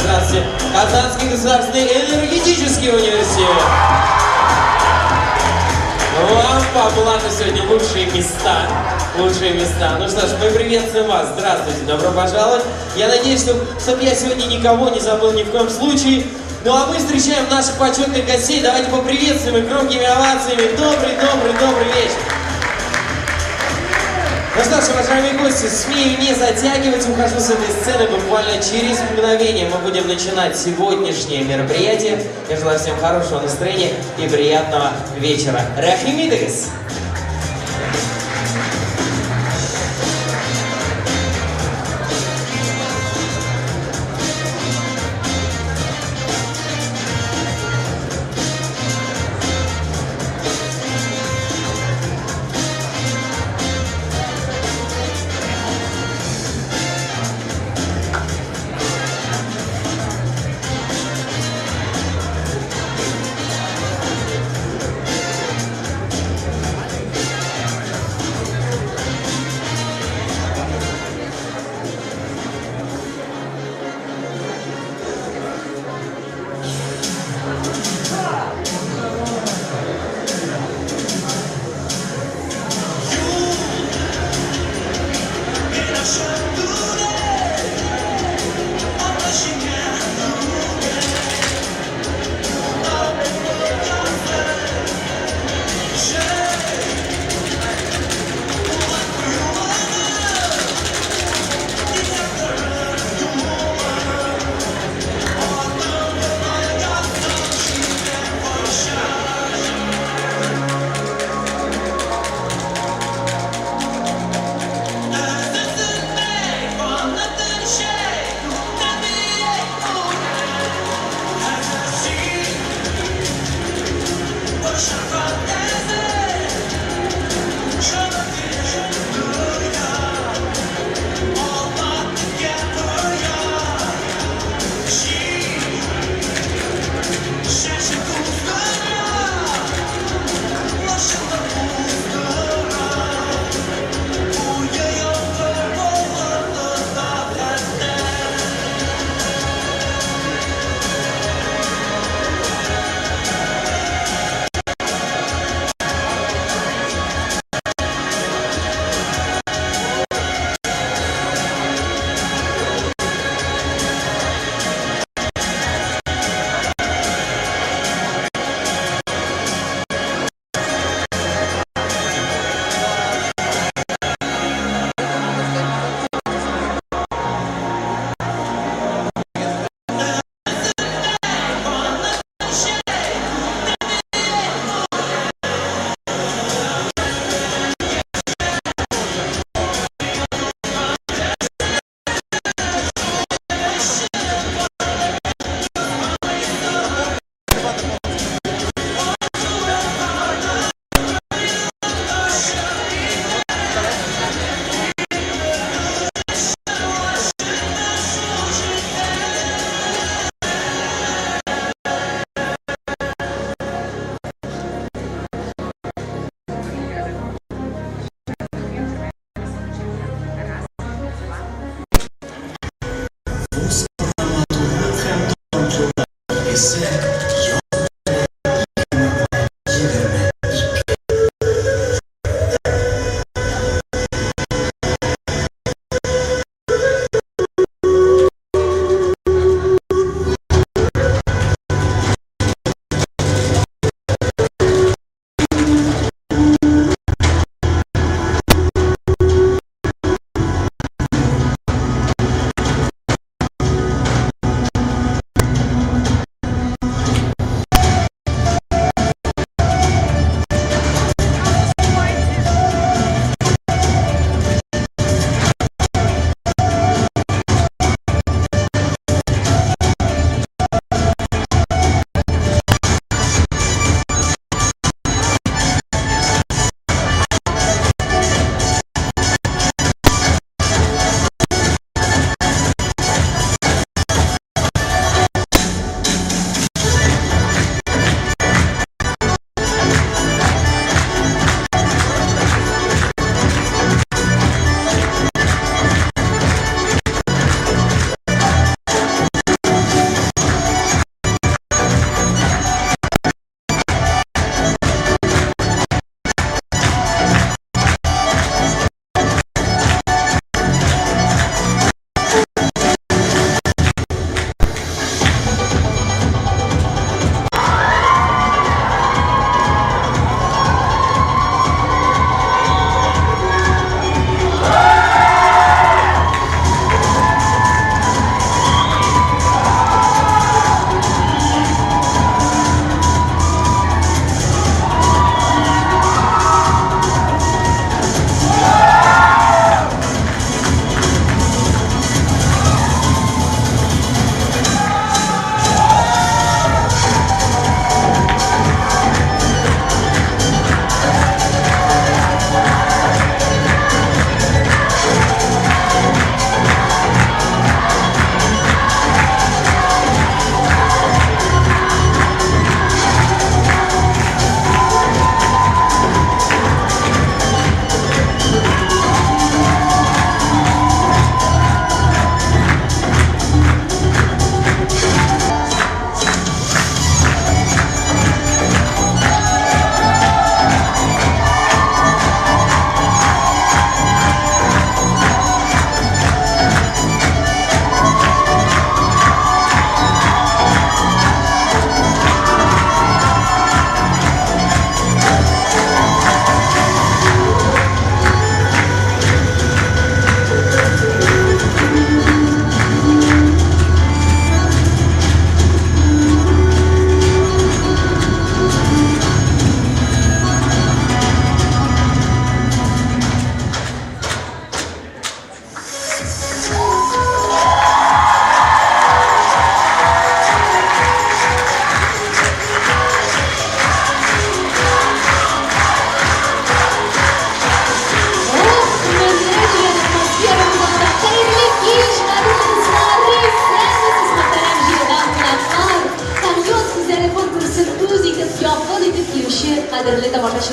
Здравствуйте. Казанский государственный энергетический университет. Вам по блату сегодня лучшие места. Лучшие места. Ну что ж, мы приветствуем вас. Здравствуйте, добро пожаловать. Я надеюсь, что, чтоб я сегодня никого не забыл ни в коем случае. Ну а мы встречаем наших почетных гостей. Давайте поприветствуем их громкими овациями. Добрый, добрый, добрый вечер. Ну что ж, уважаемые гости, смею не затягивать, ухожу с этой сцены. Буквально через мгновение мы будем начинать сегодняшнее мероприятие. Я желаю всем хорошего настроения и приятного вечера. Рәхим итегез!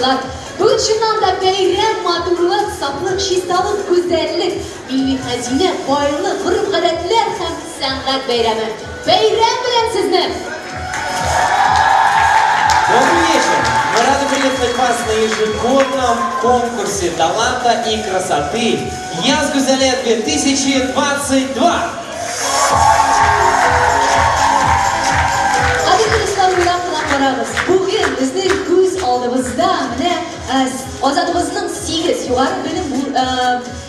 тамашачылар! Бүген чыннан да бәйрәм, матурлык, сафлык, чисталык, гүзәллек, милли хәзинә, байлык, гореф-гадәтләр һәм сәнгать бәйрәме. Бәйрәм белән сезне! Добрый вечер! Мы рады приветствовать вас на ежегодном конкурсе таланта и красоты «Яз Гүзәле 2022». Кадерле дуслар, уйлап кына карагыз. Бүген безнең күз алдыбызда менә Азатыбызның сигез югары белем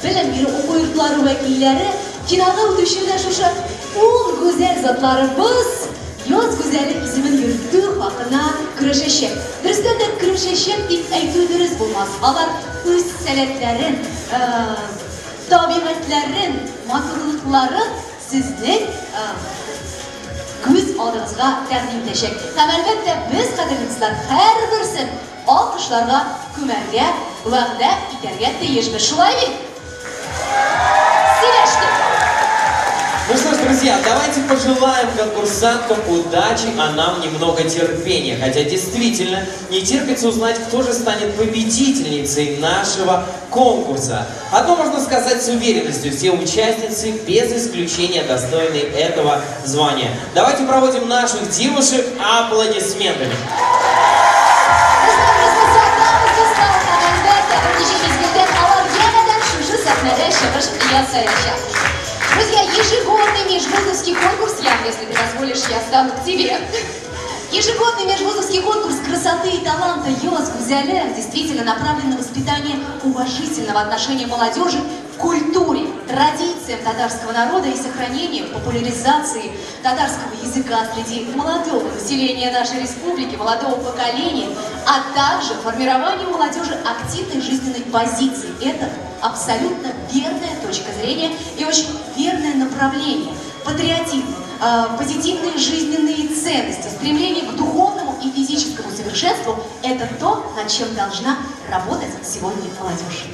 белем бирү уку йортлары вәкилләре финалга үтүче менә шушы ун гүзәл затларыбыз Яз гүзәле исемен йөртү хакына көрәшәчәк. Дөрестән дә көрәшәчәк дип әйтү дөрес булмас. Алар үз сәләтләрен, табигатьләрен, матурлыкларын сезнең күз алдыгызга тәкъдим итәчәк. Һәм, әлбәттә, без, кадерле дуслар, һәрберсен алкышларга күмәргә вәгъдә итәргә тиешбез. Шулай бит? Сөйләштек! Ну что ж, друзья, давайте пожелаем конкурсанткам удачи, а нам немного терпения. Хотя действительно не терпится узнать, кто же станет победительницей нашего конкурса. Одно можно сказать с уверенностью: все участницы без исключения достойны этого звания. Давайте проводим наших девушек аплодисментами. Без озатабыз, дуслар, һәм, әлбәттә, берничә мизгелдән алар янәдән шушы сәхнәдә чыгыш ясаячак. Друзья, ежегодный межвузовский конкурс, Ян, если ты позволишь, я стану к тебе. Ежегодный межвузовский конкурс красоты и таланта «Яз Гүзәле» действительно направлен на воспитание уважительного отношения молодежи к культуре, традициям татарского народа и сохранению, популяризации татарского языка среди молодого населения нашей республики, молодого поколения, а также формированию молодежи активной жизненной позиции. Это абсолютно верная точка зрения и очень верное направление. Патриотизм, позитивные жизненные ценности, стремление к духовному и физическому совершенству – это то, над чем должна работать сегодня молодежь.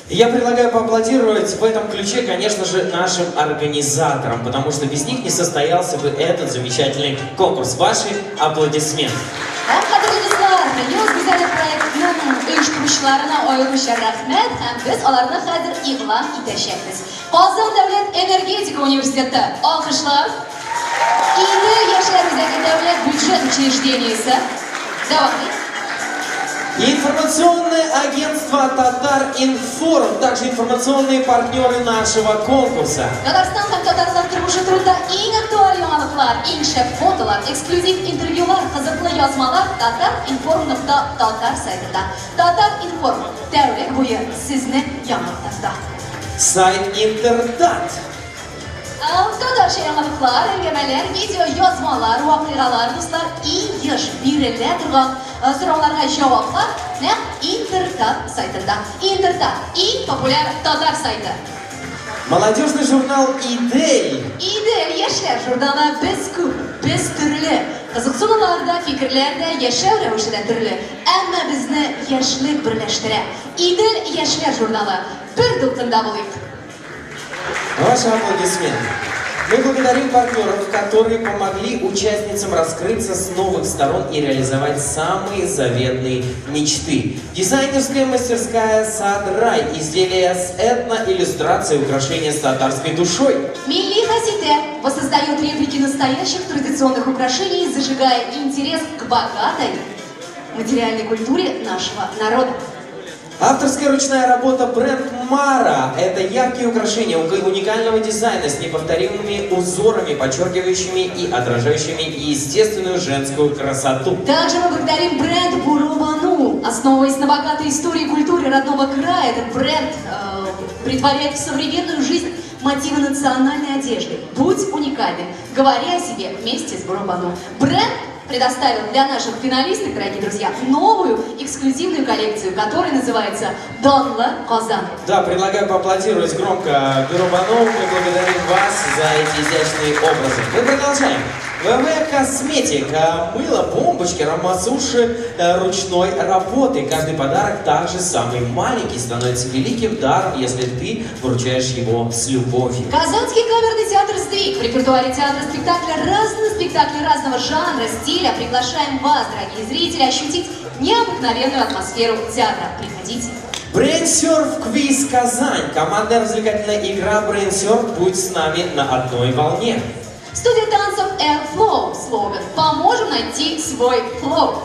Я предлагаю поаплодировать в этом ключе, конечно же, нашим организаторам, потому что без них не состоялся бы этот замечательный конкурс. Ваши аплодисменты. Һәм, кадерле дуслар, Яз гүзәле проектының оештыручыларына аеруча рәхмәт, һәм без аларны хәзер игълан итәчәкбез. Казан дәүләт энергетика университеты, алкышлар. Идел яшьләр үзәге дәүләт бюджет учреждениесе. Дәвам ит. Информационное агентство «Татар Информ», также информационные партнеры нашего конкурса. Татарстан һәм татарлар тормышы турында иң актуаль яңалыклар, иң шәп фотолар, эксклюзив интервьюлар, кызыклы язмалар татаринформ.татар сайтында. Татар-информ тәүлек буе сезне яңалыкларда. Сайт Интертат. Татарча яңалыклар, әңгәмәләр, видео язмалар, вакыйгалар, дуслар, иң еш бирелә торган сорауларга җаваплар нәкъ Интертат сайтында. Интертат иң популяр татар сайты. Молодежный журнал «Идель». Идел яшьләр журналы. Без күп, без төрле. Кызыксынулар да, фикерләр дә, яшәү рәвеше дә төрле. Әмма безне яшьлек берләштерә. Идел яшьләр журналы. Бер дулкында булыйк. Ваши аплодисменты. Мы благодарим партнеров, которые помогли участницам раскрыться с новых сторон и реализовать самые заветные мечты. Дизайнерская мастерская «Садрай». Изделия с этно-иллюстрацией, украшения с татарской душой. Милли Хәзинә воссоздает реплики настоящих традиционных украшений, зажигая интерес к богатой материальной культуре нашего народа. Авторская ручная работа бренд Мара – это яркие украшения уникального дизайна с неповторимыми узорами, подчеркивающими и отражающими естественную женскую красоту. Также мы благодарим бренд Бурубану. Основываясь на богатой истории и культуре родного края, этот бренд претворяет в современную жизнь мотивы национальной одежды. Будь уникальным. Говори о себе вместе с Бурубану. Бренд предоставил для наших финалистов, дорогие друзья, новую эксклюзивную коллекцию, которая называется «Данлы Казан». Да, предлагаю поаплодировать громко Бюро Бану. Мы благодарим вас за эти изящные образы. Мы продолжаем. ВВ Косметик. Мыло, бомбочки, аромасуши ручной работы. Каждый подарок, также самый маленький, становится великим даром, если ты вручаешь его с любовью. Казанский камерный театр «Сдвиг». В репертуаре театра спектакля разные спектакли разного жанра, стиля. Приглашаем вас, дорогие зрители, ощутить необыкновенную атмосферу театра. Приходите. Брейнсерф Квиз Казань. Командная развлекательная игра Брейнсерф. Будь с нами на одной волне. Студия танцев Airflow. Слоган «Поможем найти свой флоу».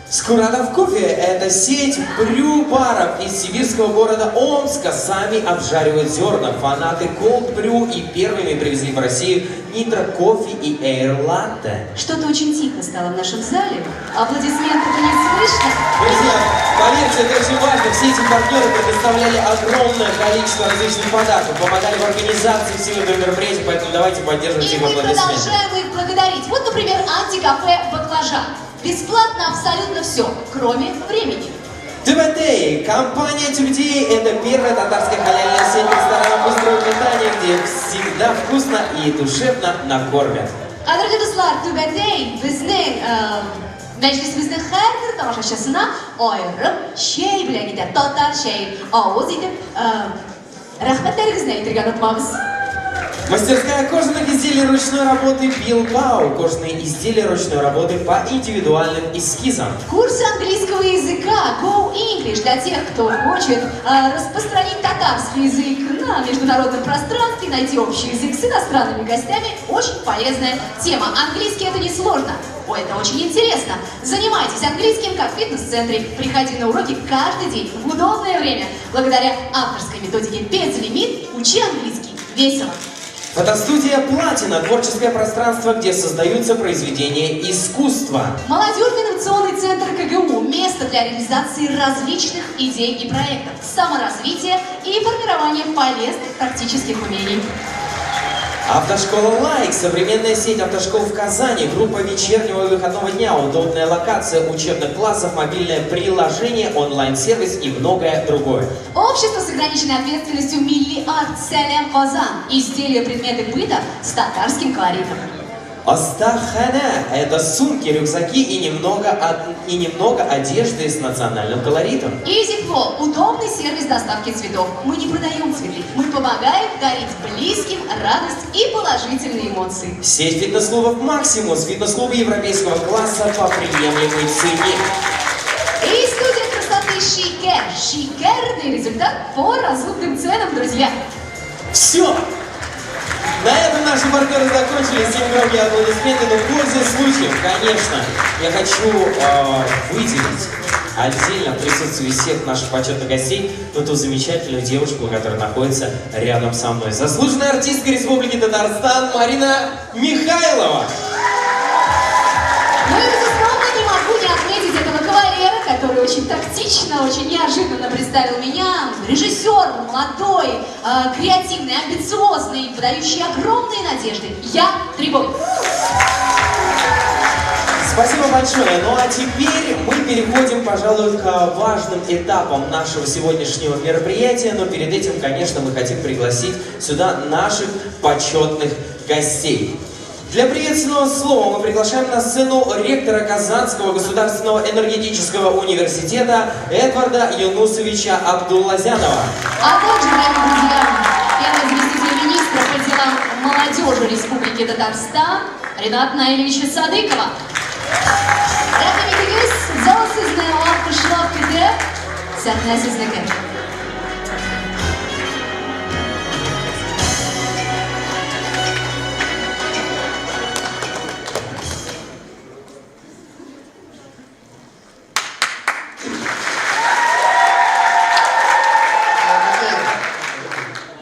Скуратов кофе – это сеть брю-баров из сибирского города Омска. Сами обжаривают зерна. Фанаты Cold Brew и первыми привезли в Россию нитро кофе и Air Latte. Что-то очень тихо стало в нашем зале. Аплодисментов не слышно. Друзья, поверьте, это очень важно. Все эти партнеры предоставляли огромное количество различных подарков, помогали в организации всего этого мероприятия, поэтому давайте поддержим И их мы аплодисментами. продолжаем их благодарить. Вот, например, антикафе «Баклажан». Бесплатно абсолютно все, кроме времени. ТВТ. Компания Тюбетей – это первая татарская халяльная сеть ресторанов быстрого питания, где всегда вкусно и душевно накормят. Кадерле дуслар, Түбәтәй безнең мәҗлесебезнең һәрбер тамашачысына аерым чәй бүләк итә. Татар чәен авыз итеп, рәхмәтләрегезне әйтергә онытмагыз. Мастерская кожаных изделий ручной работы Билбау. Кожаные изделия ручной работы по индивидуальным эскизам. Курсы английского языка Go English для тех, кто хочет распространить татарский язык на международном пространстве, найти общий язык с иностранными гостями. Очень полезная тема. Английский это не сложно. Ой, это очень интересно. Занимайтесь английским, как в фитнес-центре. Приходи на уроки каждый день в удобное время. Благодаря авторской методике «Безлимит» учи английский весело. Фотостудия «Платина» – творческое пространство, где создаются произведения искусства. Молодежный инновационный центр КГУ – место для реализации различных идей и проектов, саморазвития и формирования полезных практических умений. Автошкола «Лайк» – современная сеть автошкол в Казани, группа вечернего и выходного дня, удобная локация учебных классов, мобильное приложение, онлайн-сервис и многое другое. Общество с ограниченной ответственностью «Милли Арт Сәлам Казан» – изделия, предметы быта с татарским колоритом. Астахана – это сумки, рюкзаки и немного одежды с национальным колоритом. EasyFlow – удобный сервис доставки цветов. Мы не продаем цветы, мы помогаем дарить близким радость и положительные эмоции. Сеть фитнес-клубов «Максимус» – фитнес-клубы европейского класса по приемлемой цене. И студия красоты «Шикер». Шикерный результат по разумным ценам, друзья. Все! На этом наши партнеры закончили. Всем громкие аплодисменты. Но, пользуясь случаем, конечно, я хочу выделить отдельно в присутствии всех наших почетных гостей вот ту замечательную девушку, которая находится рядом со мной. Заслуженная артистка Республики Татарстан Марина Михайлова. Ну и, безусловно, не могу не отметить этого кавалера, который очень тактично, очень неожиданно представил меня. Режиссер, молодой, креативный, амбициозный, подающий огромные надежды. Я Трибой. Спасибо большое. Ну а теперь мы переходим, пожалуй, к важным этапам нашего сегодняшнего мероприятия. Но перед этим, конечно, мы хотим пригласить сюда наших почетных гостей. Для приветственного слова мы приглашаем на сцену ректора Казанского государственного энергетического университета Эдварда Юнусовича Абдуллазянова. А также, дорогие друзья, первый заместитель министра по делам молодежи Республики Татарстан Рената Наилевича Садыкова. Рәхим итегез, зал сезне алкышлап көтә, сәхнә сезнеке.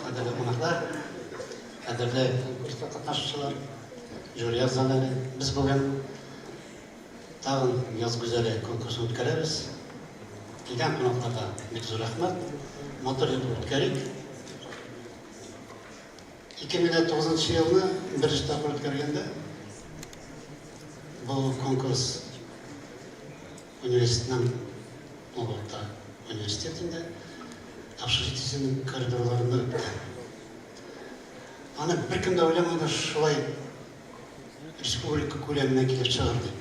Кадерле кунаклар, кадерле конкурста катнашучылар, жюри әгъзалары, без бүген тагын Яз гүзәле конкурсын үткәрәбез. Килгән кунакларга бик зур рәхмәт. Матур итеп үткәрик. 2009 елны беренче тапкыр үткәргәндә бу конкурс университетның ул вакытта университет инде общежитиесенең коридорларында үтте. Аны беркем дә уйламады шулай республика күләменә килеп чыгар дип.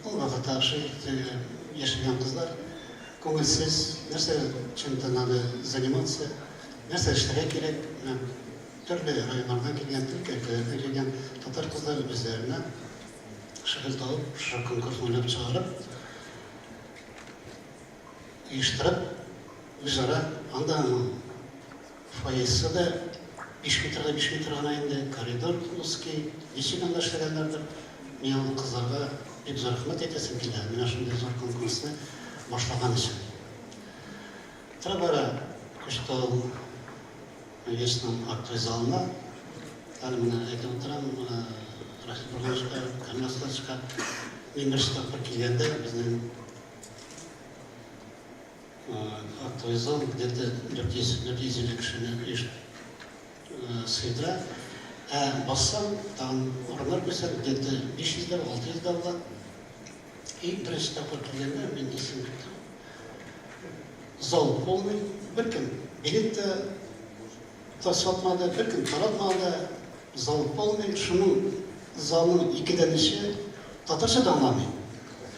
Ул вакытта общежитиедә яшәгән кызлар күңелсез, нәрсә чем-то надо заниматься, нәрсә эшләргә кирәк. Менә төрле районнардан килгән, төрле өлкәләрдән килгән татар кызлары үзләренә шөгыль табып, шушы конкурсны уйлап чыгарып, Оештырып, үзара анда аның фойесы да биш метрга биш метр гына инде, коридор узкий, ничек анда эшләгәннәрдер. Мин ул кызларга бик зур рәхмәт әйтәсем килә, менә шундый зур конкурсны башлаган өчен. Тора-бара күчте ул университетның актовый залына. Әле менә әйтеп утырам, Рәшит Борһановичка, Камил Асхатовичка, мин беренче тапкыр килгәндә безнең Актовый зал где-то 400, 450 кешене сыйдыра. Ә бассаң, тагын урыннар куйсаң, где-то 500 дә, 600 дә була. И беренче тапкыр килгәндә мин исем китте. Зал полный, беркем билет та та сатмады, беркем таратмады. Зал полный, шуның залның икедән өче татарча да аңламый.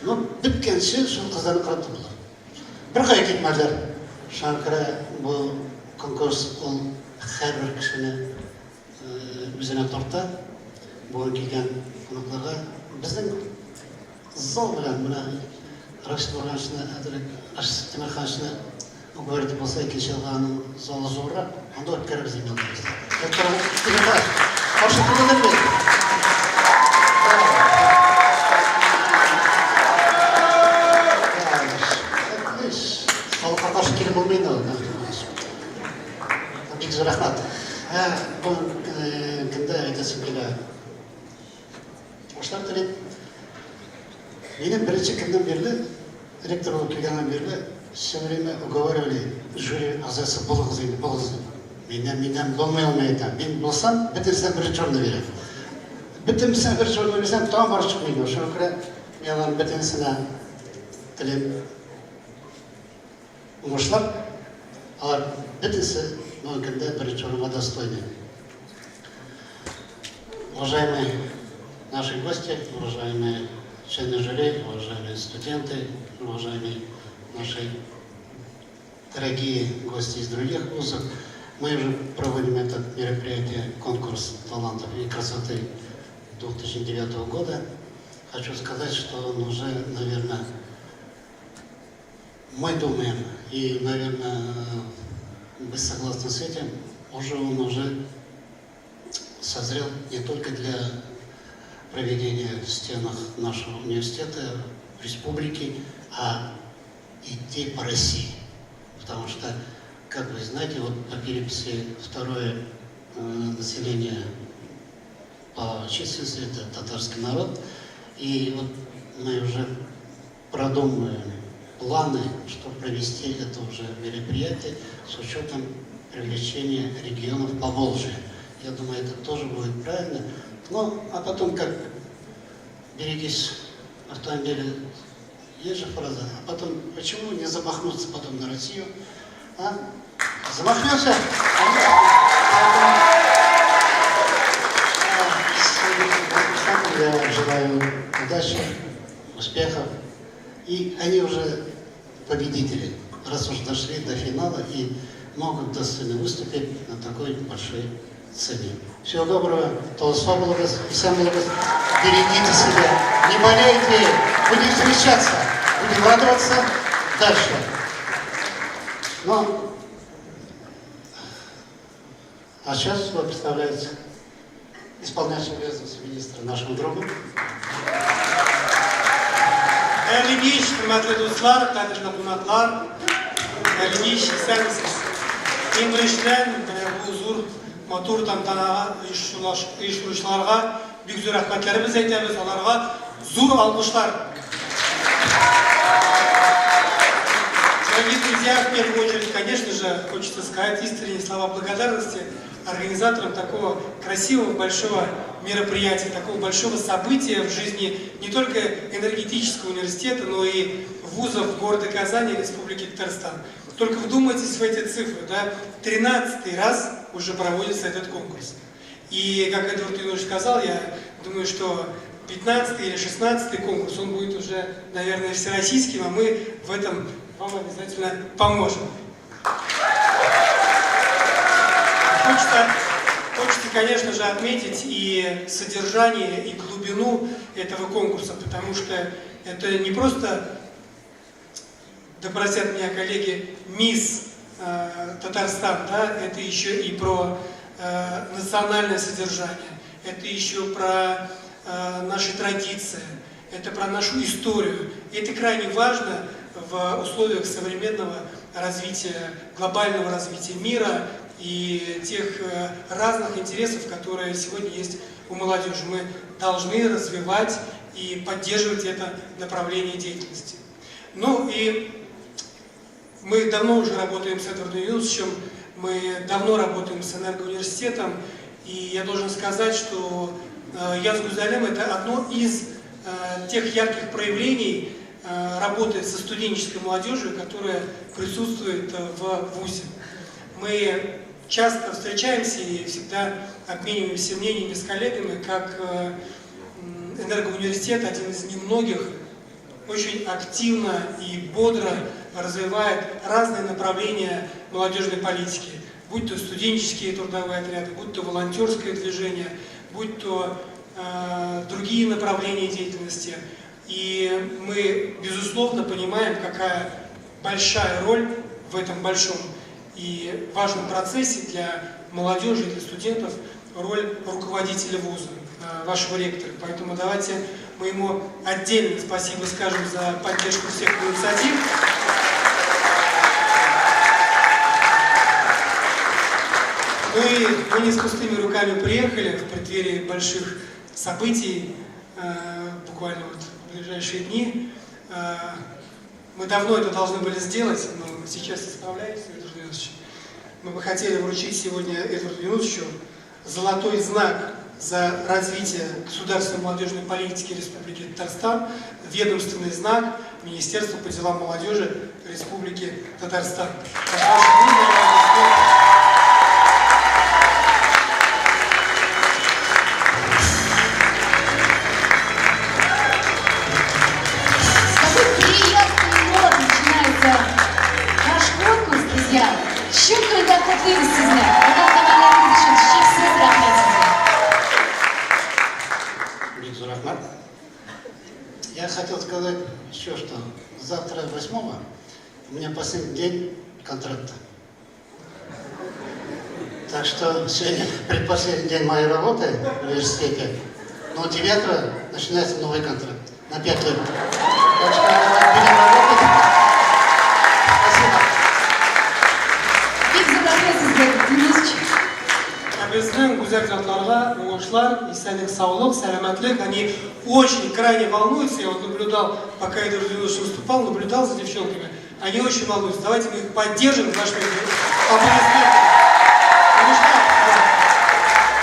Ну, беткәнче шул кызларны карап тордылар. Беркая китмәделәр. Шуңа күрә бу конкурс ул һәрбер кешене үзенә тарта. Бүген килгән кунакларга безнең зал белән менә Рашид Бурганшины, Рашид Тимерхановичны уговорить булса, икенче елга аның залы зуррак, анда үткәрербез инде аны. Каршы түгелдер бит? Халыкка каршы килеп булмый инде ул. Бик зур рәхмәт. Ә бу көндә әйтәсем килә. Уңышлар телим. Минем беренче көннән бирле, ректор булып килгәннән бирле, все время уговаривали жюри әгъзасы булыгыз инде, булыгыз дип. Миннән, миннән булмый ул, мин әйтәм. Мин булсам, бөтенесенә беренче урынны бирәм. Бөтенесенә беренче урынны бирсәм, тагын барып чыкмый инде. Шуңа күрә мин аларның бөтенесенә телим уңышлар. Алар бөтенесе бүгенге көндә беренче урынга достойны. Уважаемые наши гости, уважаемые члены жюри, уважаемые студенты, уважаемые наши дорогие гости из других вузов, мы уже проводим это мероприятие «Конкурс талантов и красоты» 2009 года. Хочу сказать, что он уже, наверное, мы думаем, и, наверное, вы согласны с этим, уже он уже созрел не только для проведения в стенах нашего университета, республики, а идти по России. Потому что, как вы знаете, вот по переписи второе население по численности это татарский народ. И вот мы уже продумываем планы, чтобы провести это уже мероприятие с учетом привлечения регионов Поволжья. Я думаю, это тоже будет правильно. Ну, а потом, как берегись автомобиля, есть же фраза, а потом, почему не замахнуться потом на Россию? А? Замахнемся? Я желаю удачи, успехов. И они уже победители, раз уж дошли до финала и могут достойно выступить на такой большой сцене. Всего доброго, Тулы булыгыз, исән булыгыз, берегите себя, не болейте, будем встречаться, будем радоваться дальше. Ну, а сейчас слово представляется исполняющий обязанности министра нашему другу. Хәерле кич, хөрмәтле дуслар, кадерле кунаклар. Хәерле кич, исәнмесез. Иң беренчедән, менә бу зур, матур тантанага оештыручыларга бик зур рәхмәтләребез әйтәбез, аларга зур алкышлар. Дорогие друзья, в первую очередь, конечно же, хочется сказать искренние слова благодарности организаторам такого красивого большого мероприятия, такого большого события в жизни не только энергетического университета, но и вузов города Казани и Республики Татарстан. Только вдумайтесь в эти цифры, да? 13 раз уже проводится этот конкурс. И, как Эдвард Юнович сказал, я думаю, что 15 или 16 конкурс, он будет уже, наверное, всероссийским, а мы в этом вам обязательно поможем. Хочется, конечно же, отметить и содержание, и глубину этого конкурса, потому что это не просто да простят меня коллеги, мисс Татарстан, да, это еще и про национальное содержание, это еще про наши традиции, это про нашу историю. И это крайне важно в условиях современного развития, глобального развития мира и тех разных интересов, которые сегодня есть у молодежи. Мы должны развивать и поддерживать это направление деятельности. Ну и мы давно уже работаем с Эдвардом Юнусовичем, мы давно работаем с Энергоуниверситетом, и я должен сказать, что Яз Гузалем – это одно из тех ярких проявлений работы со студенческой молодежью, которая присутствует в ВУЗе. Мы часто встречаемся и всегда обмениваемся мнениями с коллегами, как Энергоуниверситет, один из немногих, очень активно и бодро развивает разные направления молодежной политики, будь то студенческие трудовые отряды, будь то волонтерское движение, будь то другие направления деятельности. И мы, безусловно, понимаем, какая большая роль в этом большом и важном процессе для молодежи, для студентов, роль руководителя вуза, вашего ректора. Поэтому давайте мы ему отдельно спасибо скажем за поддержку всех инициатив. Ну и мы не с пустыми руками приехали в преддверии больших событий, буквально вот в ближайшие дни. Мы давно это должны были сделать, но сейчас исправляемся, Эдуард Юнусович. Мы бы хотели вручить сегодня Эдуарду Юнусовичу золотой знак за развитие государственной молодежной политики Республики Татарстан, ведомственный знак Министерства по делам молодежи Республики Татарстан. С такой приятной ноты начинается наш конкурс, друзья. Чын күңелдән котлыйбыз сезне. Булган гамәлләрегез өчен чиксез рәхмәт сезгә. Бик зур рәхмәт. Я хотел сказать еще, что завтра 8 у меня последний день контракта. Так что сегодня предпоследний день моей работы в университете, но 9 начинается новый контракт на 5 лет. Так что давай будем работать. Спасибо. Бик зур рәхмәт сезгә, Юнусович. Ә безнең гүзәл затларга уңышлар, исәнлек, саулык, сәламәтлек. Они очень крайне волнуются. Я вот наблюдал, пока Эдуард Юнусович выступал, наблюдал за девчонками. Они очень волнуются. Давайте мы их поддержим нашими аплодисментами. Уңышлар!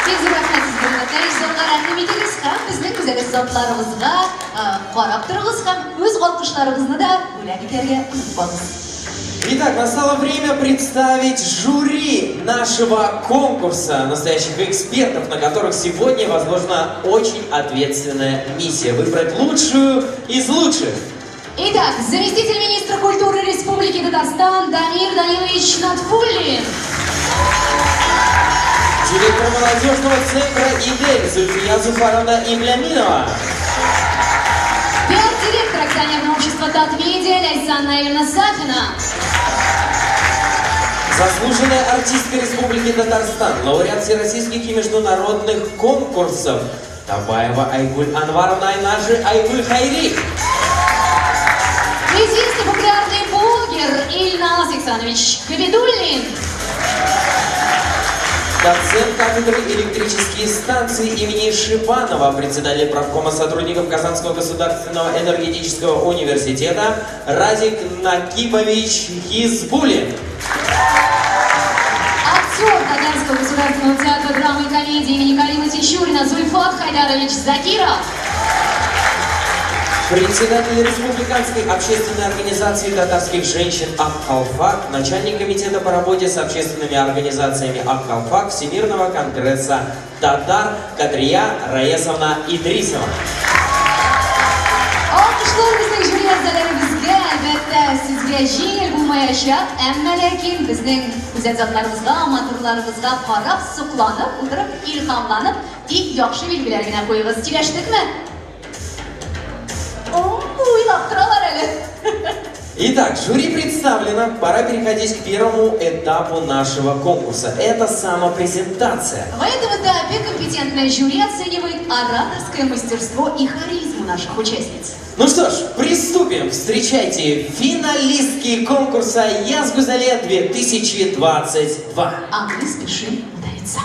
Бик зур рәхмәт сезгә, Ринат Залга рәхим итегез һәм безнең гүзәл затларыбызга карап торыгыз һәм үз алкышларыгызны да бүләк итәргә онытмагыз. Итак, настало время представить жюри нашего конкурса, настоящих экспертов, на которых сегодня возложена очень ответственная миссия – выбрать лучшую из лучших. Итак, заместитель министра культуры Республики Татарстан Дамир Данилович Натфуллин. Директор молодежного центра «Идель» Зульфия Зуфаровна Имляминова. Пиар-директор акционерного общества «Татмедиа» Ляйсан Наильевна Сафина. Заслуженная артистка Республики Татарстан, лауреат всероссийских и международных конкурсов Табаева Айгуль Анваровна, она же Айгуль Хайри. Известный популярный блогер Ильназ Александрович Габидуллин. Доцент кафедры электрические станции имени Шибанова, председатель правкома сотрудников Казанского государственного энергетического университета Радик Накипович Хизбулин. Актер Татарского государственного театра драмы и комедии имени Калима Тинчурина Зульфат Хайдарович Закиров. Председатель Республиканской общественной организации татарских женщин Ак Калфак, начальник комитета по работе с общественными организациями Ак Калфак Всемирного конгресса татар Кадрия Раесовна Идрисова. Алкышлар безнең жюри әгъзаларыбызга, әлбәттә, сезгә җиңел булмаячак, әмма ләкин безнең гүзәл затларыбызга, матурларыбызга карап, сокланып, утырып, илһамланып, тик яхшы билгеләр генә куегыз. Килештекме? О, уйлап торалар әле. Итак, жюри представлено. Пора переходить к первому этапу нашего конкурса. Это самопрезентация. В этом этапе компетентное жюри оценивает ораторское мастерство и харизму наших участниц. Ну что ж, приступим. Встречайте финалистки конкурса «Яз Гузале 2022». А мы спешим удариться.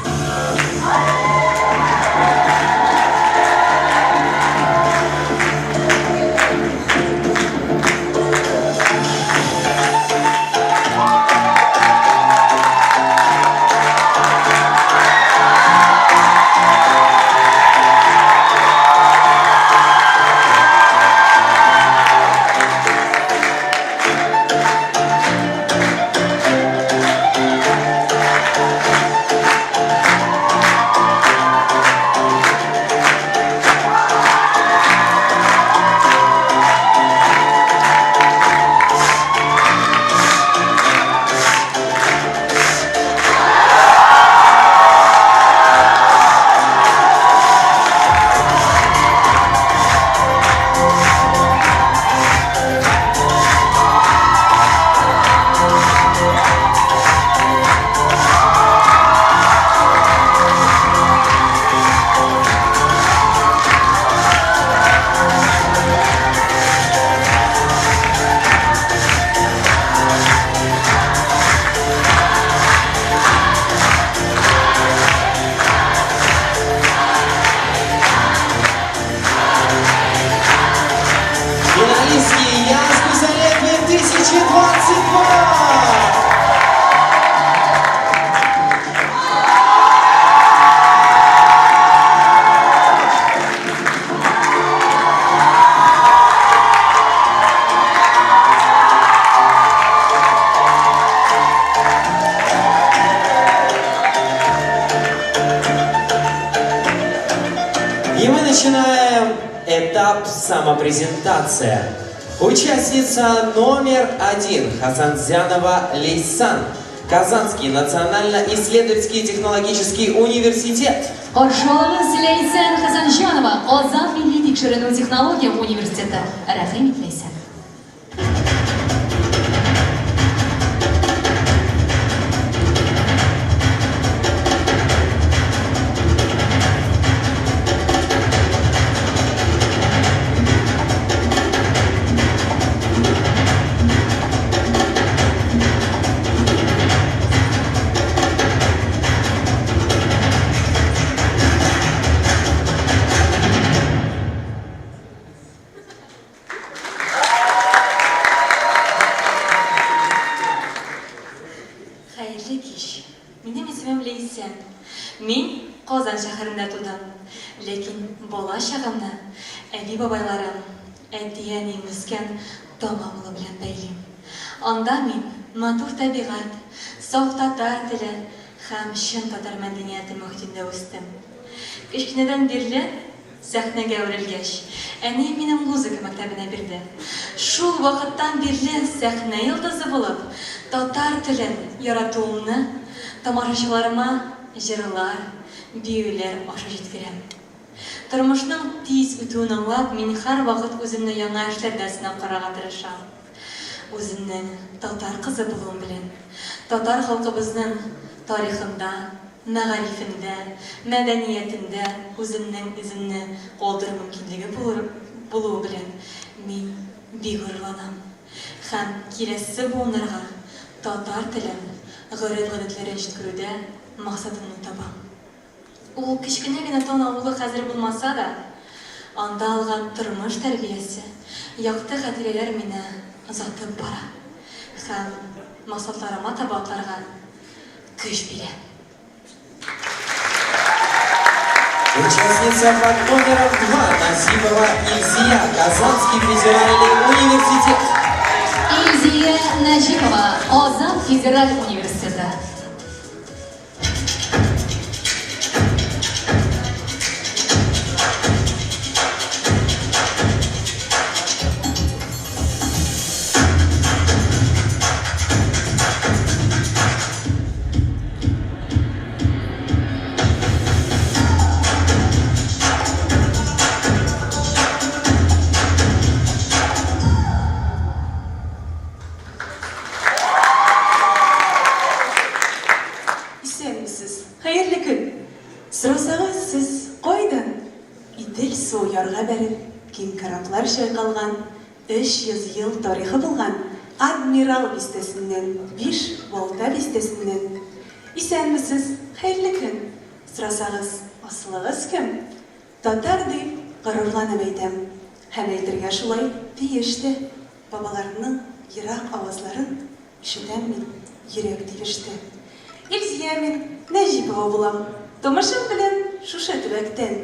Финалистки «Яз Гузале 2022». И мы начинаем этап самопрезентация. Участница номер один Хасанзянова Лейсан. Казанский национально-исследовательский технологический университет. Каршы алыгыз Ләйсән Хәсәнҗанова, Казан милли тикшеренү технология университеты. Рәхим ит, Ләйсән. Хәерле кич. Минем исемем Ләйсән. Мин Казан шәһәрендә тудым. Ләкин бала чагымны әби-бабайларым, әти-әнием үскән Тама авылы белән бәйлим. Анда мин матур табигать, саф татар теле һәм чын татар мәдәнияте мохитендә үстем. Кечкенәдән бирле Сәхнәгә әверелгәч, әнием мине музыка мәктәбенә бирде. Шул вакыттан бирле сәхнә йолдызы булып, татар телен яратуымны тамашачыларыма җырлар, биюләр аша җиткерәм. Тормышның тиз үтүен аңлап, мин һәрвакыт үземне яңа эшләрдә сынап карарга тырышам. Үземнең татар кызы булуым белән, татар халкыбызның тарихында, мәгарифендә, мәдәниятендә үземнең эземне калдыру мөмкинлеге булуы белән мин бик горурланам һәм киләсе буыннарга татар телен, гореф-гадәтләрен җиткерүдә максатымны табам. Ул кечкенә генә Тон авылы хәзер булмаса да, анда алган тормыш тәрбиясе, якты хатирәләр мине озатып бара һәм максатларыма таба атларга көч бирә. Участница под номером 2 Насибова Ильзия, Казанский федеральный университет. Илзия Нәҗипова, Казан федераль университеты. суы ярга бәреп, киң кораблар чайкалган, 300 ел тарихы булган Адмирал бистәсеннән, Бишбалта бистәсеннән. Исәнмесез, хәерле көн! Сорасагыз, асылыгыз кем? Татар дип горурланып әйтәм. Һәм әйтергә шулай тиеш тә. Бабаларымның ерак авазларын ишетәм мин, йөрәк тибештә. Илзия мин, Нәҗипова булам. Тумышым белән шушы төбәктән.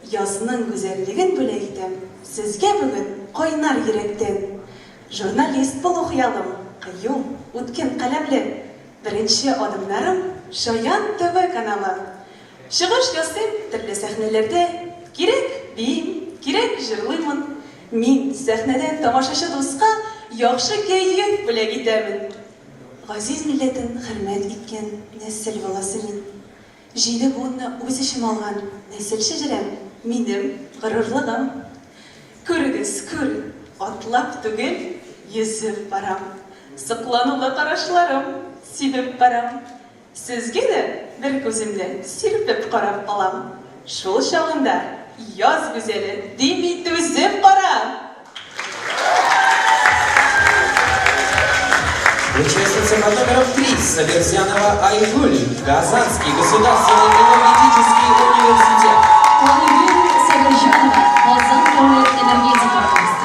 Язның гүзәллеген бүләк итәм сезгә бүген кайнар йөрәктән. Журналист булу хыялым, кыю, үткен каләмле. Беренче адымнарым, Шаян ТВ каналы. Чыгыш ясыйм төрле сәхнәләрдә, кирәк, биим, кирәк, җырлыймын. Мин сәхнәдән тамашачы дуска яхшы кәеф бүләк итәмен. Газиз милләтен хөрмәт иткән нәсел баласы мин. Җиде буынны үз эчемә алган нәсел шәҗәрәм, минем горурлыгым. Күрегез, күр, атлап түгел, йөзеп барам. Сокланулы карашларым сибеп барам. Сезгә дә бер күземне сирпеп карап алам. Шул чагында яз гүзәле дими түзеп кара! Участница под номером 3 Сабирзянова Айгуль, Казанский государственный энергетический университет. Айгөл Сабирҗанова, Казан дәүләт энергетика университеты.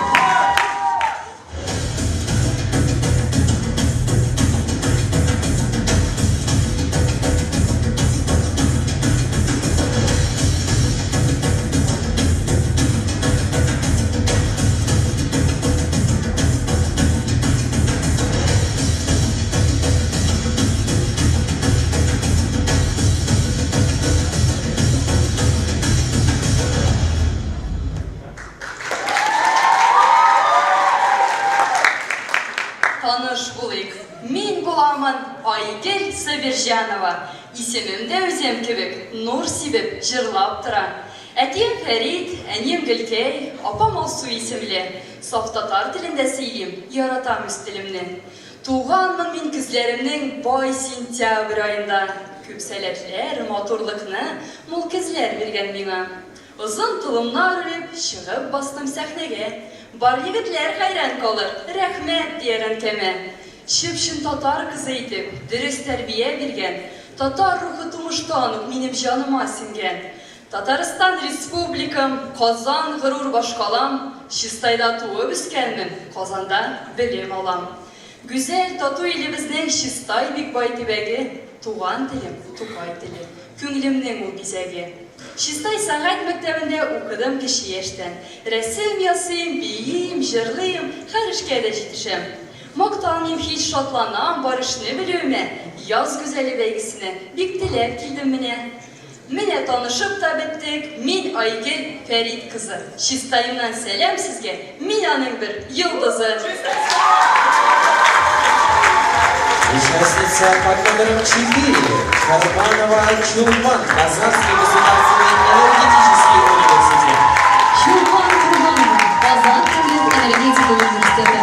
Таныш булыйк, мин буламын Айгөл Сабирҗанова. Исемем дә үзем кебек нур сибеп, җырлап тора. Әтием Фәрит, әнием Гөлкәй, апам Алсу исемле. Саф татар телендә сөйлим, яратам үз телемне. Туганмын мин көзләремнең бай сентябрь аенда. Күп сәләтләр, матурлыкны мул көзләр биргән миңа. Озын толымнар үреп, чыгып бастым сәхнәгә. Бар егетләр хәйран калыр, рәхмәт, дияр әнкәмә. Чып-чын татар кызы итеп, дөрес тәрбия биргән, татар рухы тумыштан ук минем җаныма сеңгән. Татарстан Республикам, Казан горур башкалам, Чистайда туып үскәнмен, Казанда белем алам. Гүзәл, тату илебезнең Чистай бик бай төбәге, Туган телем, Тукай теле, Күңелемнең ул бизәге. Чистай сәнгать мәктәбендә укыдым кече яшьтән. Рәсем ясыйм, биим, җырлыйм, һәр эшкә дә җитешәм. Мактанмыйм һич, шатланам бар эшне белүемә, Яз гүзәле бәйгесенә бик теләп килдем менә. Менә танышып та беттек, мин Айгөл Фәрит кызы. Чистаемнан сәлам сезгә, мин аның бер йолдызы. Участница под номером 4 Карманова Чулпан, Казанский государственный энергетический университет. Чулпан Курбанова, Казан дәүләт энергетика университеты.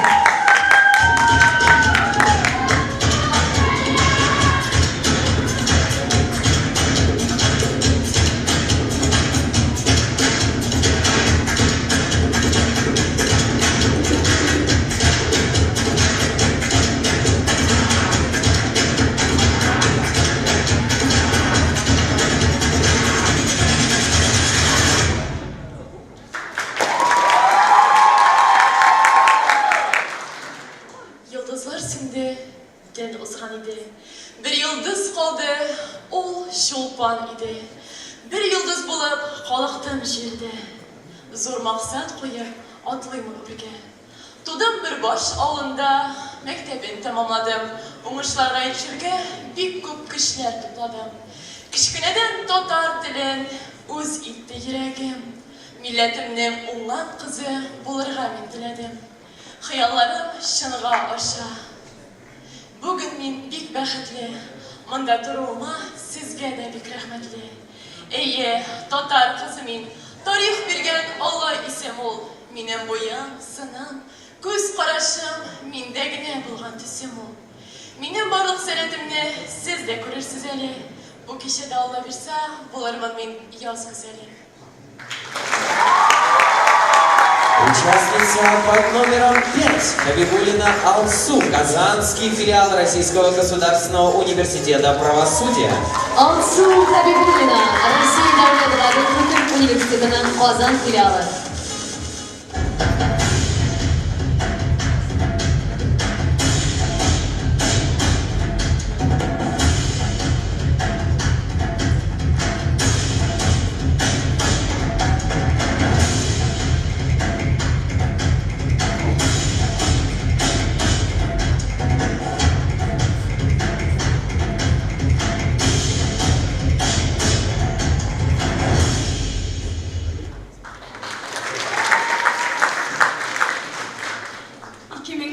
Йолдызлар сүнде, Төн узган иде. Бер йолдыз калды, ул Чулпан иде. Бер йолдыз булып калыктым җирдә. Зур максат куеп, атлыймын үргә. Тудым Бөрбаш авылында, мәктәбен тәмамладым. Уңышларга ирешергә бик күп көчләр тупладым. Кечкенәдән татар телен үз итте йөрәгем. Милләтемнең уңган кызы булырга мин теләдем. Хыялларым чынга аша. Бүген мин бик бәхетле, монда торуыма сезгә дә бик рәхмәтле. Әйе, татар кызы мин, тарих биргән олы исем ул. Минем буем, сыным, күз карашым, миндә генә булган төсем ул. Минем барлык сәләтемне сез дә күрерсез әле. Бу кичәдә, Алла бирса, булырмын мин яз гүзәле. Участница под номером 5 Хабибуллина Алсу, Казанский филиал Российского государственного университета правосудия. Алсу Хабибуллина, Россия дәүләт гадел хөкем университетының Казан филиалы.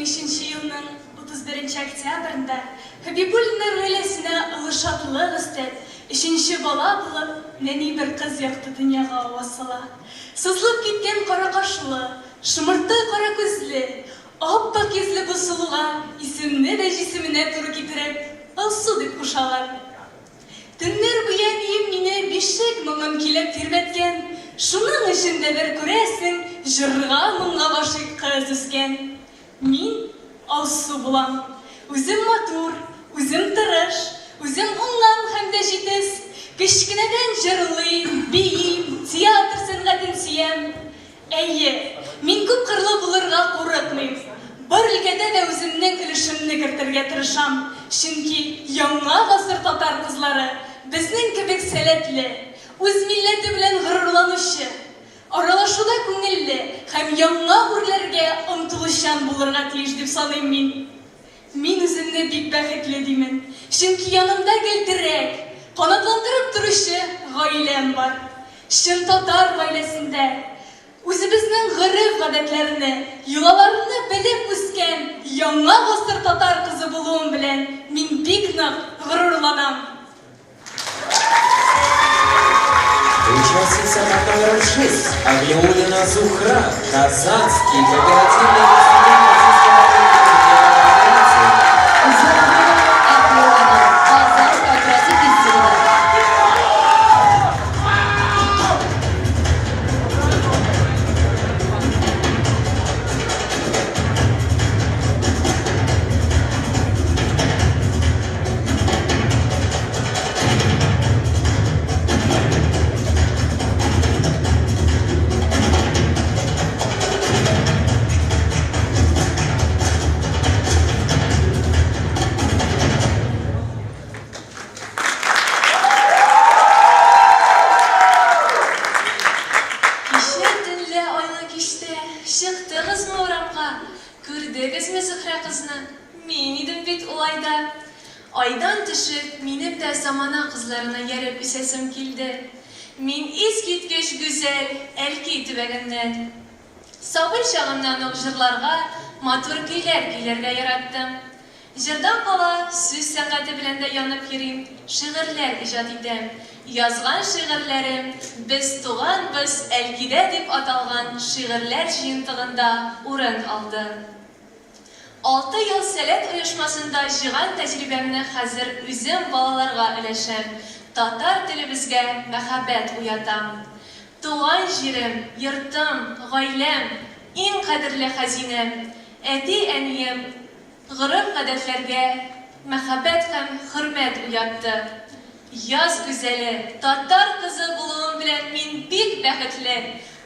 Нче елның 31 октябрендә Хәбибуллиннар гаиләсенә олы шатлык өстәп, өченче бала булып, нәни бер кыз якты дөньяга аваз сала. Сызылып киткән кара кашлы, шомырттай кара күзле, ап-ак йөзле бу сылуга исемне дә җисеменә туры китереп, Алсу дип кушалар. Төннәр буе әнием мине бишек моңын көйләп тирбәткән, шуның өчен дәдер, күрәсең, җырга-моңга гашыйк кыз үскән. Мин Алсу булам. Үзем матур, үзем тырыш, үзем уңган һәм дә җитез. Кечкенәдән җырлыйм, биим, театр сәнгатен сөям. Әйе, мин күпкырлы булырга курыкмыйм. Бар өлкәдә дә үземнең өлешемне кертергә тырышам, чөнки яңа гасыр татар кызлары безнең кебек сәләтле, үз милләте белән горурланучы, аралашуда күңелле һәм яңа үрләргә омтылучан булырга тиеш дип саныйм мин. Мин үземне бик бәхетле димен, чөнки янымда гел терәк, канатландырып торучы гаиләм бар. Чын татар гаиләсендә, үзебезнең гореф-гадәтләрне, йолаларны белеп үскән яңа гасыр татар кызы булуым белән мин бик нык горурланам. Участница под номером 6 Аглиулина Зухра, Казанский кооперативный институт Российского университета. Зухра Аглиулина, Казан кооператив институты. Кичә төнлә айлы кичтә чыктыгызмы урамга, күрдегезме Зөһрә кызны? Мин идем бит ул айда. Айдан төшеп, минем дә замана кызларына ияреп үсәсем килде. Мин искиткеч гүзәл Әлки төбәгеннән. Сабый чагымнан ук җырларга, матур көйләр көйләргә яраттым. Җырдан кала, сүз сәнгате белән дә янып йөрим, шигырьләр иҗат итәм. Язган шигырьләрем Без туганбыз Әлкидә дип аталган шигырьләр җыентыгында урын алды. Алты ел Сәләт оешмасында җыйган тәҗрибәмне хәзер үзем балаларга өләшәм, татар телебезгә мәхәббәт уятам. Туган җирем, йортым, гаиләм, иң кадерле хәзинәм, әти-әнием гореф-гадәтләргә мәхәббәт һәм хөрмәт уятты. Яз гүзәле, татар кызы булуым белән мин бик бәхетле.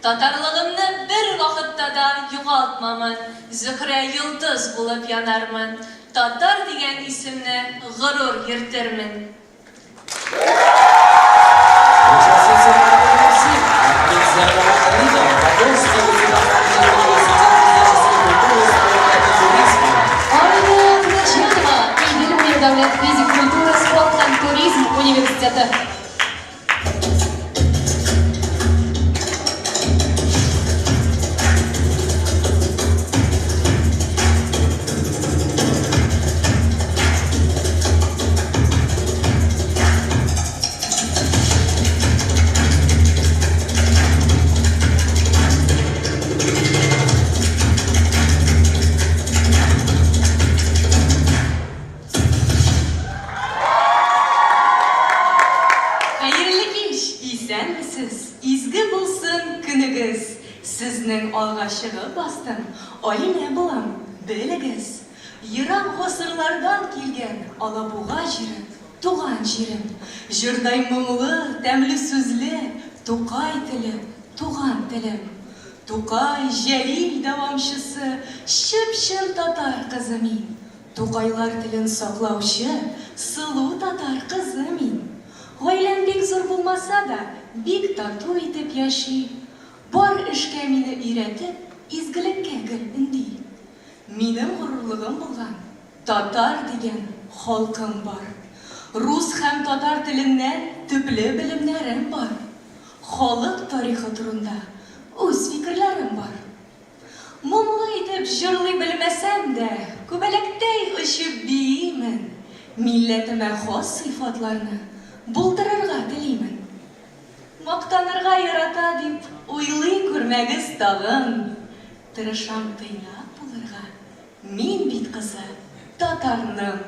Татарлыгымны бервакытта да югалтмамын, Зөһрә йолдыз булып янармын, татар дигән исемне горур йөртермен. Участница под номером 7 Ахметзянова Алина, Подольский государственный университет физической культуры, спорта и туризма. Алина Ахметзянова, Идел буе дәүләт физик культура, спорт һәм туризм университеты. Сезнең алга чыгып бастым, Алинә булам, белегез. Ерак гасырлардан килгән Алабуга җире, туган җирем. Җырдай моңлы, тәмле сүзле Тукай теле, туган телем. Тукай, Җәлил дәвамчысы, чып-чын татар кызы мин. Тукайлар телен саклаучы, сылу татар кызы мин. Гаиләм бик зур булмаса да, бик тату итеп яши. Бар эшкә мине өйрәтеп, изгелеккә гел өнди. Минем горурлыгым булган татар дигән халкым бар. Рус һәм татар теленнән төпле белемнәрем бар. Халык тарихы турында үз фикерләрем бар. Моңлы итеп җырлый белмәсәм дә, күбәләктәй очып биимен. Милләтемә хас сыйфатларны булдырырга телимен. Мактанырга ярата дип уйлый күрмәгез тагын. Тырышам тыйнак булырга, мин бит кызы татарның.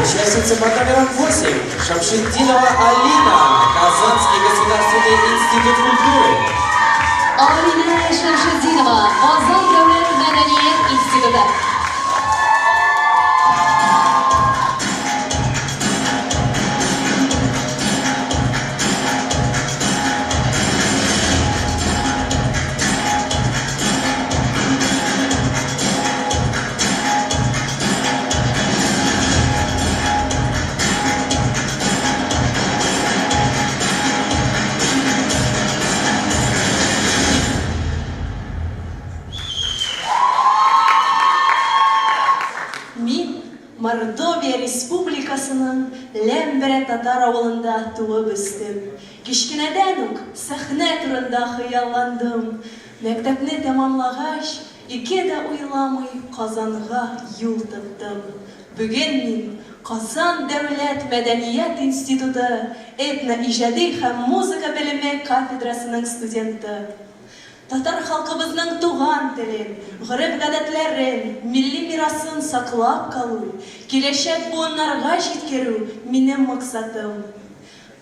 Участница под номером 8 Шамшетдинова Алина, Казанский государственный институт культуры. Алинә Шәмшетдинова, Казан дәүләт мәдәният институты. Мин Мордовия Республикасының Ләмберә татар авылында туып үстем. Кечкенәдән үк сәхнә турында хыялландым. Мәктәпне тәмамлагач, ике дә уйламый Казанга юл тоттым. Бүген мин, Казан дәүләт мәдәният институты этно-иҗади һәм музыка белеме кафедрасының студенты. Татар халкыбызның туган телен, гореф-гадәтләрен, милли мирасын саклап калу, киләчәк буыннарга җиткерү, минем максатым.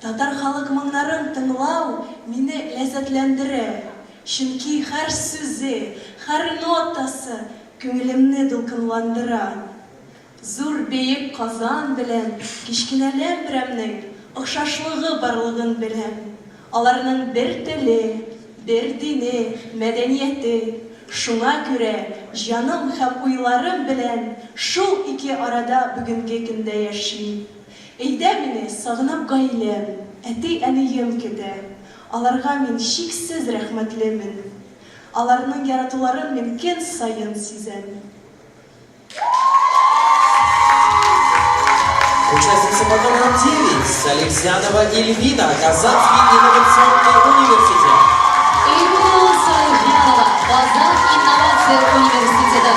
Татар халык моңнарын тыңлау мине ләззәтләндерә, чөнки һәр сүзе, һәр нотасы күңелемне дулкынландыра. Зур бөек Казан белән кечкенә Ләмберәмнең охшашлыгы барлыгын беләм. Аларның бер теле, бер дине, мәдәнияте. Шуңа күрә җаным һәм уйларым белән шул ике арада бүгенге көндә яшим. Өйдә мине сагынып гаиләм, әти-әнием көтә. Аларга мин чиксез рәхмәтлемен. Аларның яратуларын мин көн саен сизәм. Участница под номером 9 Салихзянова Эльвина, Казанский инновационный университет. Эльвина Салихзянова, Казан инновация университеты.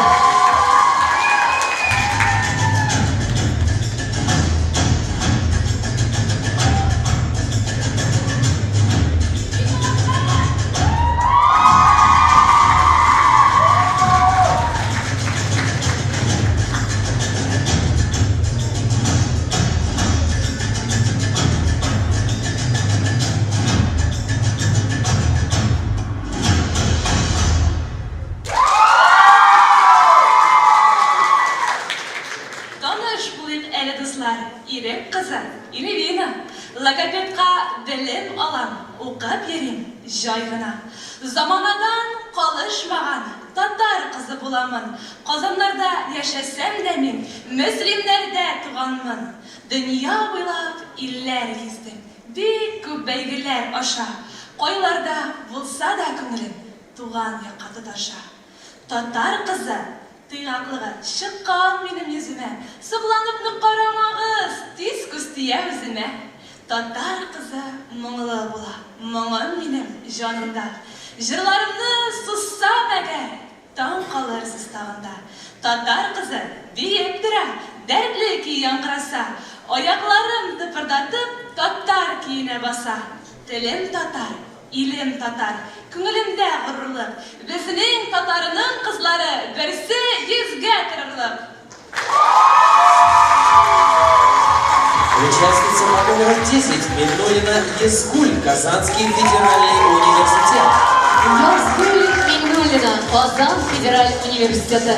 Таныш булыйк әле, дуслар, Ирек кызы, Ильвина. Логопедка белем алам, укып йөрим, җай гына. Заманадан калышмаган татар кызы буламын. Казаннарда яшәсәм дә мин, Мөслимнәрдә туганмын. Дөнья буйлап илләр гиздем, бик күп бәйгеләр аша. Кайларда булса да күңелем туган якка тоташа. Татар кызы тыйнаклыгы чыккан минем йөземә, Сокланып нык карамагыз, тиз күз тия үземә. Татар кызы моңлы була, моңым минем җанымда. Җырларымны сузсам әгәр, таң калырсыз тагын да. Татар кызы биеп тора, дәртле көй яңгыраса, Аякларын тыпырдатып, татар көенә баса. Телем татар, Илем татар, күңелемдә горурлык, Безнең татарның кызлары берсе йөзгә торырлык. Участница по номеру 10 Миннулина Язгуль, Казанский федеральный университет. Язгөл Миңнуллина, Казан федераль университеты.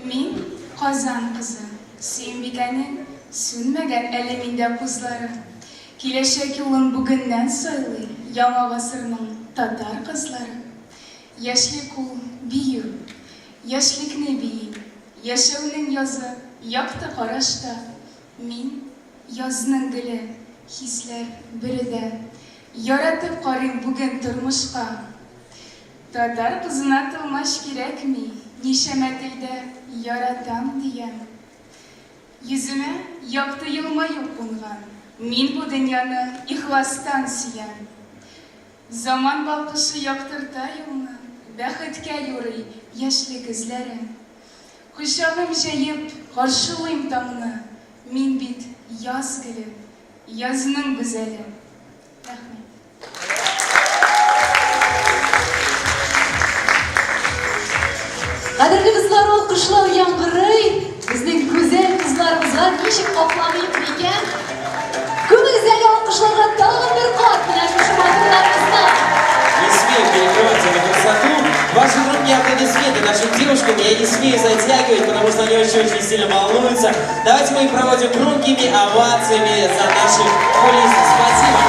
Мин, Казан кызы, Сөембикәнең сүнмәгән әле миндә кузлары. Киләчәк юлын бүгеннән сайлый яңа гасырның татар кызлары. Яшьлек ул, бию. Яшьлекне биим. Яшәүнең язы, якты карашта. Мин, язның гөле, хисләр бөредә. Яратып карыйм бүген тормышка. Татар кызына тылмач кирәкми, ничәмә телдә яратам диям. Йөземә якты елмаю кунган, мин бу дөньяны ихластан сөям. Заман балкышы яктырта юлны, бәхеткә юрый яшьлек эзләрен. Кочагым җәеп каршылыйм таңны, мин бит яз гөле, язның гүзәле. Рәхмәт. Кадерле дуслар, алкышлар яңгырый. Безнең гүзәл кызларыбызга ничек капланыйк микән? Күмегез әле алкышларга тагын бер кат менә шушы матурларыбызны. Не смею перекрывать эту красоту. Ваши громкие аплодисменты нашим девушкам я не смею затягивать, потому что они очень-очень сильно волнуются. Давайте мы их проводим громкими овациями за наших кулисы. Спасибо.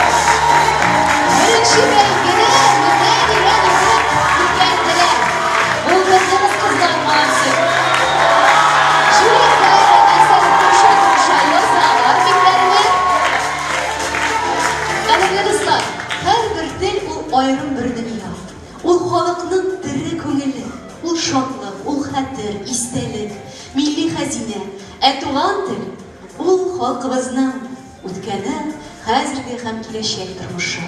Беренче бәйгене менә дигән итеп үткәрделәр. Булдырдыгыз, кызлар, молодцы. Жюри әгъзалары нәрсәдер куша-куша язалар битләренә. Кадерле дуслар, һәрбер тел ул аерым бер дөнья. Ул халыкның тере күңеле, ул шатлык, ул хәтер, истәлек, милли хәзинә. Ә туган тел, ул халкыбызның үткәне, хәзерге һәм киләчәк тормышы.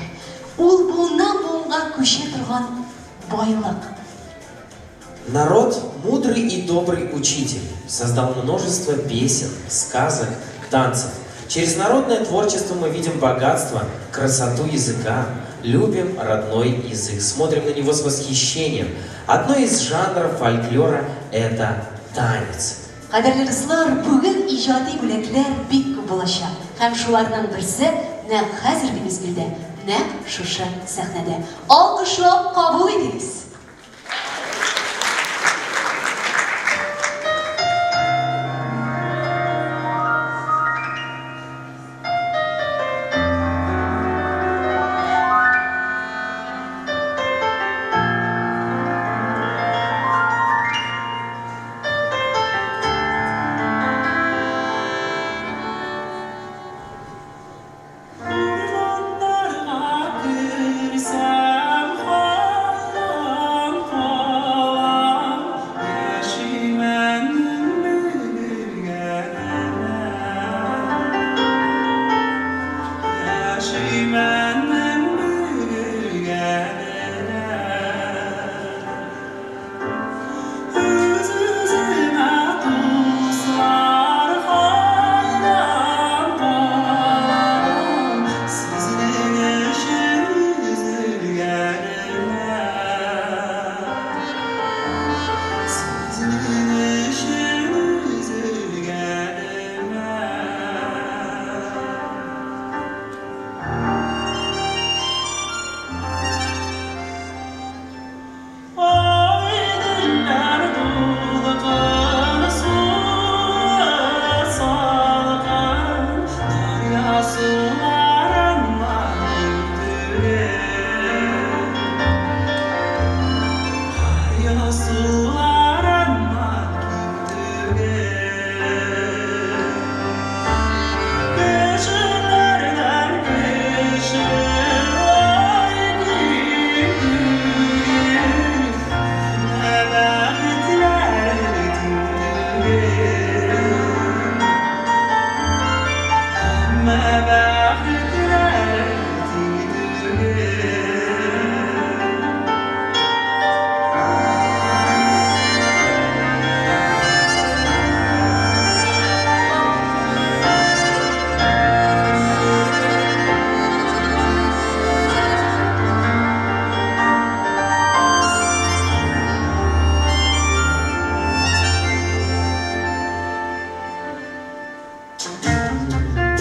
Ул буыннан-буынга күчә торган байлык. Народ, мудрый и добрый учитель, создал множество песен, сказок, танцев. Через народное творчество мы видим богатство, красоту языка, любим родной язык, смотрим на него с восхищением. Одно из жанров фольклора – это танец. Кадерле дуслар, бүген иҗади бүләкләр бик күп булачак. Һәм шуларның берсе нәкъ хәзерге мизгелдә, нәкъ шушы сәхнәдә. Алкышлап кабул итегез! Урманнарга керсәм, түгел. Әмма бәхетләр тиң түгел.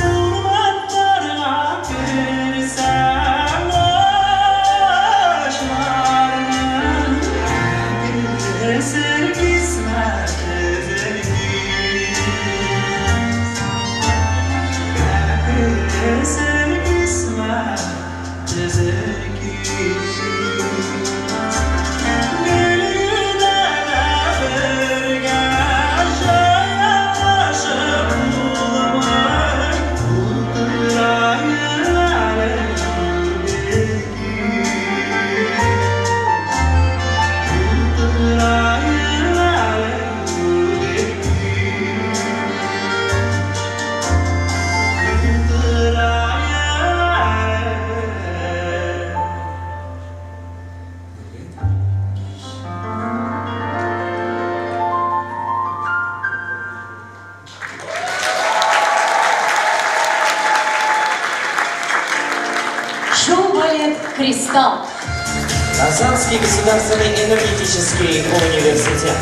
Урманнарга керсәң, агачларның Гөлсен кисмә, кызыл Гөлсен кисмә, кызыл Гөл генә бергә җырлашып булмый, Утырайык әле Утырайык әле Утырайык әле. Шоу-балет «Кристалл». Казанский государственный энергетический университет.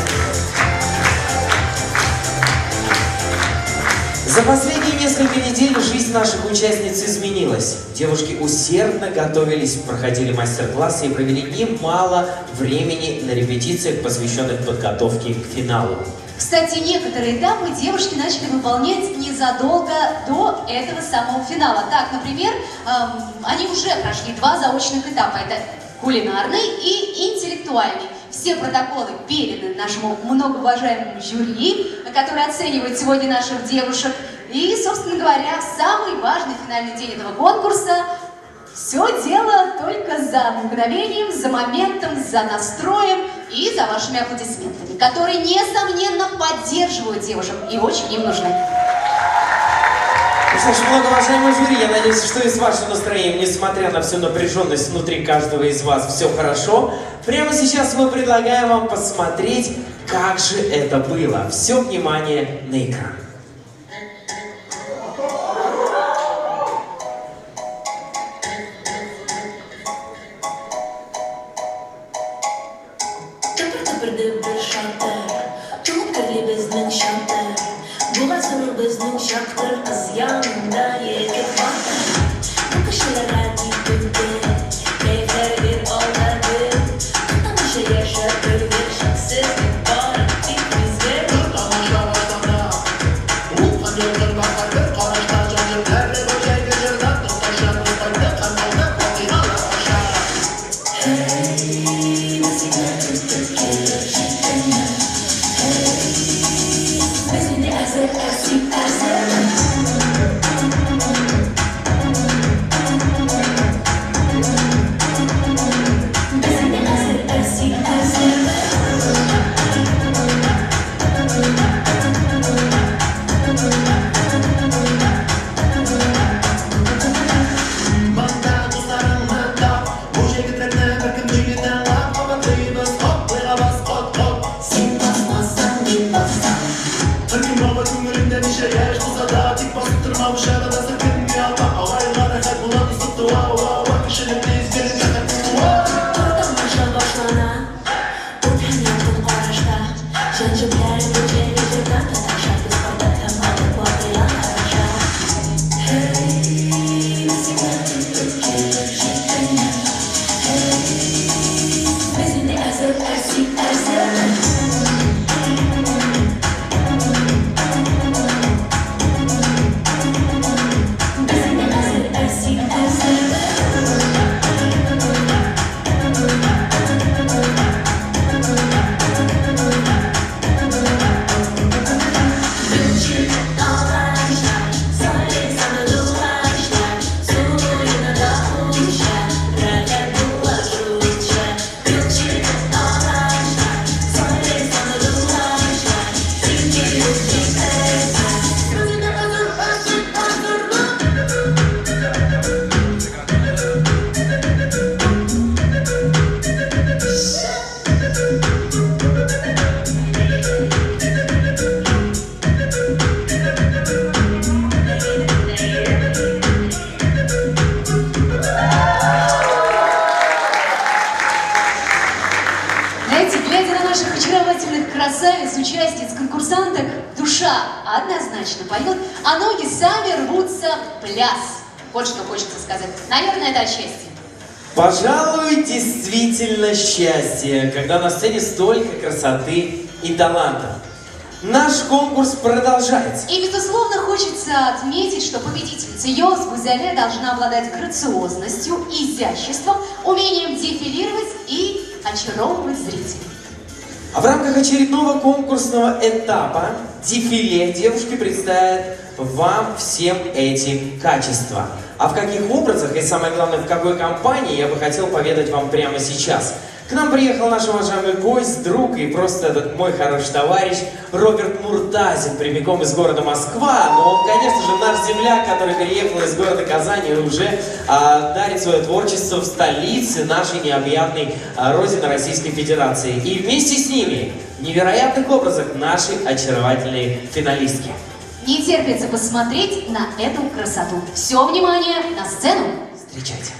За последние несколько недель жизнь наших участниц изменилась. Девушки усердно готовились, проходили мастер-классы и провели немало времени на репетициях, посвященных подготовке к финалу. Кстати, некоторые этапы девушки начали выполнять незадолго до этого самого финала. Так, например, они уже прошли два заочных этапа. Это кулинарный и интеллектуальный. Все протоколы переданы нашему многоуважаемому жюри, который оценивает сегодня наших девушек. И, собственно говоря, самый важный финальный день этого конкурса. Все дело только за мгновением, за моментом, за настроем и за вашими аплодисментами, которые, несомненно, поддерживают девушек и очень им нужны. Ну что ж, многоуважаемый жюри, я надеюсь, что и с вашим настроением, несмотря на всю напряженность внутри каждого из вас, все хорошо. Прямо сейчас мы предлагаем вам посмотреть, как же это было. Все внимание на экран. Төпер-төперде бер шатыр, Тулып керли безнең чатыр. Бугазы безнең чактыр, Кыз янында егет батыр. Бу кешеләр гади түгел, Кәефләре бер алда гел. Туктамыйча яшәп өлгер, Шиксезлек бары тик мизгел. Тамаша башлана. Ут һәм ялкын бахар бер карашта, Җан җепләре бу җәйге җырдан тоташа. Без кайттык һәм алдык вакыйгалар аша. Һәй, без инде көттек килеп җиткәнне. Һәй, без инде әзер, ә син әзерме? Без инде әзер, ә син әзерме? Монда дусларыңны тап, Бу җәйге трекны беркем җиңми тыңлап. Кабатлыйбыз, хоп, плейга бас, кот, кот. Син басмасаң, мин басам. Һәркем баба күңелендә ничә яшь булса да, Тик басып тормау шәбәдә селкенми алма. Агайлар рәхәт була, дуслык туа, уа, уа, Кешелекне изгелек рәхәт туа. Тамаша башлана. Ут һәм ялкын карашта, Җан җепләре бу җәйге җырдан тоташа. Без кайттык һәм алдык вакыйгалар аша. Һәй, без инде көттек килеп җиткәнне. Һәй, без инде әзер, ә син әзерме? Знаете, глядя на наших очаровательных красавиц, участниц, конкурсанток, душа однозначно поет, а ноги сами рвутся в пляс. Вот что хочется сказать. Наверное, это от счастья. Пожалуй, действительно счастье, когда на сцене столько красоты и таланта. Наш конкурс продолжается. И, безусловно, хочется отметить, что победительница Йоз Гузале должна обладать грациозностью, изяществом, умением дефилировать и очаровывать зрителей. А в рамках очередного конкурсного этапа дефиле девушки представят вам всем эти качества. А в каких образах и, самое главное, в какой компании, я бы хотел поведать вам прямо сейчас. К нам приехал наш уважаемый гость, друг и просто этот мой хороший товарищ Роберт Муртазин, прямиком из города Москва. Но он, конечно же, наш земляк, который переехал из города Казани и уже дарит свое творчество в столице нашей необъятной родины Российской Федерации. И вместе с ними в невероятных образах наши очаровательные финалистки. Не терпится посмотреть на эту красоту. Все внимание на сцену. Встречайте.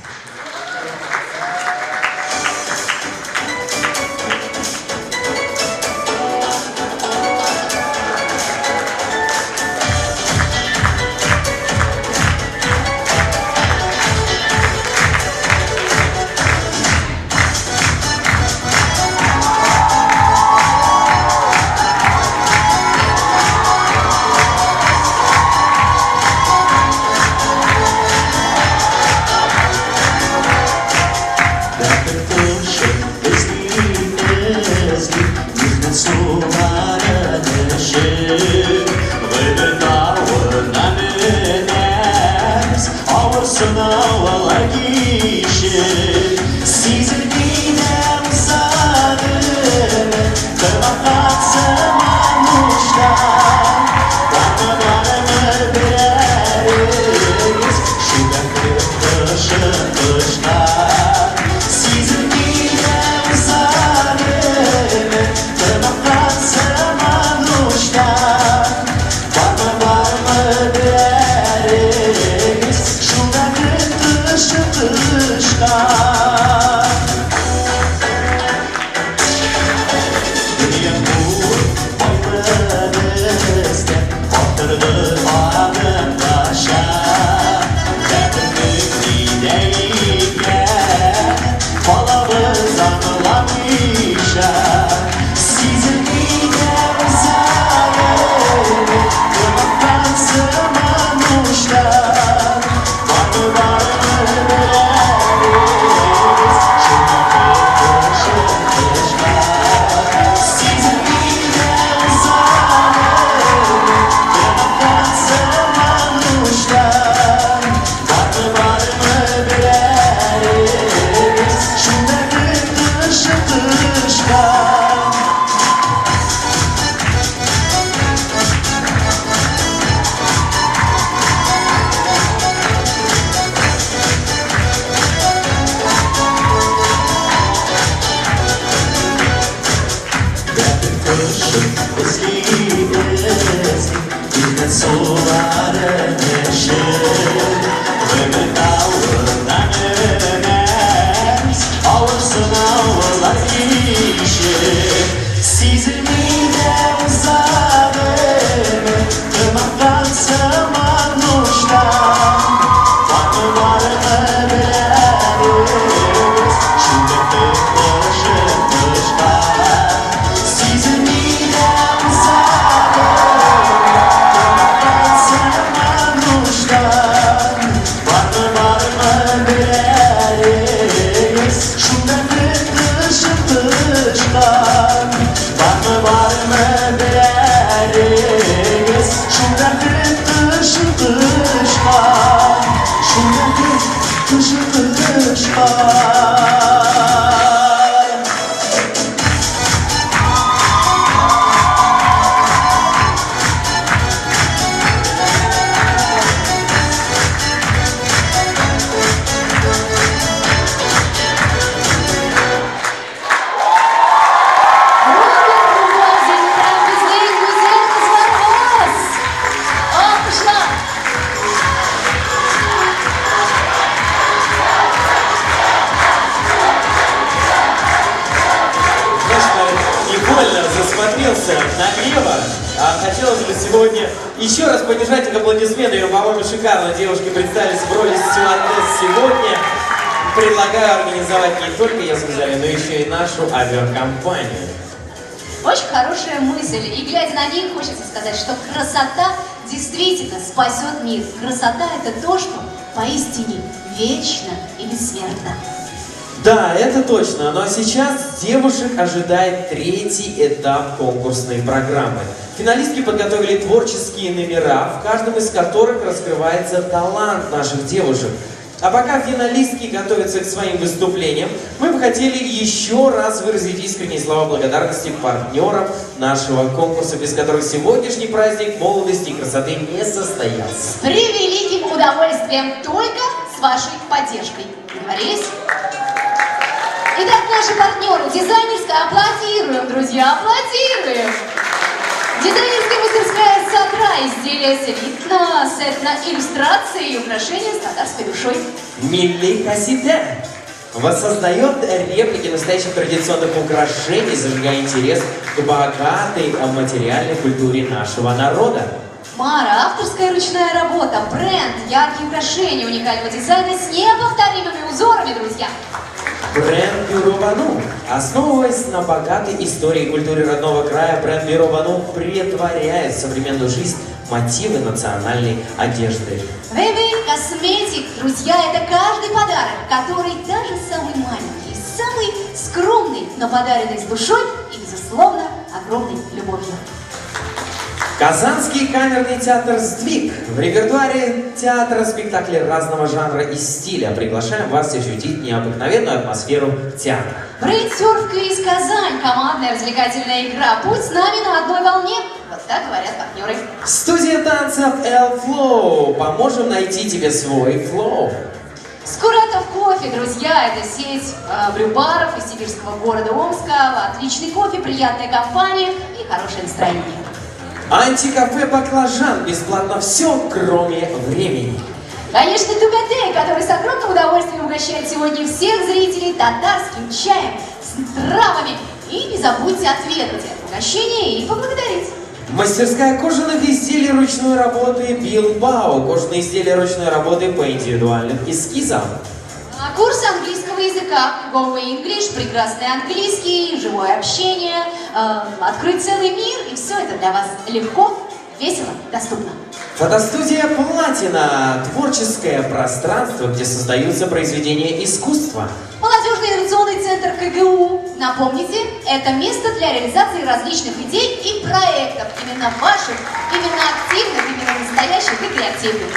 сегодня. Еще раз поддержать их аплодисментами. По-моему, шикарно девушки представились в роли стюардесс сегодня. Предлагаю организовать не только Язгузали, но еще и нашу авиакомпанию. Очень хорошая мысль. И глядя на них, хочется сказать, что красота действительно спасет мир. Красота – это то, что поистине вечно и бессмертно. Да, это точно. Но сейчас девушек ожидает третий этап конкурсной программы. Финалистки подготовили творческие номера, в каждом из которых раскрывается талант наших девушек. А пока финалистки готовятся к своим выступлениям, мы бы хотели еще раз выразить искренние слова благодарности партнерам нашего конкурса, без которых сегодняшний праздник молодости и красоты не состоялся. С превеликим удовольствием, только с вашей поддержкой. Договорились? Итак, наши партнеры, дизайнерская, аплодируем, друзья, аплодируем! Дизайнерская мастерская «Сатра», изделия с этно-иллюстрацией и украшения с татарской душой. Милли Хасиде воссоздает реплики настоящих традиционных украшений, зажигая интерес к богатой материальной культуре нашего народа. Мара, авторская ручная работа, бренд, яркие украшения уникального дизайна с неповторимыми узорами, друзья. Бренд Бюро Бану. Основываясь на богатой истории и культуре родного края, бренд Бюро Бану претворяет в современную жизнь мотивы национальной одежды. VV Косметик, друзья, это каждый подарок, который даже самый маленький, самый скромный, но подаренный с душой и, безусловно, огромной любовью. Казанский камерный театр «Сдвиг». В репертуаре театра спектакли разного жанра и стиля. Приглашаем вас ощутить необыкновенную атмосферу театра. Брейнсерф Квиз Казань. Командная развлекательная игра. Будь с нами на одной волне. Вот так говорят партнеры. Студия танцев El Flow. Поможем найти тебе свой flow. Скуратов кофе, друзья, это сеть брюбаров из сибирского города Омска. Отличный кофе, приятная компания и хорошее настроение. Антикафе «Баклажан». Бесплатно все, кроме времени. Конечно, Тугатей, который с огромным удовольствием угощает сегодня всех зрителей татарским чаем с травами. И не забудьте отведать это угощение и поблагодарить. Мастерская кожаных изделий ручной работы «Билбао». Кожаные изделия ручной работы по индивидуальным эскизам. Курсы английского языка, Go English, прекрасный английский, живое общение, открыть целый мир, и все это для вас легко, весело, доступно. Фотостудия «Платина» – творческое пространство, где создаются произведения искусства. Молодежный инновационный центр КГУ. Напомните, это место для реализации различных идей и проектов, именно ваших, именно активных, именно настоящих и креативных.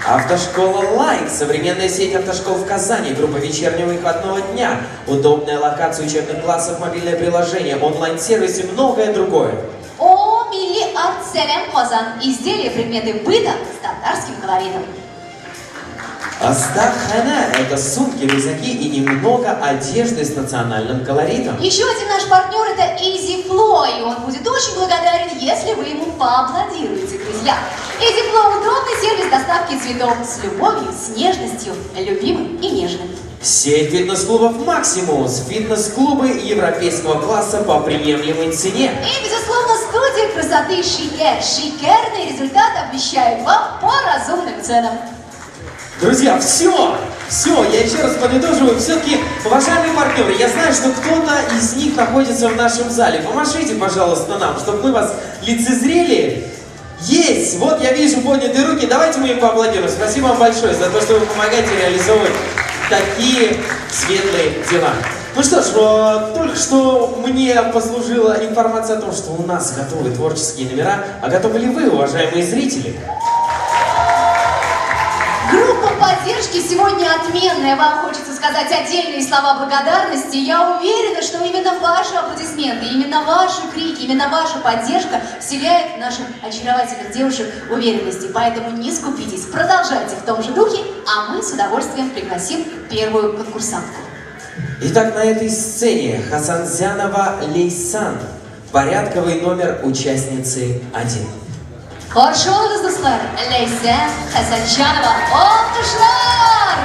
Автошкола «Лайк» – современная сеть автошкол в Казани, группа вечернего и выходного дня, удобная локация учебных классов, мобильное приложение, онлайн-сервис и многое другое. О, Милли Арт Селем Казан. Изделия, предметы быта с татарским колоритом. Астахана – это сумки, рюкзаки и немного одежды с национальным колоритом. Еще один наш партнер – это Easy Flow, и он будет очень благодарен, если вы ему поаплодируете, друзья. Easy Flow – удобный сервис доставки цветов с любовью, с нежностью, любимым и нежным. Сеть фитнес-клубов «Максимус» – фитнес-клубы европейского класса по приемлемой цене. И, безусловно, студия красоты «Шикер». Шикерный результат обещают вам по разумным ценам. Друзья, все, я еще раз подытоживаю. Все-таки, уважаемые партнеры, я знаю, что кто-то из них находится в нашем зале. Помашите, пожалуйста, нам, чтобы мы вас лицезрели. Есть! Вот я вижу поднятые руки. Давайте мы им поаплодируем. Спасибо вам большое за то, что вы помогаете реализовывать такие светлые дела. Ну что ж, только что мне послужила информация о том, что у нас готовы творческие номера. А готовы ли вы, уважаемые зрители? Группа поддержки сегодня отменная. Вам хочется сказать отдельные слова благодарности. Я уверена, что именно ваши аплодисменты, именно ваши крики, именно ваша поддержка вселяет наших очаровательных девушек уверенности. Поэтому не скупитесь, продолжайте в том же духе, а мы с удовольствием пригласим первую конкурсантку. Итак, на этой сцене Хасанзянова Лейсан, порядковый номер участницы 1. Каршылыгыз, дуслар, Ләйсән Хәсәнҗанова. Алкышлар!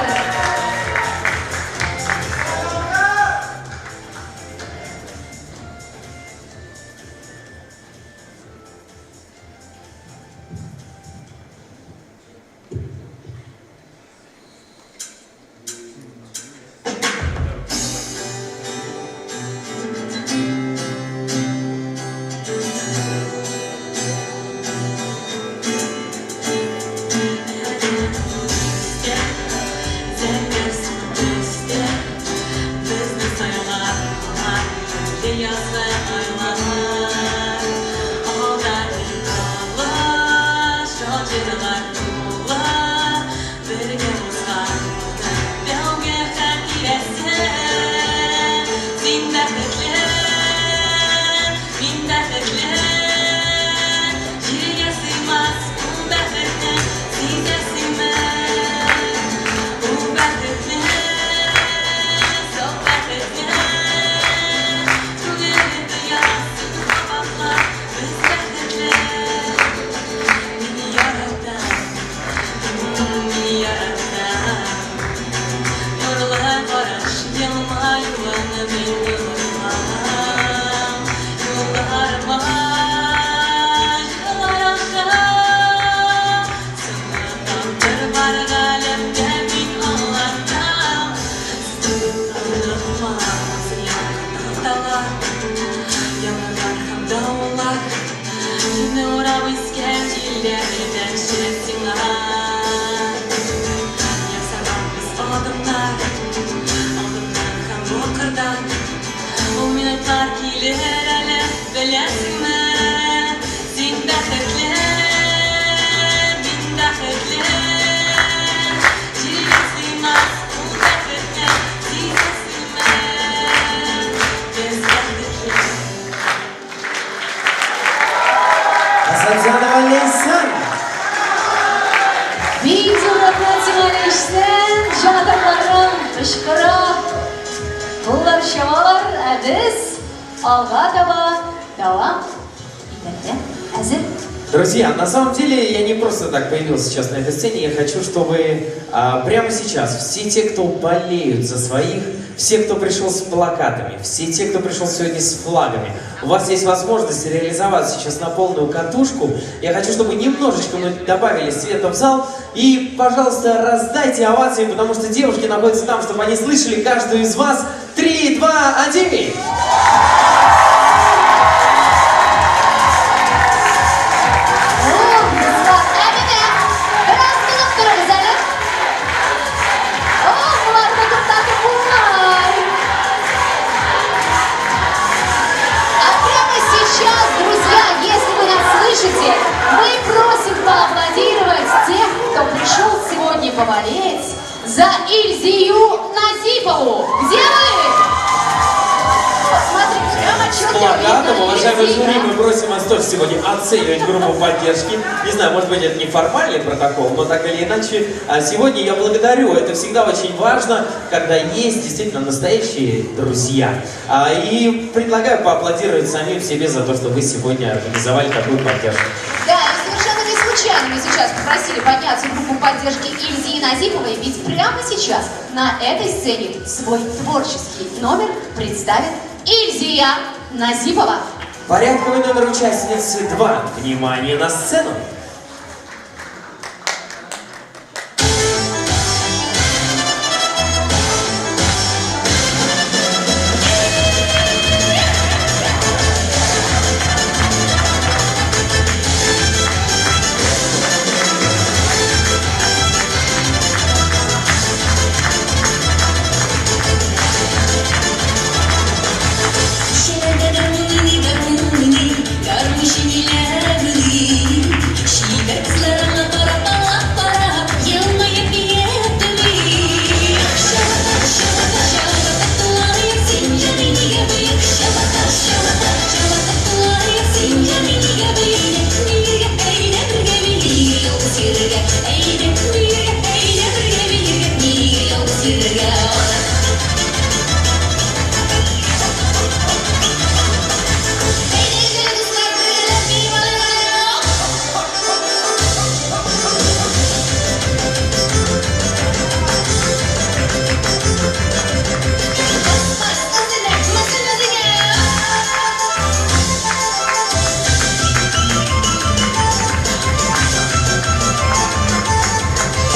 без алга таба дәвам итәргә әзер. Друзья, на самом деле я не просто так появился сейчас на этой сцене. Я хочу, чтобы прямо сейчас все те, кто болеют за своих, все, кто пришел с плакатами, все те, кто пришел сегодня с флагами, у вас есть возможность реализовать сейчас на полную катушку. Я хочу, чтобы немножечко мы добавили света в зал. И, пожалуйста, раздайте овации, потому что девушки находятся там, чтобы они слышали каждую из вас. 3, 2, 1! Ул, дуслар, ә менә бераз тынып торыгыз әле. О, боларны туктатып булмый. А прямо сейчас, друзья, если вы нас слышите, мы просим поаплодировать тех, кто пришел сегодня поболеть за Ильзию Назипову. Где вы? Смотри, прямо С четко плакатом, видно уважаемые Ильзия. жюри, мы просим вас тоже сегодня оценивать группу поддержки. Не знаю, может быть, это не формальный протокол, но так или иначе, сегодня я благодарю. Это всегда очень важно, когда есть действительно настоящие друзья. И предлагаю поаплодировать самим себе за то, что вы сегодня организовали такую поддержку. Да, и совершенно не случайно мы сейчас попросили подняться группу поддержки Ильзии Назиповой, ведь прямо сейчас на этой сцене свой творческий номер представит Ильзия Назипова. Порядковый номер участницы 2. Внимание на сцену! Гармунчы ниләр уйлый? Чибәр кызлар аңа карап, аңа карап, елмаеп биеп Чабата, чабата, чабата тулаеп, син җаный нигә боек? Чабата, чабата, чабата тулаеп, син җаный нигә боек? Биергә, әйдә бергә биергә, ялгыз йөрергә, әйдә биергә, әйдә бергә биергә, нигә ялгыз йөрергә? Әйдә, дуслар, бергәләп биеп алыйк. Бас, үзенә, басын үзеңә.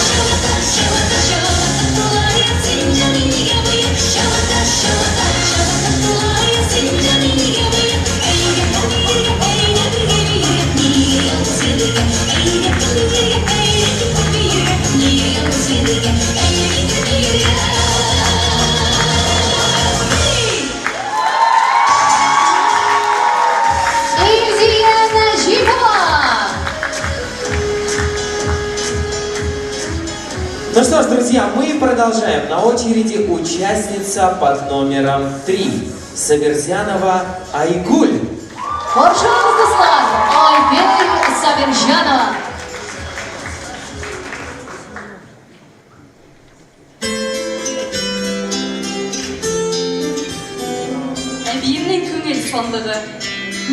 Чабата, чабата, чабата тулаеп, син җаный нигә боек? Чабата, чабата, чабата тулаеп, син җаный нигә боек? Әйдә, биергә, әйдә бергә биергә, нигә ялгыз йөрергә? Әйдә биергә, әйдә киттек биергә, нигә ялгыз йөрергә? Әйдә киттек биергә. Ильзия Наҗипова! Ну что ж, друзья, мы продолжаем. На очереди участница под номером 3. Сабирзянова Айгуль. Каршылагыз, дуслар, Айгөл Сабирҗанова. Әбиемнең күңел сандыгы.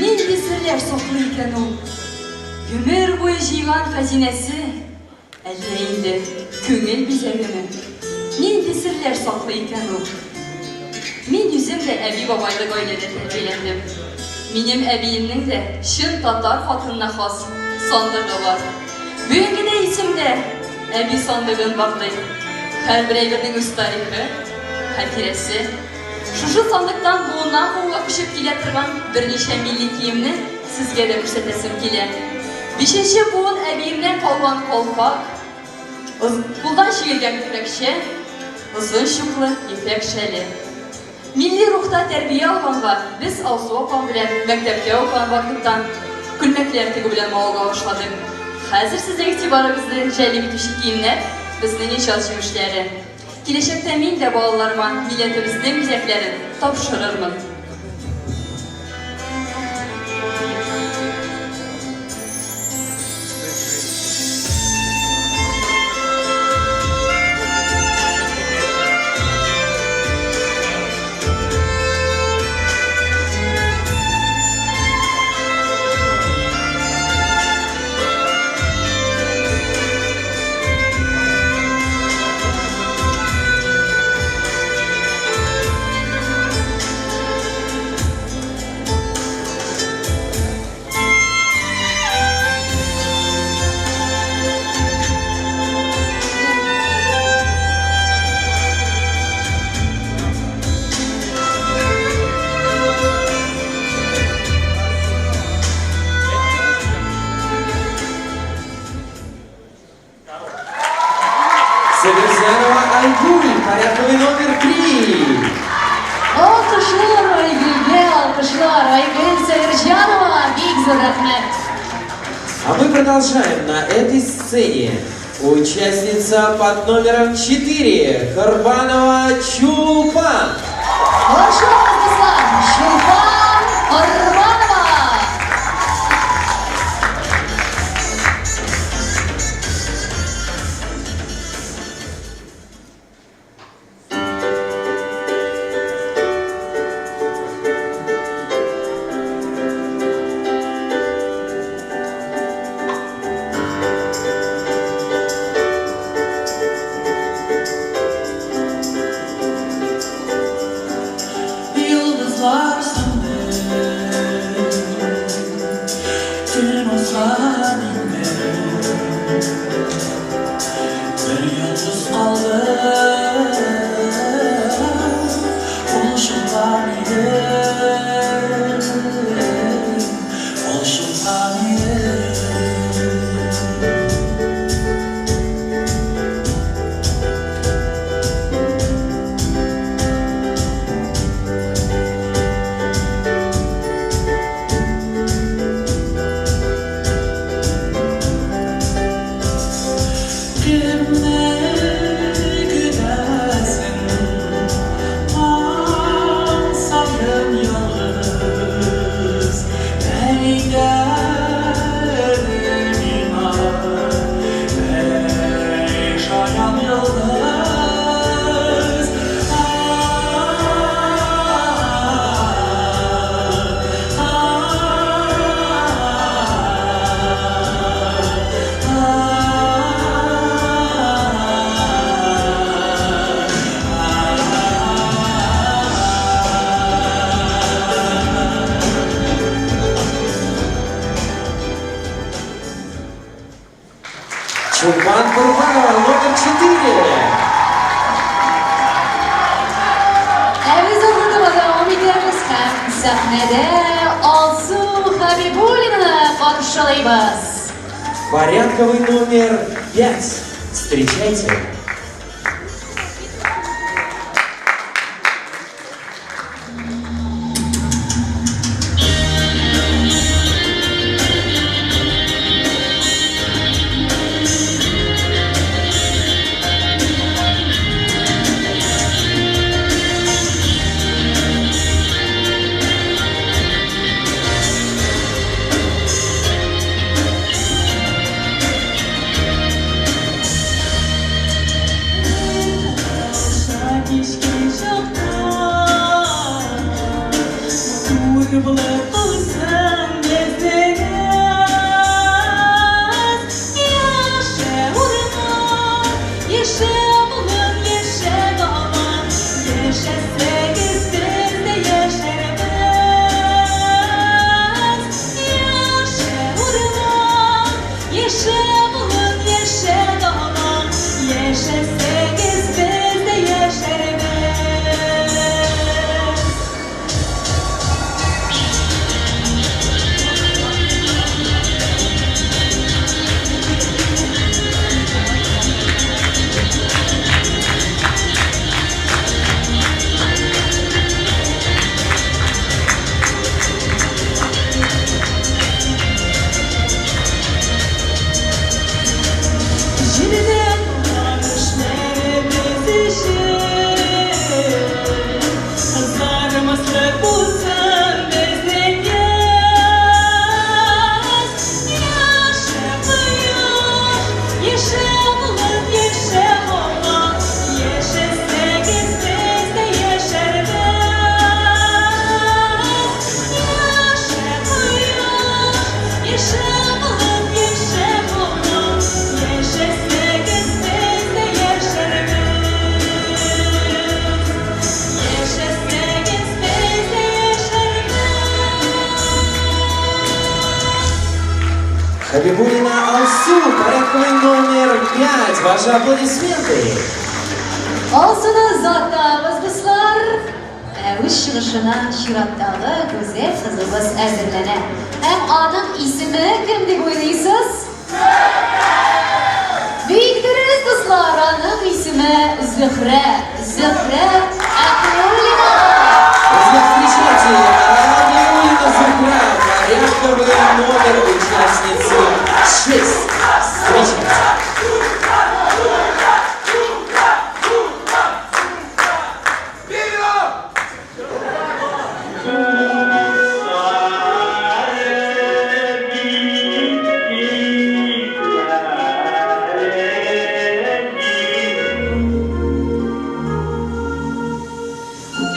Нинди серләр саклый икән ул? Гомер буе җыйган хәзинәсе, әллә инде күңел бизәгеме? Нинди серләр саклый икән ул? Мин үзем дә әби-бабайлы гаиләдә тәрбияләндем. Минем әбиемнең дә чын татар хатынына хас сандыгы бар. Бүгенге дә исемдә, әби сандыгын барлыйм. Һәрбер әйбернең үз тарихы, хатирәсе. Шушы сандыктан буыннан буынга күчеп килә торган берничә милли киемне сезгә дә күрсәтәсем килә. Бишенче буын әбиемнән калган калфак, кулдан чигелгән күлмәкчә, озын чуклы ефәк шәле. Милли рухта тәрбия алганга без Алсу апам белән мәктәптә укыган вакыттан күлмәкләр тегү белән мавыга башладык. Хәзер сезнең игътибарыгызны җәлеп итүче киемнәр безнең иҗат җимешләре. Киләчәктә мин дә балаларыма милләтебезнең бизәкләрен тапшырырмын. Сабирзянова Айгуль, порядковый номер 3. Алкышлар Айгөлгә, алкышлар Айгөл Сабирҗанова, бик зур рәхмәт. А мы продолжаем на этой сцене. Участница под номером 4 Корбанова Чулпан. Каршылагыз, дуслар, Чулпан Корбанова. Йолдызлар сүнде, Төн узган инде. Бер йолдыз калды, Ул чулпан иде, Ул чулпан иде. Кемне көтәсең? Таң саен ялгыз, Әйт әле миңа, әй, шаян йолдыз. Чулпан Курбанова, номер 4. Ә без алга таба дәвам итәбез һәм сәхнәдә Алсу Хабибуллинаны каршылыйбыз. Порядковый номер 5. Встречайте. Кичке чакта Матур булып калсын безнең. Яшә, урман, яшә, болын, яшә, дала. Яшәсәгез, без дә яшәрбез. Яшә, урман, яшә, болын, яшә, дала. Яшәсәгез, без дә яшәрбез. Җирдә булган эшләребез өчен Кызармаслык булсын безнең йөз. Яшә, кояш, яшә, болын, яшә, һава. Яшәсәгез, без дә яшәрбез. Яшә, кояш, яшә, болын, яшә, һава. Яшәсәгез, без дә яшәрбез. Яшәсәгез, без дә яшәрбез. Хабибулина Алсу, порядковый номер 5. Ваши аплодисменты. Алсуны озатабыз, дуслар. Ә үз чыгышына чираттагы гүзәл кызыбыз әзерләнә. Һәм аның исеме кем дип уйлыйсыз? Бик дөрес, дуслар, аның Зөһрә, Зөһрә Әхмиуллина! Друзья, встречайте, Абиуллина Зухра, порядковый номер участницы 6. Встречайте.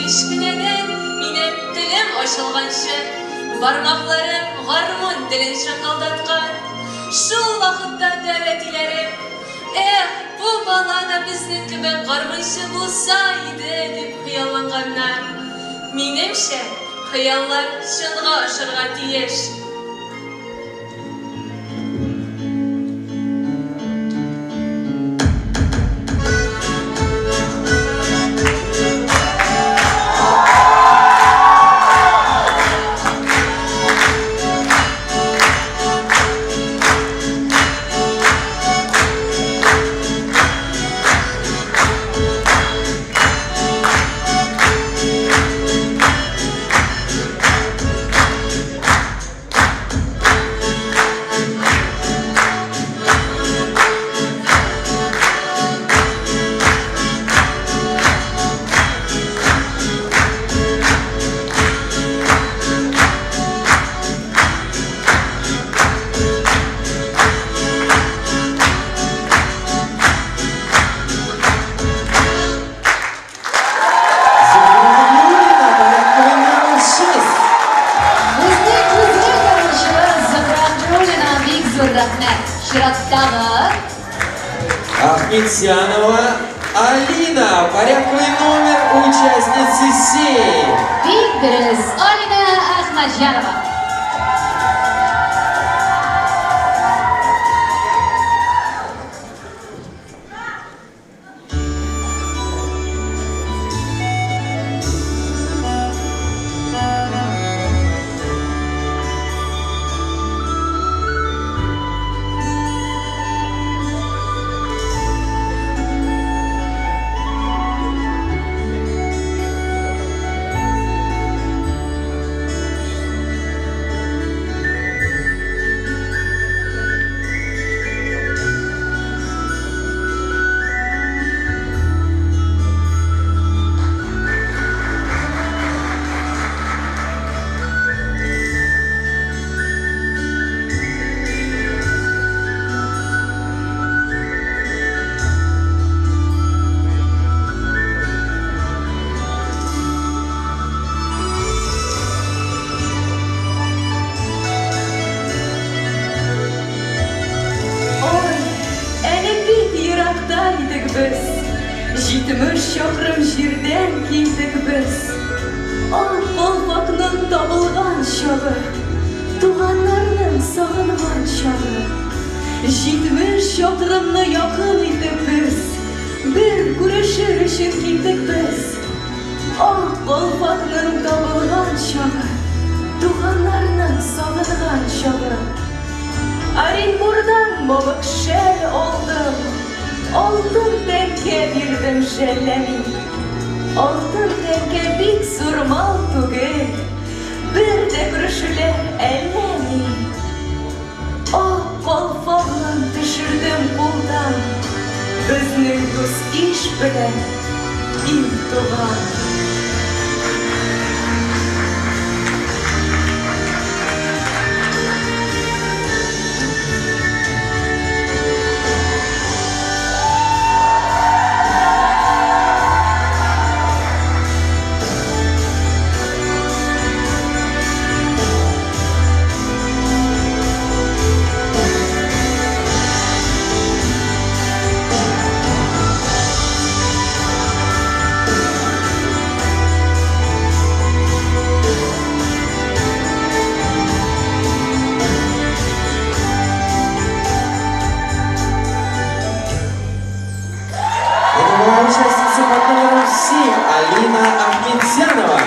Кечкенәдән минем телем ачылганчы, бармакларым гармун телен шакылдаткан. Шул вакытта дәү әтиләрем, Эх, бу бала да безнең кебек гармунчы булса иде, дип хыялланганнар. Минемчә, хыяллар чынга ашырга тиеш. Зухра Абиуллина, порядковый номер 6. Безнең гүзәл гармунчыбыз Зөһрә Әхмиуллина бик зур рәхмәт. Чираттагы Ахметзянова Алина, порядковый номер участницы 7. бик дөрес Алина Әхмәтҗанова. Ой, әле бик еракта идек без, 70 чакрым җирдән килдек без. Ак калфакның табылган чагы, туганнарның сагынган чагы. 70 чакрымны якын итеп без, бер күрешер өчен килдек без. Ак калфакның табылган чагы, туганнарның сагынган чагы. Оренбурдан мамык шәл алдым, алтын тәңкә бирдем жәлләми. Алтын тәңкә бик зур мал түгел, бер дә күрешүләр әллә ни. Ак калфагын төшердем кулдан, безнең дус-иш белән ил туган. Это была участница под номером 7 Алина Ахметзянова.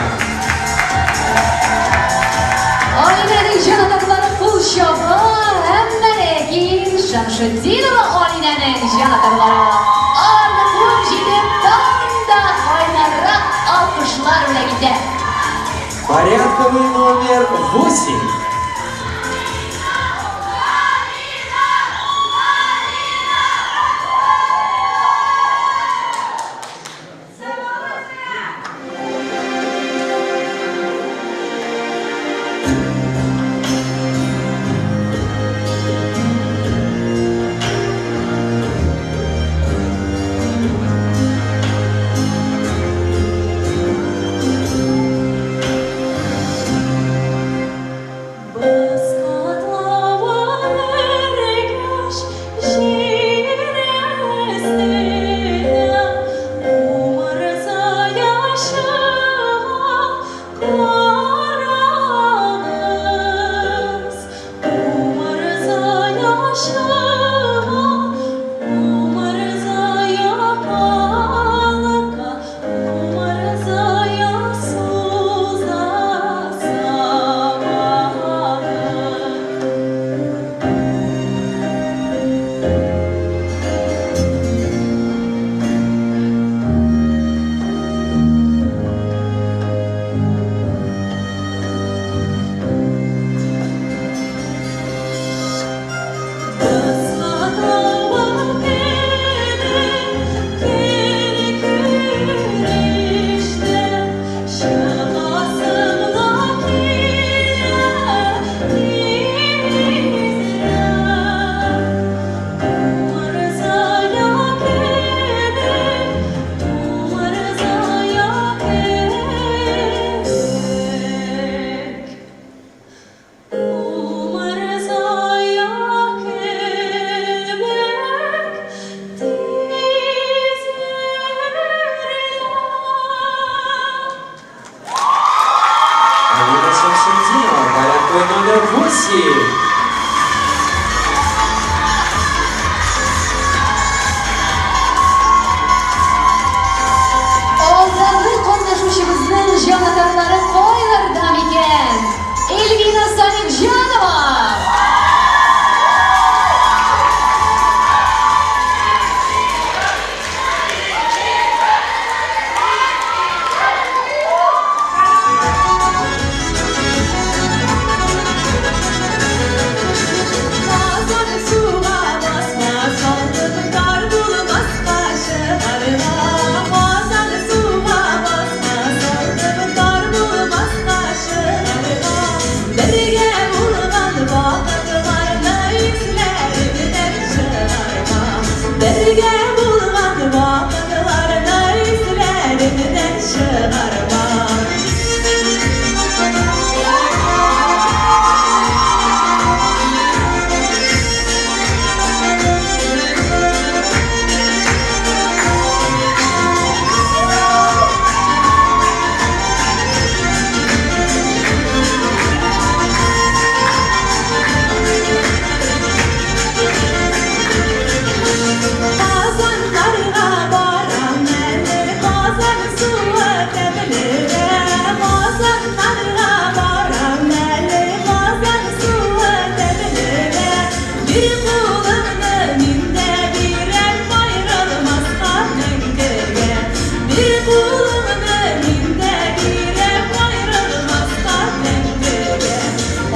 Алинәнең җанатарлары кул чаба, әмма ләкин Шамшутдинова Алинәнең җанатарлары аларны куып җитеп алкышлар бүләк итә. Порядковый номер 8. Алина Шамсутдинова, порядковый номер 8. Алдагы катнашучыбызның җанатарлары кайларда микән? Эльвина Салихҗанова! Бергә булган вакытларны исләреңнән чыгарма. Казаннарга барам әле, Казан суы тәмлегә. Казаннарга барам әле, Казан суы тәмлегә. Бир кулыңны мин дә бирәм, аерылмаска мәңгегә. Бир кулыңны мин дә бирәм, аерылмаска мәңгегә.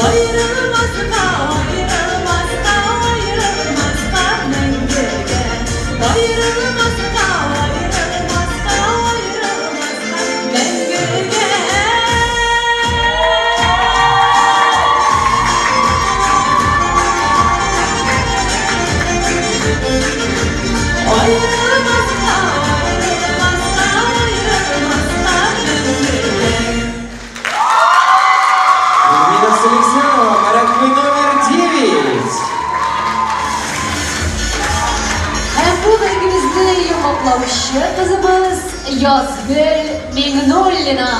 Аерылмаска, аерылмаска, аерылмаска мәңгегә. Аерылмаска, аерылмаска, аерылмаска мәңгегә. Аерылмаска, аерылмаска, аерылмаска мәңгегә. Эльвина Салихзянова, порядковый номер 9. Һәм бу бәйгебезне йомгаклаучы кызыбыз Язгөл Миңнуллина.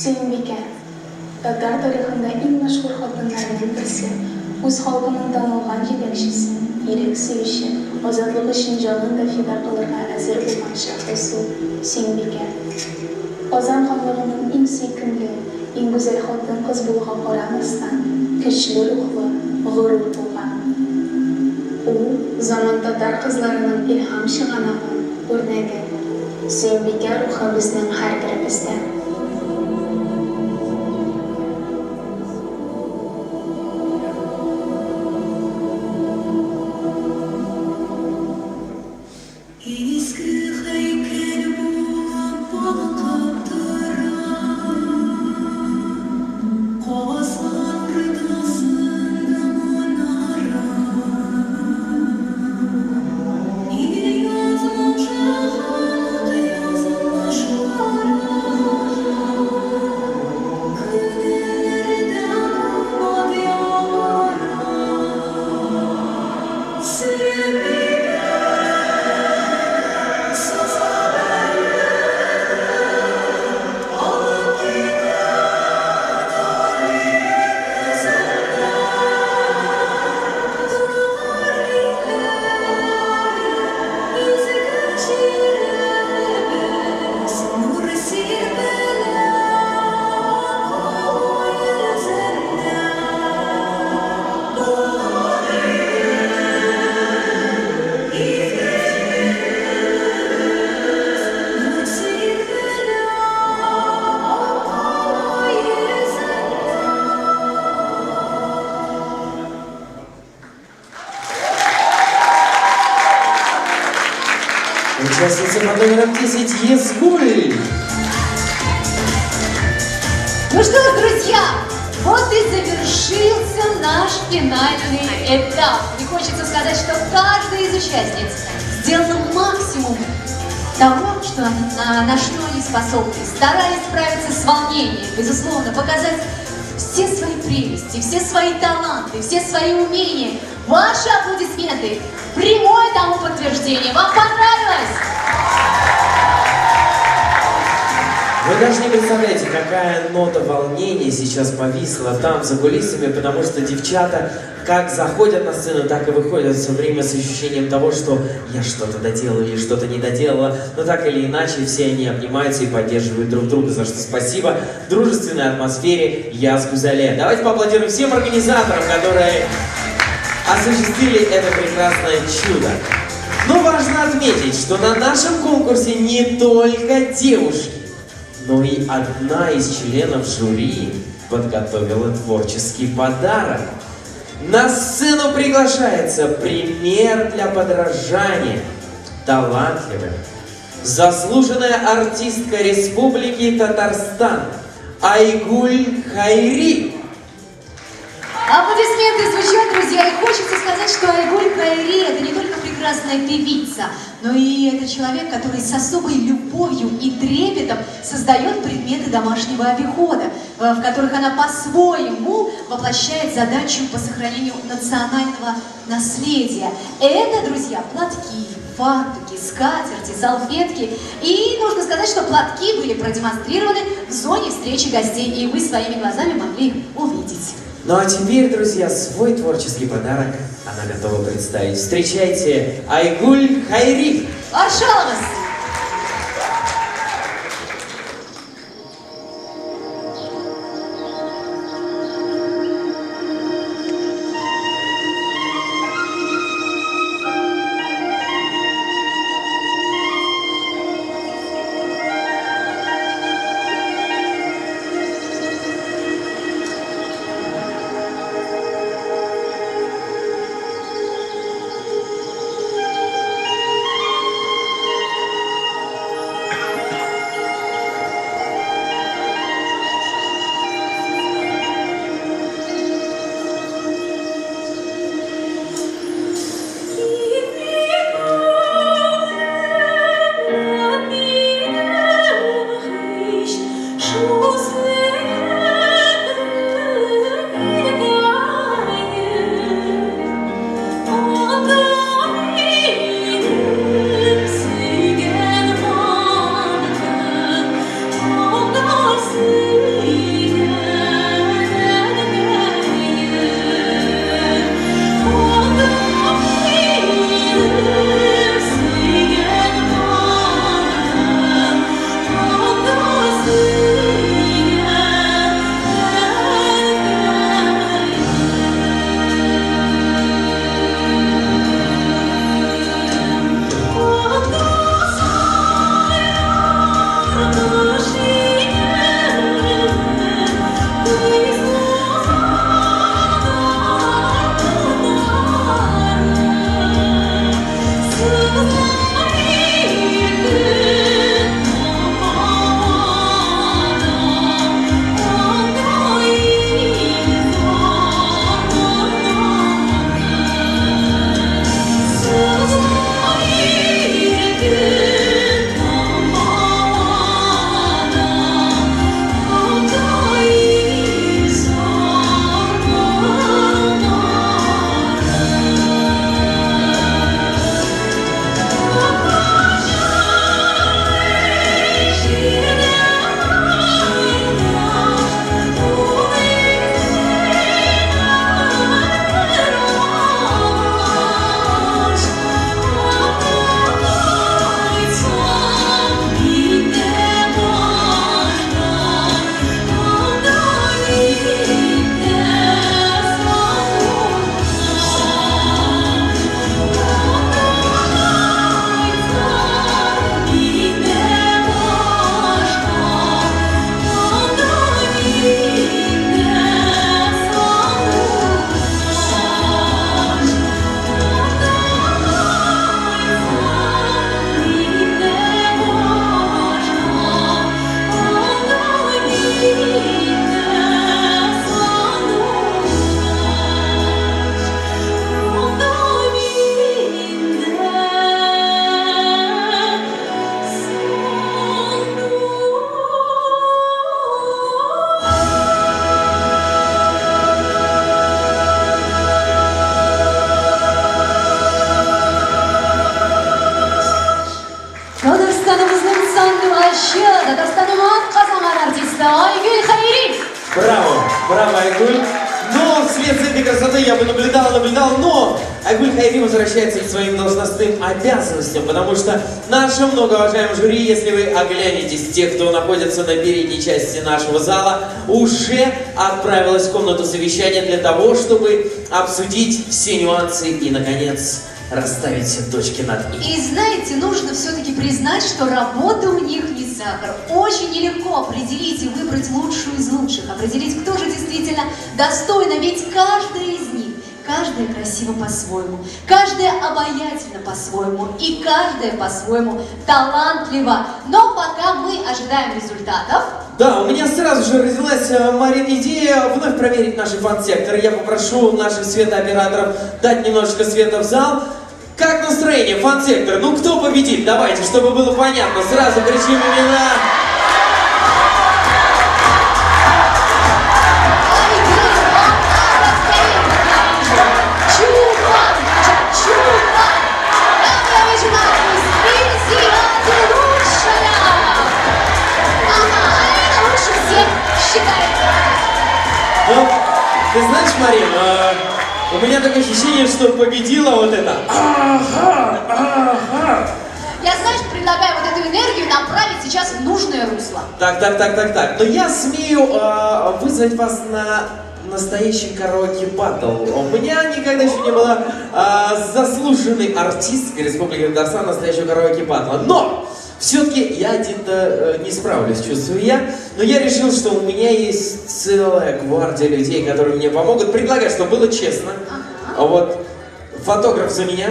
Сөембикә, татар тарихында иң мәшһүр хатыннарның берсе, үз халкының танылган җитәкчесе, ирек сөюче, азатлык өчен җанын да фида кылырга әзер булган шәхес ул Сөембикә. Казан ханлыгының иң сөйкемле, иң гүзәл хатын-кыз булуга карамастан, көчле рухлы, горур булган. Ул, заман татар кызларының илһам чыганагы, үрнәге. Сөембикә рухы безнең һәрберебездә. Изге һәйкәл булып балкып тора Казан уртасында манара. Ил язмышы, халык язмышлары Күңелләрдә кабат яңара. Участница под номером 10 Езгуль. Ну что ж, друзья, вот и завершился наш финальный этап. И хочется сказать, что каждая из участниц сделала максимум того, что на что они способны. Старались справиться с волнением, безусловно, показать все свои прелести, все свои таланты, все свои умения. Ваши аплодисменты – прямое тому подтверждение. Вам понравилось? Вы даже не представляете, какая нота волнения сейчас повисла там, за кулисами, потому что девчата как заходят на сцену, так и выходят все время с ощущением того, что я что-то доделала или что-то не доделала. Но так или иначе, все они обнимаются и поддерживают друг друга, за что спасибо дружественной атмосфере Яз Гузале. Давайте поаплодируем всем организаторам, которые осуществили это прекрасное чудо. Но важно отметить, что на нашем конкурсе не только девушки, но и одна из членов жюри подготовила творческий подарок. На сцену приглашается пример для подражания, талантливая, заслуженная артистка Республики Татарстан Айгуль Хайри. Аплодисменты звучат, друзья, и хочется сказать, что Айгуль Хайри – это не только прекрасная певица, но и это человек, который с особой любовью и трепетом создает предметы домашнего обихода, в которых она по-своему воплощает задачу по сохранению национального наследия. Это, друзья, платки, фартуки, скатерти, салфетки. И нужно сказать, что платки были продемонстрированы в зоне встречи гостей, и вы своими глазами могли их увидеть. Ну а теперь, друзья, свой творческий подарок она готова представить. Встречайте Айгуль Хайри! Пожалуйста! Браво, браво, Айгуль. Но вслед за этой красотой я бы наблюдал, наблюдал, но Айгуль Хайри возвращается к своим должностным обязанностям, потому что наше многоуважаемое жюри, если вы оглянетесь, те, кто находится на передней части нашего зала, уже отправилось в комнату совещания для того, чтобы обсудить все нюансы и, наконец, расставить все точки над «и». И знаете, нужно все-таки признать, что работа у них не сахар. Очень нелегко определить и выбрать лучшую из лучших, определить, кто же действительно достойна, ведь каждая из них, каждая красива по-своему, каждая обаятельна по-своему и каждая по-своему талантлива. Но пока мы ожидаем результатов. Да, у меня сразу же родилась, Марин, идея вновь проверить наши фан-секторы. Я попрошу наших светооператоров дать немножечко света в зал. Как настроение, фан-сектор? Ну, кто победит? Давайте, чтобы было понятно. Сразу кричим имена. Чулпан, Чулпан. Там я вижу надпись «Ильзия, ты лучшая». Ага, Алина лучше всех считает. Ну, ты знаешь, Марин, у меня такое ощущение, что победила вот это. Ага, ага. Я, знаешь, предлагаю вот эту энергию направить сейчас в нужное русло. Так, так, так, так, так. Но я смею вызвать вас на настоящий караоке-баттл. У меня никогда еще не было заслуженной артисткой Республики Татарстан настоящего караоке-баттла. Но все-таки я один-то не справлюсь, чувствую я. Но я решил, что у меня есть целая гвардия людей, которые мне помогут. Предлагаю, чтобы было честно. Ага. Вот фотограф за меня,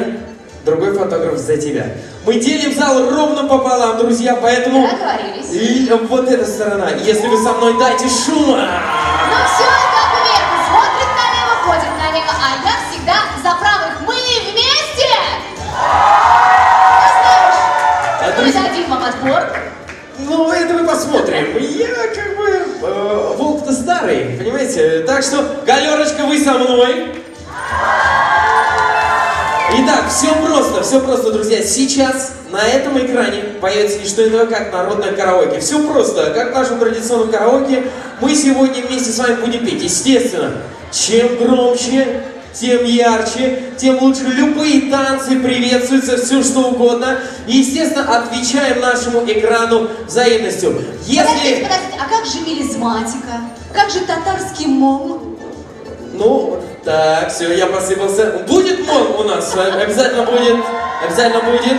другой фотограф за тебя. Мы делим зал ровно пополам, друзья, поэтому... Договорились. И вот эта сторона. Если вы со мной, дайте шума! Ну все, как верно. Смотрит налево, ходит налево, а я всегда за правых. Мы вместе! Ну, знаешь, мы дадим вам отпор. Ну, это мы посмотрим. Я как бы волк-то старый, понимаете? Так что, галерочка, вы со мной. Итак, все просто, друзья. Сейчас на этом экране появится не что иное, как народное караоке. Все просто, как в нашем традиционном караоке. Мы сегодня вместе с вами будем петь. Естественно, чем громче, тем ярче, тем лучше. Любые танцы приветствуются, все что угодно. И, естественно, отвечаем нашему экрану взаимностью. Если... Подождите, подождите, а как же мелизматика? Как же татарский мол? Ну, так, все, я посыпался. Будет мол у нас, обязательно будет, обязательно будет.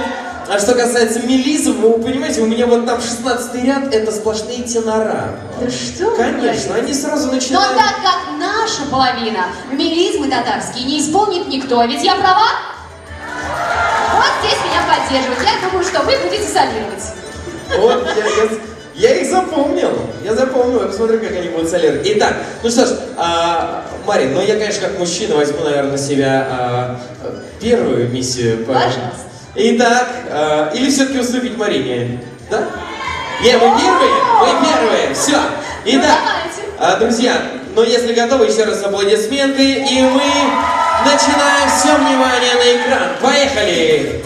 А что касается мелизма, вы понимаете, у меня вот там 16-й ряд, это сплошные тенора. Да что? Конечно, они сразу начинают... Но так как наша половина мелизмы татарские не исполнит никто, ведь я права? Вот здесь меня поддерживают. Я думаю, что вы будете солировать. Вот, я их запомнил, я посмотрю, как они будут солировать. Итак, ну что ж, Марин, ну я, конечно, как мужчина возьму, наверное, на себя первую миссию. Пожалуйста. Итак, или все-таки уступить Марине, да? Не, мы первые, все. Итак, друзья, ну если готовы, еще раз аплодисменты, и мы начинаем. Все внимание на экран. Поехали!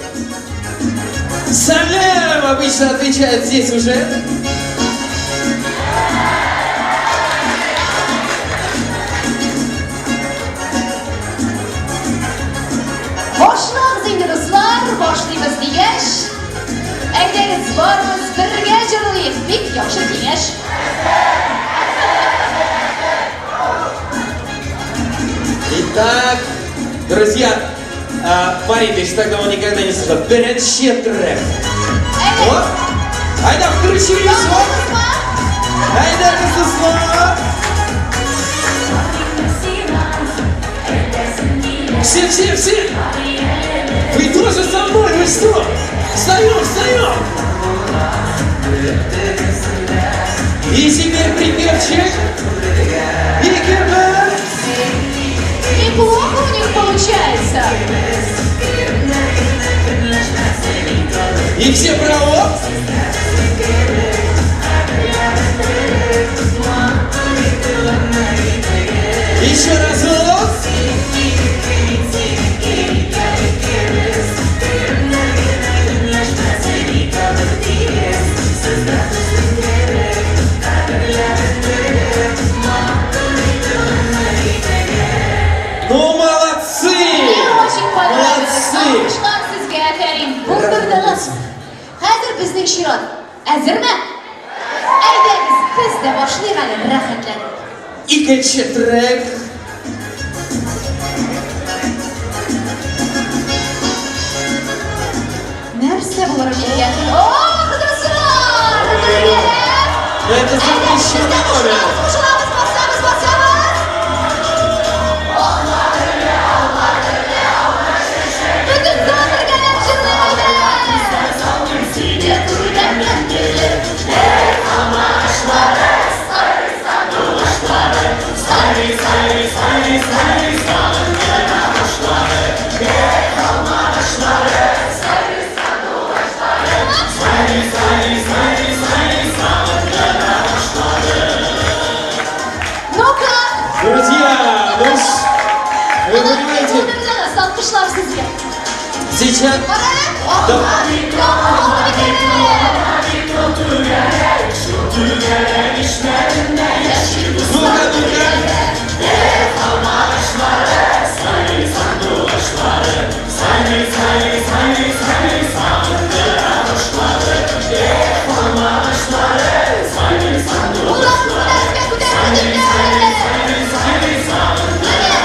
Салем! Обычно отвечают здесь уже. Башлагыз инде, дуслар, башлыйбыз дигәч, әйдәгез барыбыз бергә җырлыйк, бик яхшы киңәш. Итак, друзья, Мария, ты еще так давно никогда не слышала. Беренче трек. Вот. Айда, включили звук. Айда, дуслар. Все, все, все! Вы тоже со мной, вы что? Встаем, встаем! И теперь припевчик. И кирпич. Неплохо у них получается. И все браво! чират. Әзерме? Әйдәгез, без дә башлыйк әле рәхәтләнеп. Икенче трек. Нәрсә булыр микән? Ох, дуслар! Бергәләп! Это запрещенный номер. Кушылабыз, басабыз, басабыз! Бөтен зал бергәләп җырлый әйдә! Сине күргәннән килеп, алмагачлары, сайрый сандугачлары, сайрый, сайрый, сайрый, сайрый сагындыра кошлары, алмагачлары, сайрый сандугачлары, сайрый, сайрый, сайрый, сайрый сагындыра кошлары. Ну-ка! Друзья, ну вы понимаете, Алкышлар сезгә. Сейчас. Да. Ну-ка, ну-ка. Алмагачлары, сайрый сандугачлары, сайрый, сайрый, сайрый, сайрый сагындыра кошлары, алмагачлары, сайрый сандугачлары, сайрый, сайрый, сайрый, сайрый сагындыра.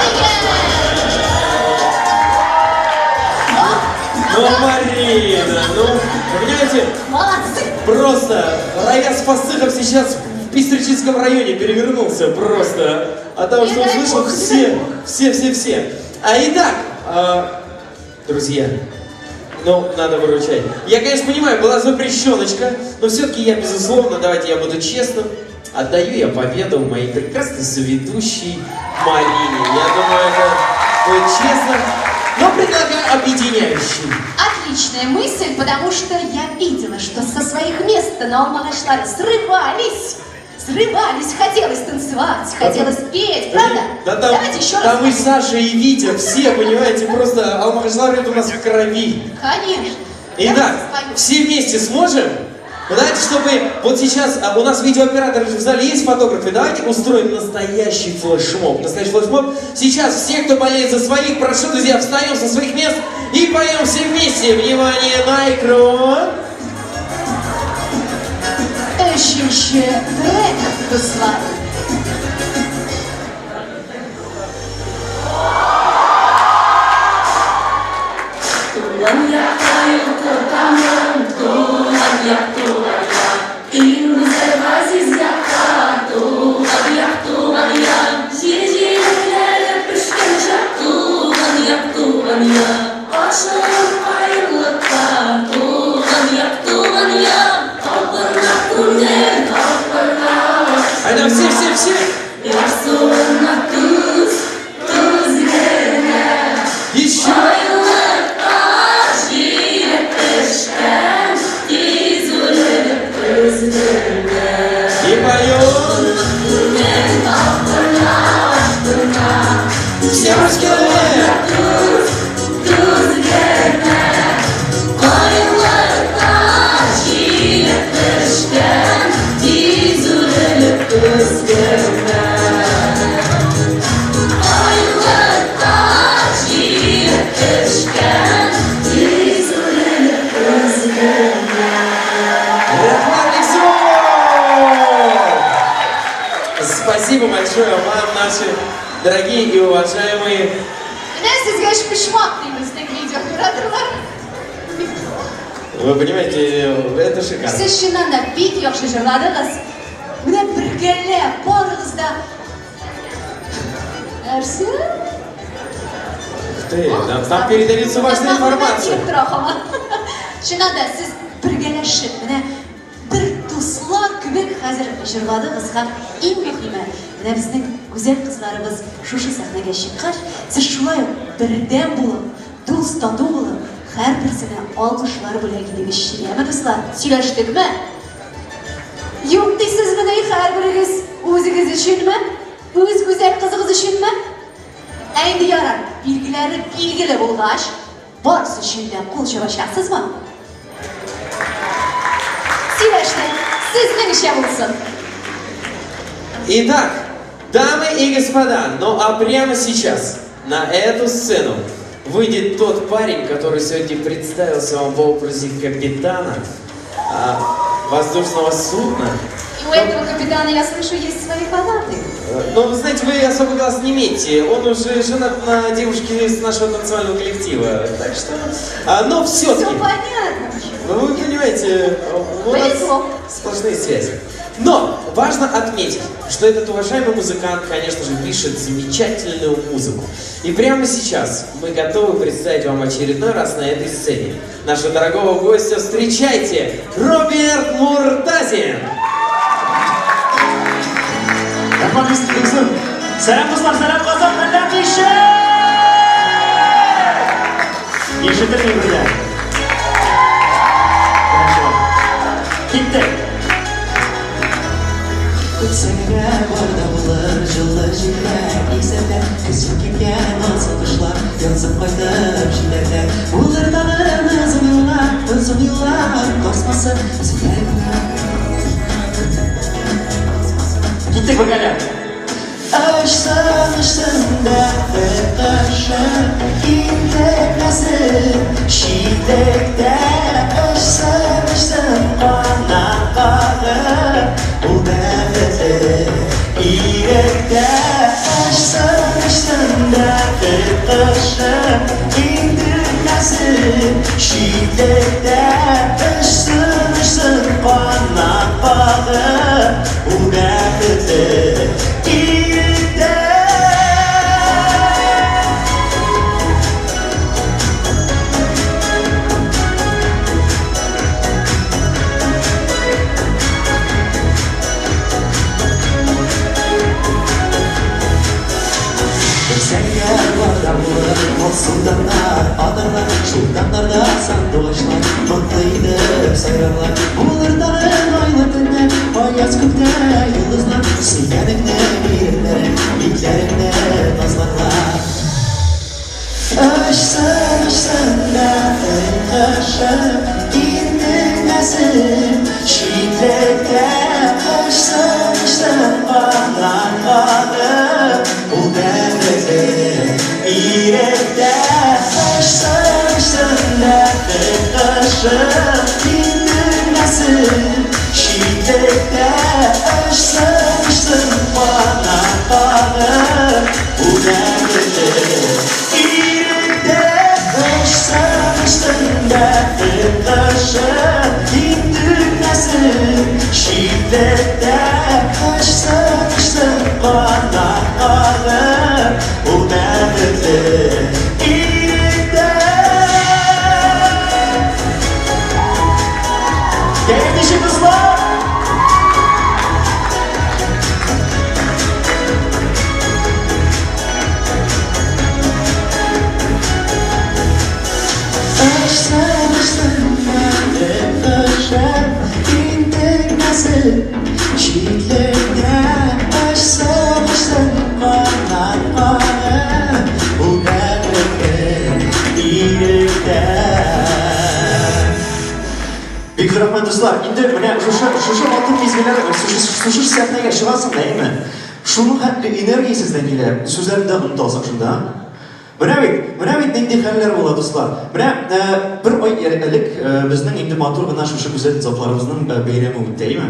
Ну, Марина, ну, вы понимаете, Молодцы! Просто Раяз Фасыхов сейчас в Пестречинском районе перевернулся просто от того, что Не дай услышал бог, не все, дай бог. все, все, все. А итак, друзья, ну, надо выручать. Я, конечно, понимаю, была запрещеночка, но все-таки я, безусловно, давайте я буду честным, отдаю я победу моей прекрасной соведущей Марине. Я думаю, это будет честно, но предлагаю объединяющий. Отличная мысль, потому что я видела, что со своих мест на Алмагачлары срывались. Срывались, хотелось танцевать, хотелось петь, правда? Да там, Давайте еще раз. там и Саша, и Витя, все, понимаете, просто Алмагачлар это у нас в крови. Конечно. Итак, Давайте споем. Все вместе сможем? Ну, давайте, чтобы вот сейчас у нас видеооператор в зале есть, фотографы, давайте устроим настоящий флешмоб. Настоящий флешмоб. Сейчас все, кто болеет за своих, прошу, друзья, встаем со своих мест и поем все вместе. Внимание на экран. Өченче трек, дуслар. Туган якка юл тотамын, туган як, туган як. Иң гүзәл газиз якка, туган як, туган як. Җир җиләкләре пешкән чак, туган як, туган як. Ашыгып каенлыкка, туган як, туган як. Талпына күңел, талпына. Айда, все, все, все. Ярсуына түз, түз генә. Еще. Каенлыкка җиләк пешкән, тиз үрелеп көз генә. И поем. Күңел талпына, ашкына. Все русские. Түз, түз генә. Каенлыкка җиләк пешкән, тиз үрелеп көз генә. Каенлыкка җиләк пешкән, тиз үрелеп көз генә. Рәхмәт, Алексей! Спасибо большое вам, наши дорогие и уважаемые. Менә сезгә өчпочмак дибез видеооператорлар. Вы понимаете, это шикарно. Сез чыннан да бик яхшы җырладыгыз. Менә бергәләп барыгыз да. Нәрсә? Ух ты, нам передают важную информацию. Чыннан да сез бергәләшеп, менә бер дуслар кебек хәзер җырладыгыз һәм иң мөһиме, менә безнең гүзәл кызларыбыз шушы сәхнәгә чыккач, сез шулай ук бердәм булып, дус тату булып, һәрберсенә алкышлар бүләк идегез. Яме, дуслар, сөйләштекме? Юк дисезмени һәрберегез үзегез өченме? Үз гүзәл кызыгыз өченме? Ә инде ярар, билгеләре билгеле булгач, барысы өчен дә кул чабачаксызмы? Сөйләштек, сезнеңчә булсын. Итак, дамы и господа, ну а прямо сейчас на эту сцену выйдет тот парень, который сегодня представился вам в образе капитана. воздушного судна. И у этого капитана, я слышу, есть свои фанаты. Но вы знаете, вы особо глаз не имеете. Он уже женат на девушке из нашего танцевального коллектива. Так что... но все-таки... Все понятно. Ну, вы понимаете, у нас сплошные связи. Но важно отметить, что этот уважаемый музыкант, конечно же, пишет замечательную музыку. И прямо сейчас мы готовы представить вам очередной раз на этой сцене нашего дорогого гостя. Встречайте, Роберт Муртазин! Сәлам, дуслар, сәлам, Казан, хәлләр ничек? Ишетелми бергә. Киттек. Көтсәң барда булыр җылы җилләр исәпләр Көзен киткән асыл кошлар язып кайтып җитәрләр Булыр тагын озын юллар, озын юллар тасмасы зөфәр. Киттек бергәләп. Очсын, очсын бәхет кошы, интекмәсен читлектә. Очсын, очсын канат кагып, ул бәхетле иректә. Очсын, очсын бәхет кошы, интекмәсен читлектә. Очсын, очсын канат кагып, ул бәхетле иректә. Зәңгәр барда булыр алсу таңнар атарлар, шул таңнарда сандугачлар моңлы итеп сайрарлар. Булыр тагын айлы төннәр, аяз күктә йолдызлар, сөйгәнеңнең иреннәре, битләреңне назларлар. Очсын, очсын бәхет кошы, интекмәсен читлектә. Очсын, очсын канат кагып, ул бәхетле иректә. Очсын, очсын бәхет кошы, интекмәсен читлектә. Очсын, очсын канат кагып, ул бәхетле иректә. Очсын, очсын бәхет кошы, интекмәсен читлектә. Очсын, очсын канат кагып, ул бәхетле иректә. Кәеф ничек, дуслар? Очсын, очсын бәхет кошы, интекмәсен читлектә. Очсын, очсын канат кагып, ул бәхетле иректә. Бик зур рәхмәт, дуслар. Инде менә шушы матур мизгелләр, шушы сәхнәгә чыгасың да, әйме? Шуның хәтле энергия сездән килә. Сүзләрне дә онытасың шунда. Менә бит нинди хәлләр була, дуслар. Менә бер ай элек безнең инде матур гына шушы гүзәл затларыбызның бәйрәме үтте, әйме?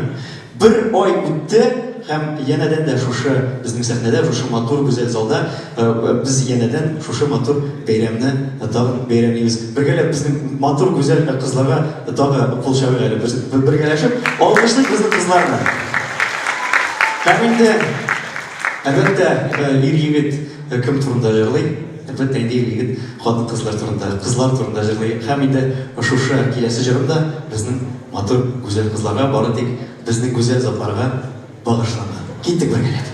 Бер ай үтте һәм янәдән дә шушы безнең сәхнәдә, шушы матур гүзәл залда без янәдән шушы матур бәйрәмне тагын бәйрәмлибез. Бергәләп безнең матур гүзәл кызларга тагы кул чабыйк әле. Без бергәләшеп алкышлыйк безнең кызларны. Һәм инде әлбәттә ир егет кем турында җырлый? Әлбәттә инде ир егет хатын кызлар турында, кызлар турында җырлый. Һәм инде шушы киләсе җырым да безнең матур гүзәл кызларга, бары тик безнең гүзәл затларга багышланган. Киттек бергәләп.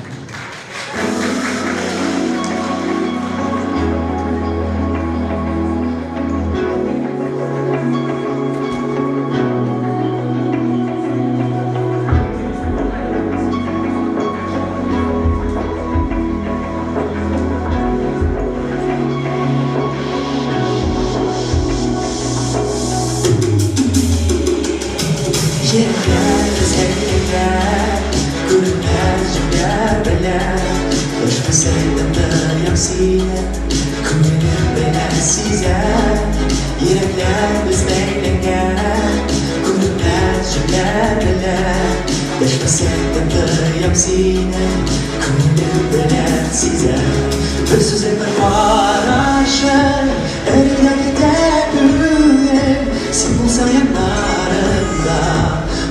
Йөрәкләр бәйләнгән, күренмәс җепләр белән. Дәшмәсәң дә тоям сине, күңелем белән сизәм. Йөрәкләр без бәйләнгән, күренмәс Дисәң дә тоям сине, күңелем белән сизәм. Бер сүзең, бер карашың, эри дә китә күңел. Син булсаң яннарымда,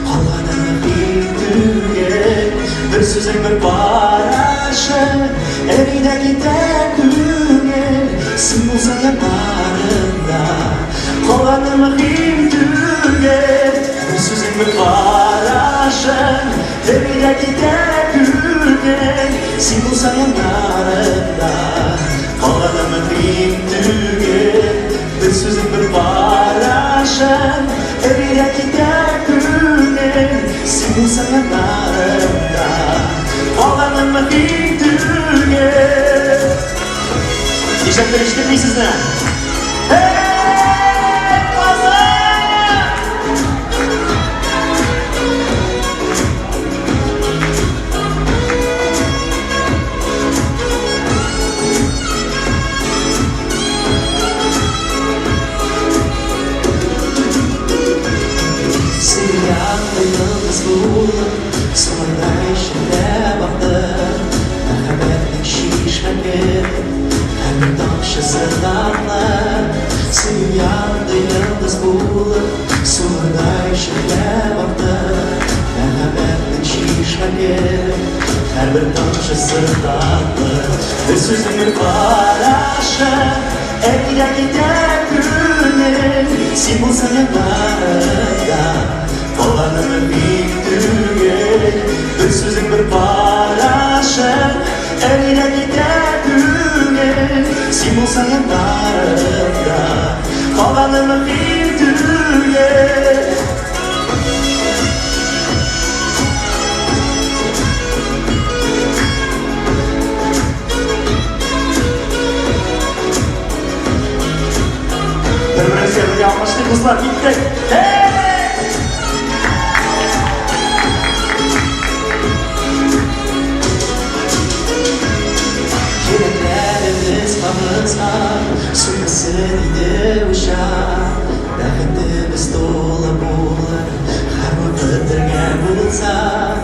калганы мөһим түгел. Бер сүзең, бер карашың, эри дә китә күңел. Син булсаң яннарымда, калганы мөһим түгел. Бер сүзең, бер карашың, эри дә китә күңел. Син булсаң яннарымда, калганы мөһим түгел. Бер сүзең, бер карашың, эри дә китә күңел. Син булсаң яннарымда, калганы мөһим түгел. Нишләптер ишетелми сезне? Эй, Казан! Сыяклы йолдыз булып, сулардай челләп акты. Мәхәббәтнең чишмә кебек, һәрбер тамчысы татлы. Сыяклы йолдыз булып, сулардай челләп акты. Мәхәббәтнең чишмә кебек, һәрбер тамчысы татлы. Бер сүзең, бер карашың, эри дә китә күңел. Син булсаң яннарымда, калганы мөһим түгел. Бер сүзең, бер карашың, эри дә китә күңел. Син булсаң яннарымда, калганы мөһим түгел. Бер-беребезгә бергә алкышлыйк, дуслар, киттек! Эй! Йөрәкләребез кабызган, сүнмәсен иде учак. Бәхетебез тулы булыр, һәрвакыт бергә булсак.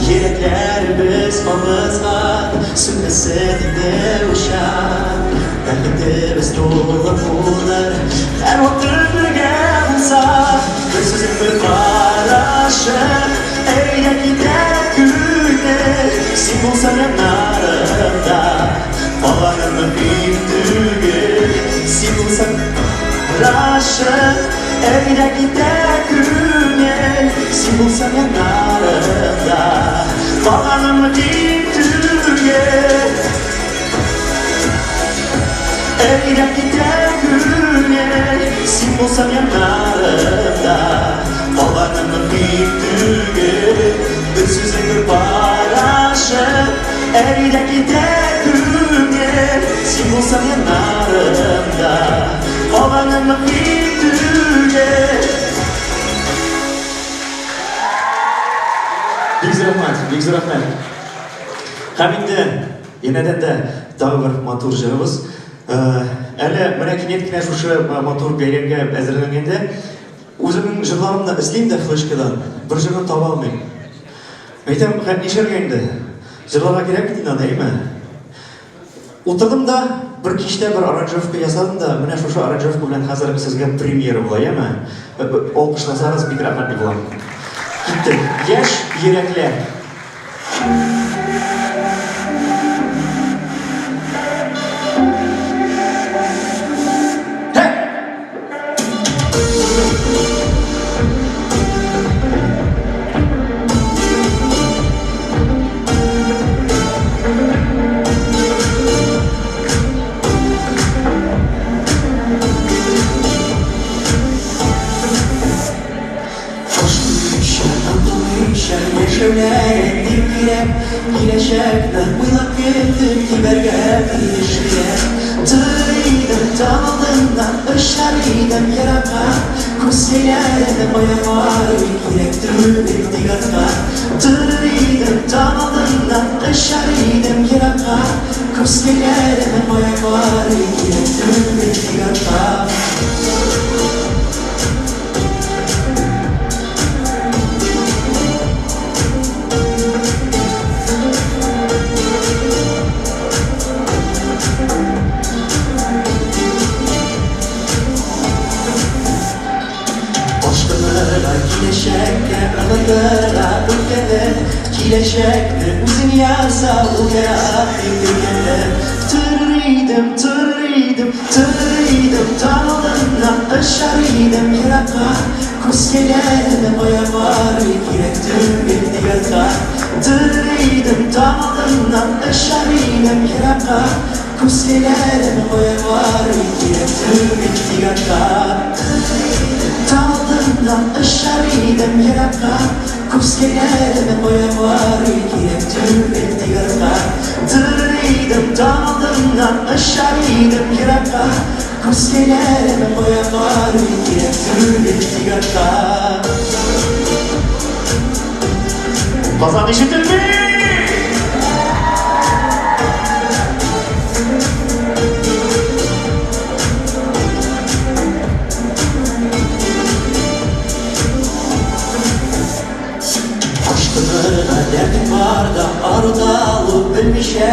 Йөрәкләребез кабызган, сүнмәсен иде учак. Бәхетебез тулы булыр, һәрвакыт бергә булсак. Бер сүзең, бер карашың, эри дә китә күңел. Син булсаң яннарымда, калганы мөһим түгел. Син булсаң карашың, эри дә китә күңел. Син булсаң яннарымда, калганы мөһим түгел. Эри дә китә күңел, син булсаң яннарымда, калганы мөһим түгел. Бер сүзең, бер карашың, эри дә китә күңел. Син булсаң яннарымда, калганы мөһим түгел. Бик зур рәхмәт, бик зур рәхмәт. Һәм инде янәдән дә тагы бер матур җырыбыз. Әле менә кинәт кенә шушы матур бәйрәмгә әзерләнгәндә үземнең җырларымны эзлим дә флешкадан, бер җырны таба алмыйм. Әйтәм, хәл нишләргә инде? Җырларга кирәк бит инде аны, әйеме? Утырдым да, бер кичтә бер аранжировка ясадым да, менә шушы аранжировка белән хәзер сезгә премьера була, яме? Алкышласагыз, бик рәхмәтле булам. Киттек. Яшь йөрәкләр. Ашмыйча, онытмыйча яшәүләре бик кирәк. Киләчәкне уйлап көтеп тибәргә тиешлерәк. Торыр идем таң алдыннан, очар идем еракка. Күз бәйләнеп кая карый, кирәк түгел тик артка. Торыр идем таң алдыннан, очар идем еракка. Күз бәйләнеп кая карый, кирәк түгел тик артка. ерак дип әйткәндә. Торыр идем, торыр идем, торыр идем, таң алдыннан очар идем еракка. Күзкәйләрем кая карый, кирәк түгел тик артка. Торыр идем, таң алдыннан очар идем еракка. Күзкәйләрем кая карый, кирәк түгел тик артка. Таң алдыннан очар идем еракка. Күзкәйләрем кая карый, кирәк түгел тик артка. Торыр идем, таң алдыннан очар идем еракка. Күзкәйләрем кая карый, кирәк түгел тик артка. Казан ишетелми! Ашкынырга дәртең барда, ару-талу белмичә,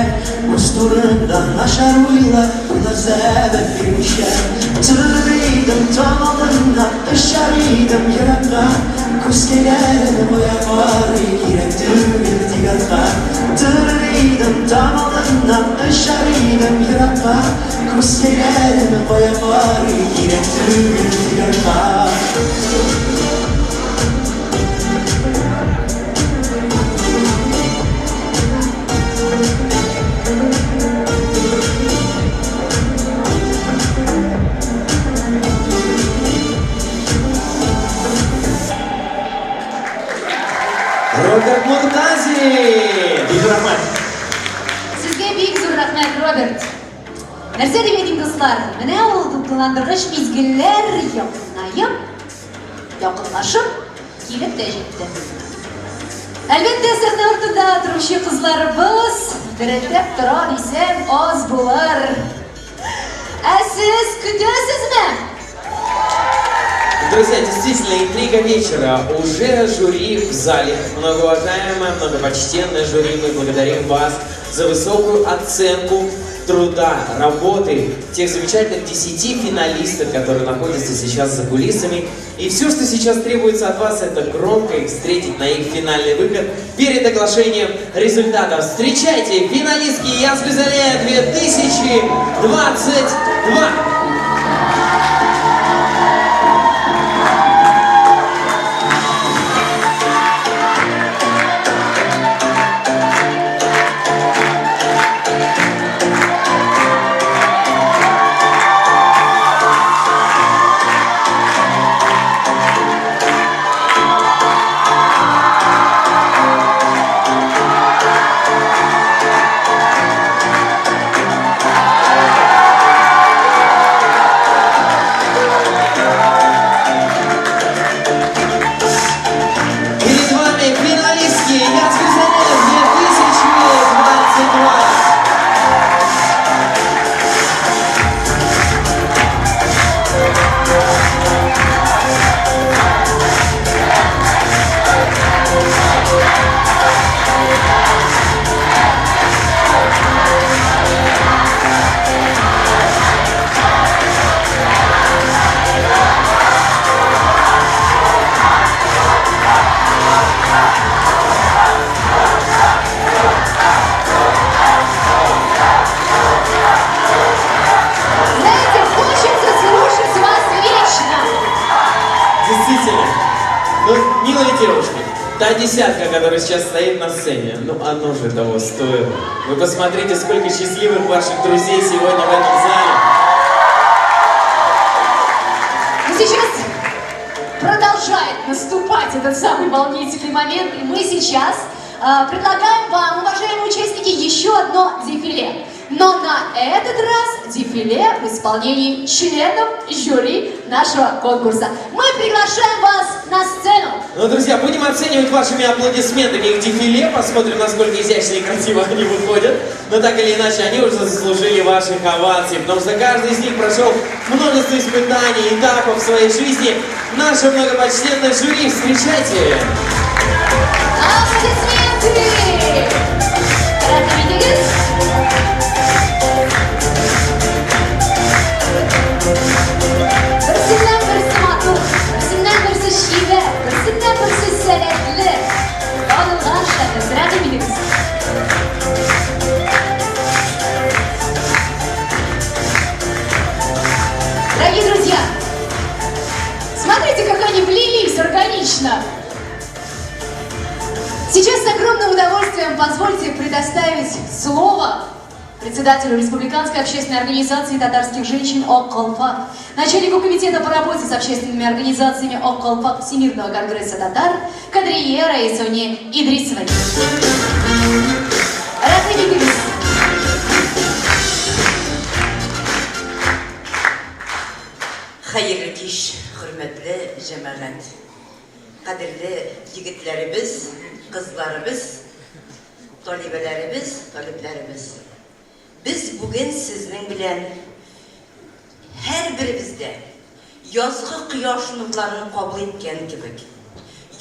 Үз турыңда начар уйлар, уйлар сәбәп бирмичә. Торыр идем таң алдыннан, очар идем еракка, Күзкәйләрем кая карый, кирәк түгел тик артка. Торыр идем таң алдыннан, очар идем еракка, Күзкәйләрем кая карый, кирәк түгел тик артка. Роберт Муртазин! Бик рәхмәт. Сезгә бик зур рәхмәт, Роберт. Нәрсә дип әйтим, дуслар? Менә ул дулкынландыргыч мизгелләр якынаеп, якынлашып килеп тә җитте. Әлбәттә, сәхнә артында торучы кызларыбыз дерелдәп тора дисәм, аз булыр. Ә сез көтәсезме? Друзья, действительно, интрига вечера. Уже жюри в зале. Многоуважаемое, многопочтенное жюри, мы благодарим вас за высокую оценку труда, работы тех замечательных 10 финалистов, которые находятся сейчас за кулисами. И все, что сейчас требуется от вас, это громко их встретить на их финальный выход перед оглашением результатов. Встречайте, финалистки Яз Гүзәлия 2022! Перед вами финалистки Яз Гүзәлия 2022! Знаете, хочется слушать вас вечно. Действительно. Ну, милые девушки, та десятка, которая сейчас стоит на сцене, ну оно же того стоило. Вы посмотрите, сколько счастливых ваших друзей сегодня в этом зале. Но сейчас продолжает наступать этот самый волнительный момент, и мы сейчас предлагаем вам, уважаемые участники, еще одно дефиле. Но на этот раз дефиле в исполнении членов жюри нашего конкурса. Мы приглашаем вас на сцену. Ну, друзья, будем оценивать вашими аплодисментами их дефиле, посмотрим, насколько изящно и красиво они выходят. Но так или иначе, они уже заслужили ваших оваций, потому что каждый из них прошел множество испытаний, этапов в своей жизни. Наше многопочтенное жюри, встречайте! Аплодисменты! Рәхим итегез. Берсеннән берсе матур, берсеннән берсе чибәр, берсеннән берсе сәләтле. Танылган шәхес, рәхим итегез. предоставить слово председателю Республиканской общественной организации татарских женщин Ак калфак, начальнику комитета по работе с общественными организациями Ак калфак Всемирного конгресса татар Кадрие Раисовне Идрисовой. Рәхим итегез. Хәерле кич, хөрмәтле җәмәгать! Кадерле егетләребез, кызларыбыз, талибәләребез, талибләребез! Без бүген сезнең белән һәрберебез дә язгы кояш нурларын кабул иткән кебек,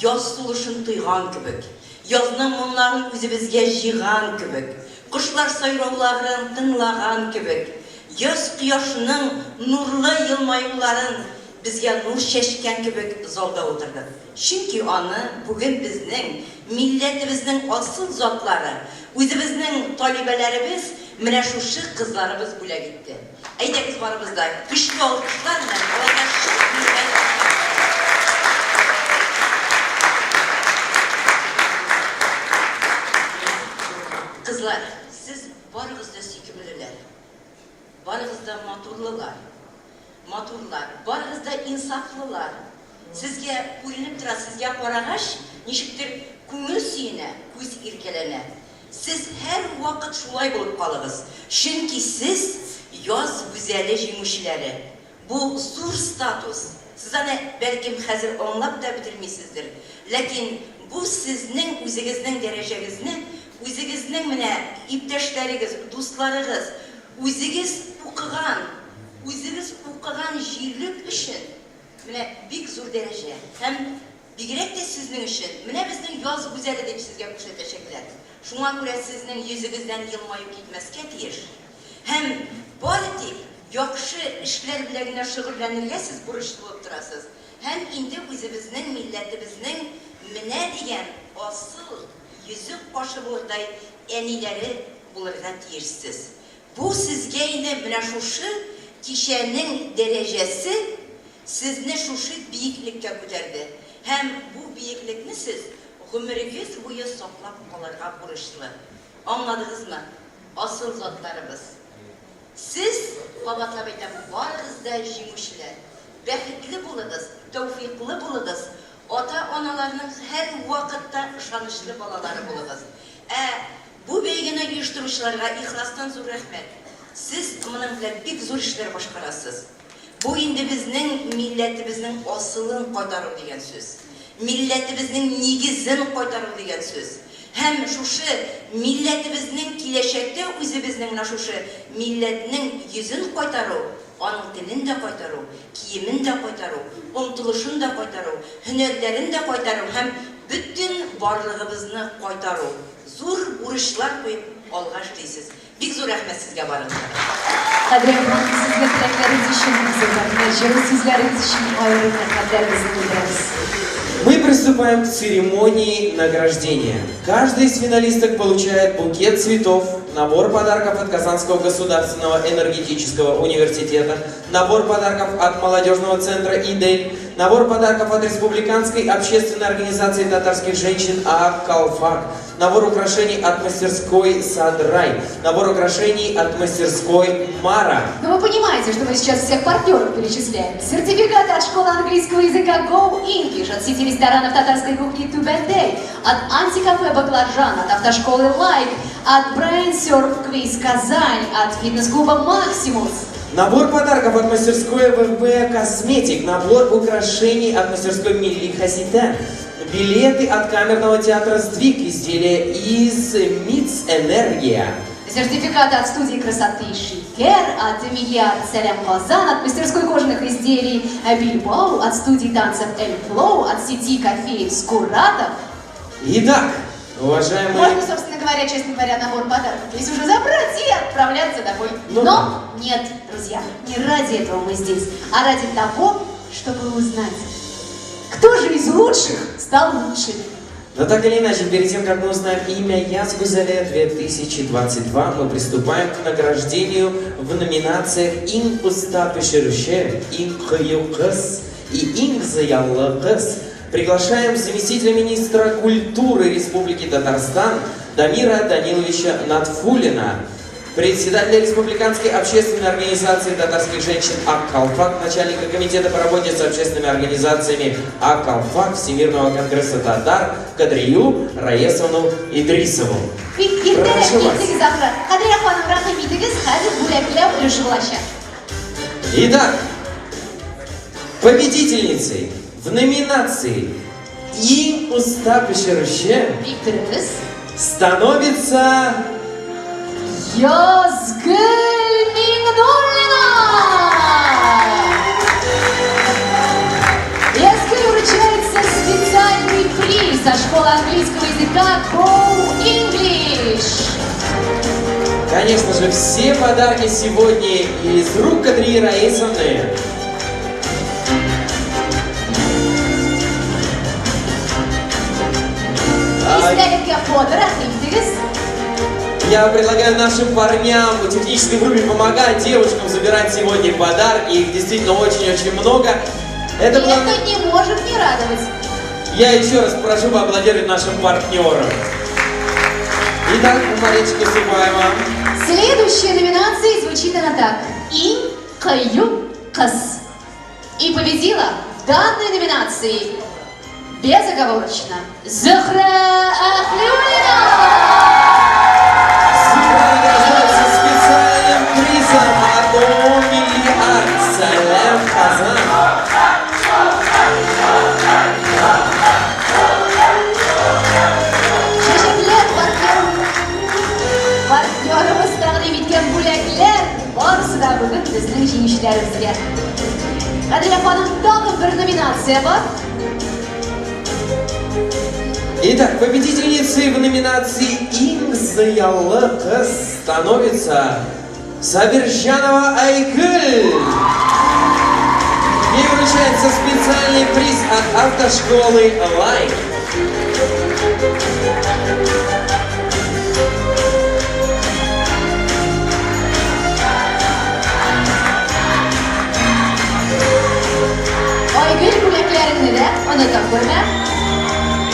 яз сулышын тойган кебек, язның моңнарын үзебезгә җыйган кебек, кошлар сайрауларын тыңлаган кебек, яз кояшының нурлы елмаюларын безгә нур чәчкән кебек залда утырдык. Чөнки аны бүген безнең милләтебезнең асыл затлары, үзебезнең талибәләребез, менә шушы кызларыбыз бүләк итте. Әйдәгез барыбыз да көчле алкышлар белән аларга чын күңелдән рәхмәт. Кызлар, сез барыгыз да сөйкемлеләр, барыгыз да матурлылар. Матурлар, барыгыз да инсафлылар. Сезгә күренеп тора, сезгә карагач, ничектер күңел сөенә, күз иркәләнә. Сез һәрвакыт шулай булып калыгыз, чөнки сез, яз гүзәле җиңүчеләре. Бу зур статус, сез аны, бәлкем, хәзер аңлап та бетермисездер, ләкин бу сезнең үзегезнең дәрәҗәгезне, үзегезнең менә иптәшләрегез, дусларыгыз, үзегез укыган, Үзегез укыган җирлек өчен менә бик зур дәрәҗә. Һәм бигрәк тә сезнең өчен, менә безнең яз гүзәле дип сезгә күрсәтәчәкләр. Шуңа күрә сезнең йөзегездән елмаю китмәскә тиеш. Һәм бары тик яхшы эшләр белән генә шөгыльләнергә сез бурычлы булып торасыз. Һәм инде үзебезнең милләтебезнең менә дигән асыл йөзек кашы булырдай әниләре булырга тиешсез. Бу сезгә инде менә шушы кичәнең дәрәҗәсе сезне шушы биеклеккә күтәрде һәм бу биеклекне сез гомерегез буе саклап калырга бурычлы. Аңладыгызмы, асыл затларыбыз? Сез, кабатлап әйтәм, барыгыз да җиңүчеләр. Бәхетле булыгыз, тәүфыйклы булыгыз, ата-аналарның һәрвакытта ышанычлы балалары булыгыз. Ә Бу бәйгене оештыручыларга ихластан зур рәхмәт. Сез моның белән бик зур эшләр башкарасыз. Бу инде безнең милләтебезнең асылын кайтару дигән сүз. Милләтебезнең нигезен кайтару дигән сүз. Һәм шушы милләтебезнең киләчәктә үзебезнең менә шушы милләтнең йөзен кайтару, аның телен дә кайтару, киемен дә кайтару, омтылышын да кайтару, һөнәрләрен дә кайтару һәм бөтен барлыгыбызны кайтару. Зур бурычлар куеп алга эшлисез. Бик зур рәхмәт сезгә барыгызга да. Кадрия ханым, сезгә теләкләрегез өчен зур рәхмәт, җылы сүзләрегез өчен аерым рәхмәтләребезне белдерәбез. Мы приступаем к церемонии награждения. Каждый из финалисток получает букет цветов, набор подарков от Казанского государственного энергетического университета, набор подарков от молодежного центра «Идель», набор подарков от Республиканской общественной организации татарских женщин ААК «Калфак», набор украшений от мастерской «Садрай», набор украшений от мастерской «Мара». Ну вы понимаете, что мы сейчас всех партнеров перечисляем. Сертификаты от школы английского языка Go English, от сети ресторанов татарской кухни Тубендей, от антикафе «Баклажан», от автошколы «Лайк», от Brain Surf Quiz Казань, от фитнес-клуба «Максимус». Набор подарков от мастерской ВВ «Косметик», набор украшений от мастерской Милли Хаситен, билеты от камерного театра «Сдвиг», изделия из МИЦ «Энергия». Сертификаты от студии красоты «Шикер», от Миллиард Салям Казан, от мастерской кожаных изделий «Бильбоу», от студии танцев «Эль Флоу», от сети кофеев «Скуратов». Итак, уважаемые... Можно, собственно говоря, честно говоря, набор подарков здесь уже забрать и отправляться домой. Ну Но да. нет, друзья, не ради этого мы здесь, а ради того, чтобы узнать, кто же из лучших стал лучшим. Но так или иначе, перед тем, как мы узнаем имя Яз Гузале 2022, мы приступаем к награждению в номинациях Иң оста пешерүче, Иң кыю кыз и Иң зыялы кыз. Приглашаем заместителя министра культуры Республики Татарстан, Дамира Даниловича Натфулина, председателя Республиканской общественной организации татарских женщин «Аккалфак», начальника комитета по работе с общественными организациями «Аккалфак» Всемирного конгресса татар Кадрию Раесовну Идрисову. Бик иртәрәк Прошу вас. киттегез ахры. Кадрия ханым, рәхим итегез, хәзер бүләкләү өлеше булачак. Итак, победительницей в номинации «Иң оста пешерүче» Бик дөрес. становится Язгөл Миңнуллина! Язгөл вручается специальный приз от школы английского языка Go English. Конечно же, все подарки сегодня из рук Кадрии Раисовны. А, Истәлеккә фото, рәхим итегез. Я предлагаю нашим парням в технической группе помогать девушкам забирать сегодня подарки. Их действительно очень-очень много. Это И была... это не может не радовать. Я еще раз прошу поаплодировать нашим партнерам. Итак, Маричка Супаева. Следующая номинация звучит она так. Иң кыю кыз. И победила в данной номинации безоговорочно Зухра Ахлиулина! Зухра награждается специальным призом от ООО «Миллиард» Салям Казан. Чәчәкләр партнер партнерыбыз тәкъдим иткән бүләкләр барысы да бүген безнең җиңүчеләребезгә. Кадрия ханым, тагын бер номинация бар. Итак, победительницей в номинации «Иң зыялы кыз» становится Сабиржанова Айгуль. Ей вручается специальный приз от автошколы «Лайк». Айгөл бүләкләреңне дә оныта күрмә.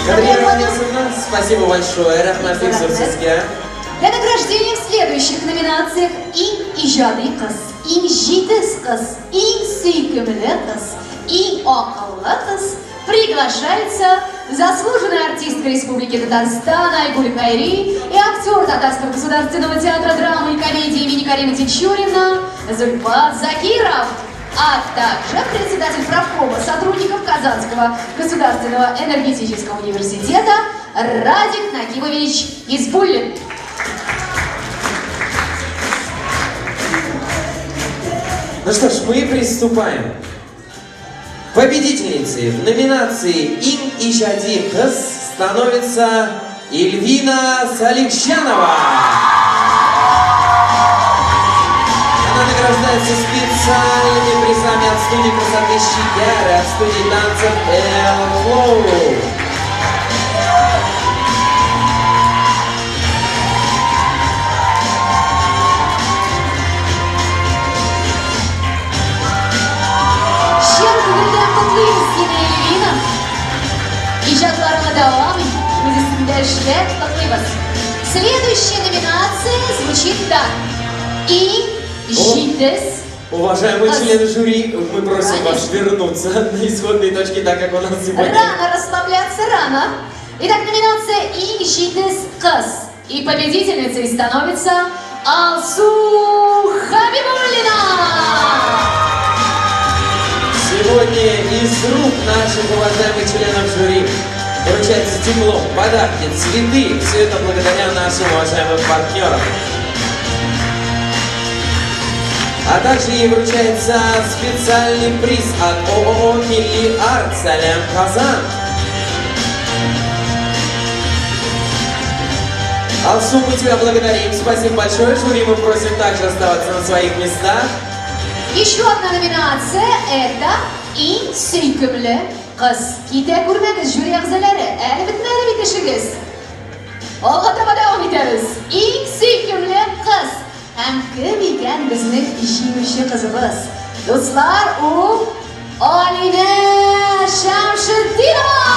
Кадрия Раисовна, спасибо большое. Рәхмәт Рәхмәт. сезгә. Для награждения в следующих номинациях Иң иҗади кыз, Иң җитез кыз, Иң сөйкемле кыз, Иң акыллы кыз приглашается заслуженная артистка Республики Татарстан Айгуль Хайри и актер Татарского государственного театра драмы и комедии имени Карины Тинчурина Зульфат Закиров, а также председатель профкома сотрудников Казанского государственного энергетического университета Радик Нагибович Избуллин. Ну что ж, мы приступаем. Победительницей в номинации «Иң иҗади кыз» становится Эльвина Салихчанова. Она награждается специальными призами от студии красоты Щигары, от студии танцев Эл Флоу. Чын күңелдән котлыйбыз сине, Эльвина. Иҗатларыңа дәвам ит, үз өстеңдә эшлә, котлыйбыз. Следующая номинация звучит так. Иң җитез Уважаемые Кыз. члены жюри, мы просим вас Конечно. вернуться на исходные точки, так как у нас сегодня... Рано расслабляться, рано. Итак, номинация Иң җитез кыз. И победительницей становится Алсу Хабибуллина! Сегодня из рук наших уважаемых членов жюри вручается диплом, подарки, цветы. Все это благодаря нашим уважаемым партнерам. А также ей вручается специальный приз от ООО «Миллиард Салям Казан». Алсу, мы тебя благодарим. Спасибо большое. Жюри мы просим также оставаться на своих местах. Еще одна номинация – это Иң сөйкемле кыз. Китә күрмәгез, жюри әгъзалары, әле бетмәде бит эшегез. Алга таба дәвам итәбез. Иң сөйкемле кыз. Һәм кем икән безнең җиңүче кызыбыз? Дуслар, ул Алинә Шәмшетдинова!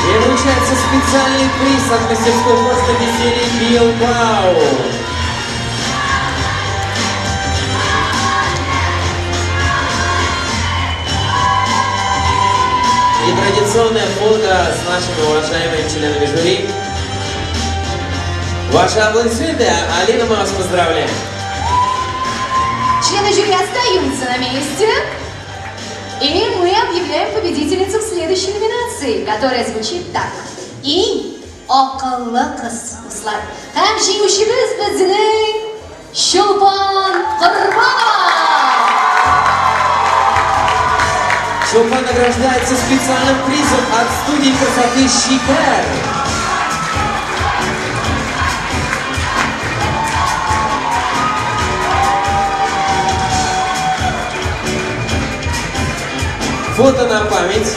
И Ей вручается специальный приз от мастерской кожаных изделий Билбау. И традиционное фото с нашими уважаемыми членами жюри. Ваши аплодисменты, Алина, мы вас поздравляем. Члены жюри остаются на месте. И мы объявляем победительницу в следующей номинации, которая звучит так. Иң акыллы кыз, дуслар. Һәм җиңүчебез безнең Чулпан Корбанова! Чулпан награждается специальным призом от студии красоты «Шикар». Фото на память.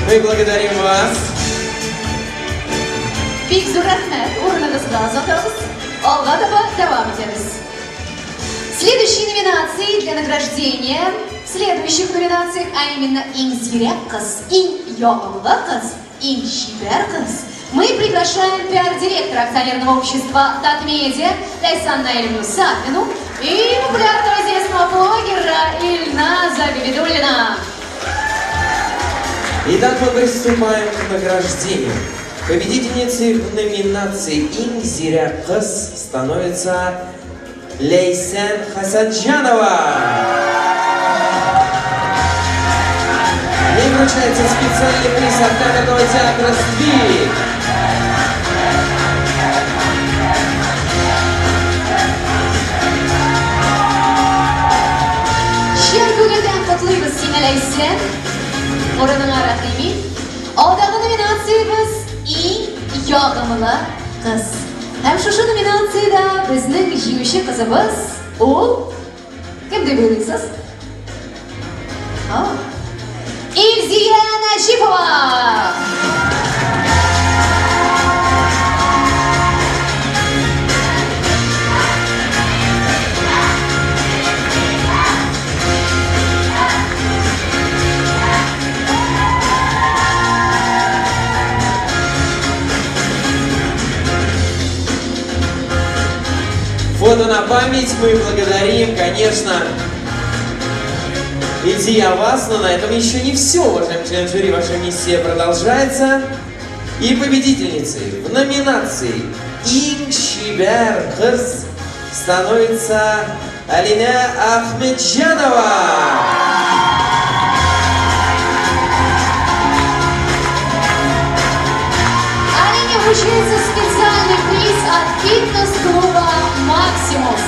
Мы благодарим вас. Бик зур рәхмәт, урыныгызга озатабыз. Алга таба дәвам итәбез. Следующие номинации для награждения в следующих номинациях, а именно Иң зирәк кыз, Иң ягымлы кыз, Иң чибәр кыз, мы приглашаем пиар-директора акционерного общества «Татмедиа» Ляйсан Наилевну Сафину и популярного известного блогера Ильназа Габидуллина. Итак, мы приступаем к награждению. Победительницей в номинации «Иң зирәк кыз» становится Лейсен Хасанджанова. Ей вручается специальный приз от камерного театра «Сдвиг». Чын күңелдән котлыйбыз сине, Ләйсән. Урыныңа рәхим ит. Алдагы номинациябез Иң ягымлы кыз. Һәм шушы номинациядә безнең җиңүче кызыбыз ул кем дип уйлыйсыз? А? Илзия Нәҗипова! Фото на память мы благодарим, конечно, Ильзия вас, но на этом еще не все, уважаемые члены жюри, ваша миссия продолжается. И победительницей в номинации «Иң чибәр кыз» становится Алина Ахмеджанова. Алине вручается специальный приз от фитнес-клуба «Максимус».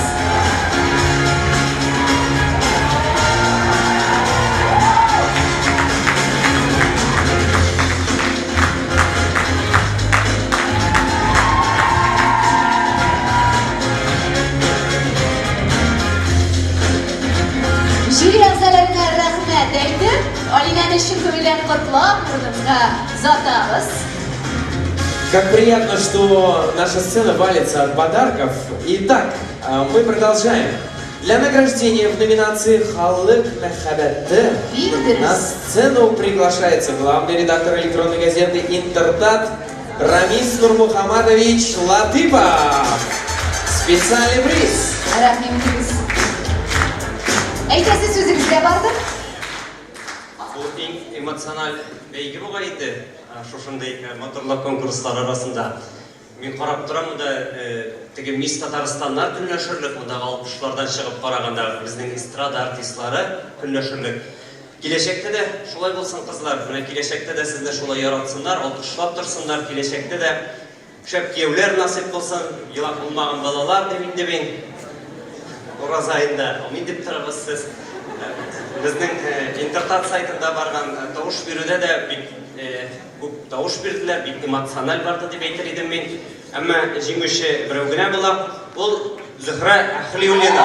Жюри әгъзаларына рәхмәт әйтеп, Алинәне чын күңелдән котлап, урыныбызга озатабыз. Как приятно, что наша сцена валится от подарков. Итак, мы продолжаем. Для награждения в номинации «Халык мәхәббәте» на сцену приглашается главный редактор электронной газеты «Интертат» Рамис Нурмухамадович Латыпов. Специальный приз. Рәхим итегез. Әйтәсе сүзегез дә бардыр? Бу иң эмоциональ бәйге бугай инде, шушындый матурлык конкурслар арасында. Мин карап торам, монда теге Мисс Татарстаннар көнләшерлек, мондагы алкышлардан чыгып караганда, безнең эстрада артистлары көнләшерлек. Киләчәктә дә шулай булсын, кызлар. Менә киләчәктә дә сезне шулай яратсыннар, алкышлап торсыннар, киләчәктә дә шәп кияүләр насыйп булсын, елак булмаган балалар дим инде мин. Ураза аенда амин дип торыгыз сез. Безнең Интертат сайтында барган тавыш бирүдә дә бик күп тавыш бирделәр, бик эмоциональ барды дип әйтер идем мин. Әмма җиңүче берәү генә була. Ул Зөһрә Әхлиуллина.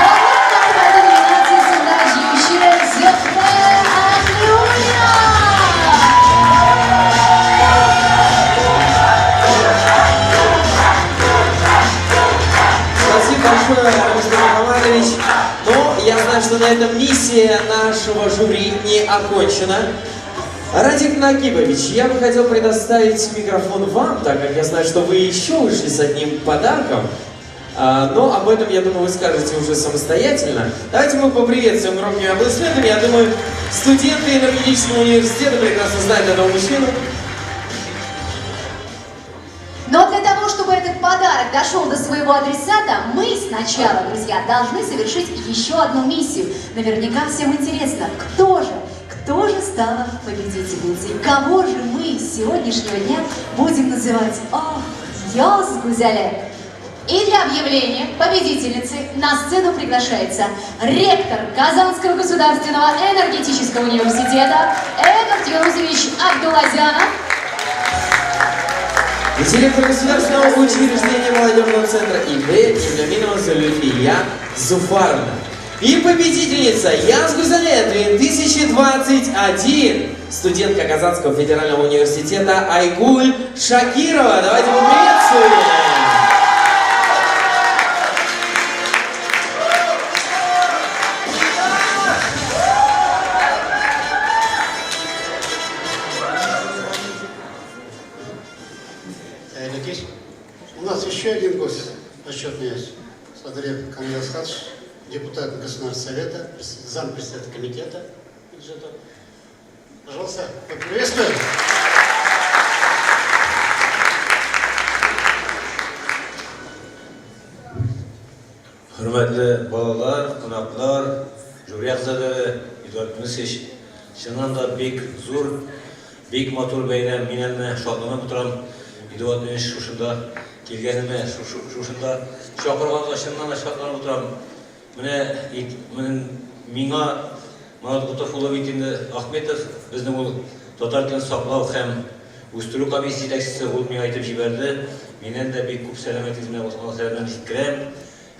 Халык мәхәббәте номинациясендә җиңүче Зөһрә Әхлиуллина! Спасибо большое, Рамис Нурмухамадович. Но я знаю, что на этом миссия нашего жюри не окончена. Радик Нагибович, я бы хотел предоставить микрофон вам, так как я знаю, что вы еще вышли с одним подарком. Но об этом, я думаю, вы скажете уже самостоятельно. Давайте мы поприветствуем громкими аплодисментами. Я думаю, студенты энергетического университета прекрасно знают этого мужчину. Но для того, чтобы этот подарок дошел до своего адресата, мы сначала, друзья, должны совершить еще одну миссию. Наверняка всем интересно, кто же стала победительницей? Кого же мы с сегодняшнего дня будем называть? Ох, Яз Гүзәле! И для объявления победительницы на сцену приглашается ректор Казанского государственного энергетического университета Эдвард Юнусович Абдуллазянов. И директор государственного учреждения молодежного центра ИД Ибраминова Зульфия Зуфаровна. И победительница Яз Гүзәле 2021, студентка Казанского федерального университета Айгуль Шакирова. Давайте поприветствуем! У нас еще один гость почетный есть. Садырев Камиль Асхатович, депутат Государственного совета, зампредседателя комитета бюджета. Пожалуйста, поприветствуем. Хөрмәтле балалар, кунаклар, жюри әгъзалары, Эдуард Юнусович, чыннан да бик зур, бик матур бәйрәм. Мин әле шатланып утырам. Эдуард Юнусович шушында килгәнемә, шушында чакырганга чыннан да шатланып утырам. Менә миңа Марат Готыф улы бит инде Ахметов, безнең ул татар телен саклау һәм үстерү комиссиясе җитәкчесе, ул миңа әйтеп җибәрде. Миннән дә бик күп сәлам әйтегез, менә аңа сәламнәрне җиткерәм.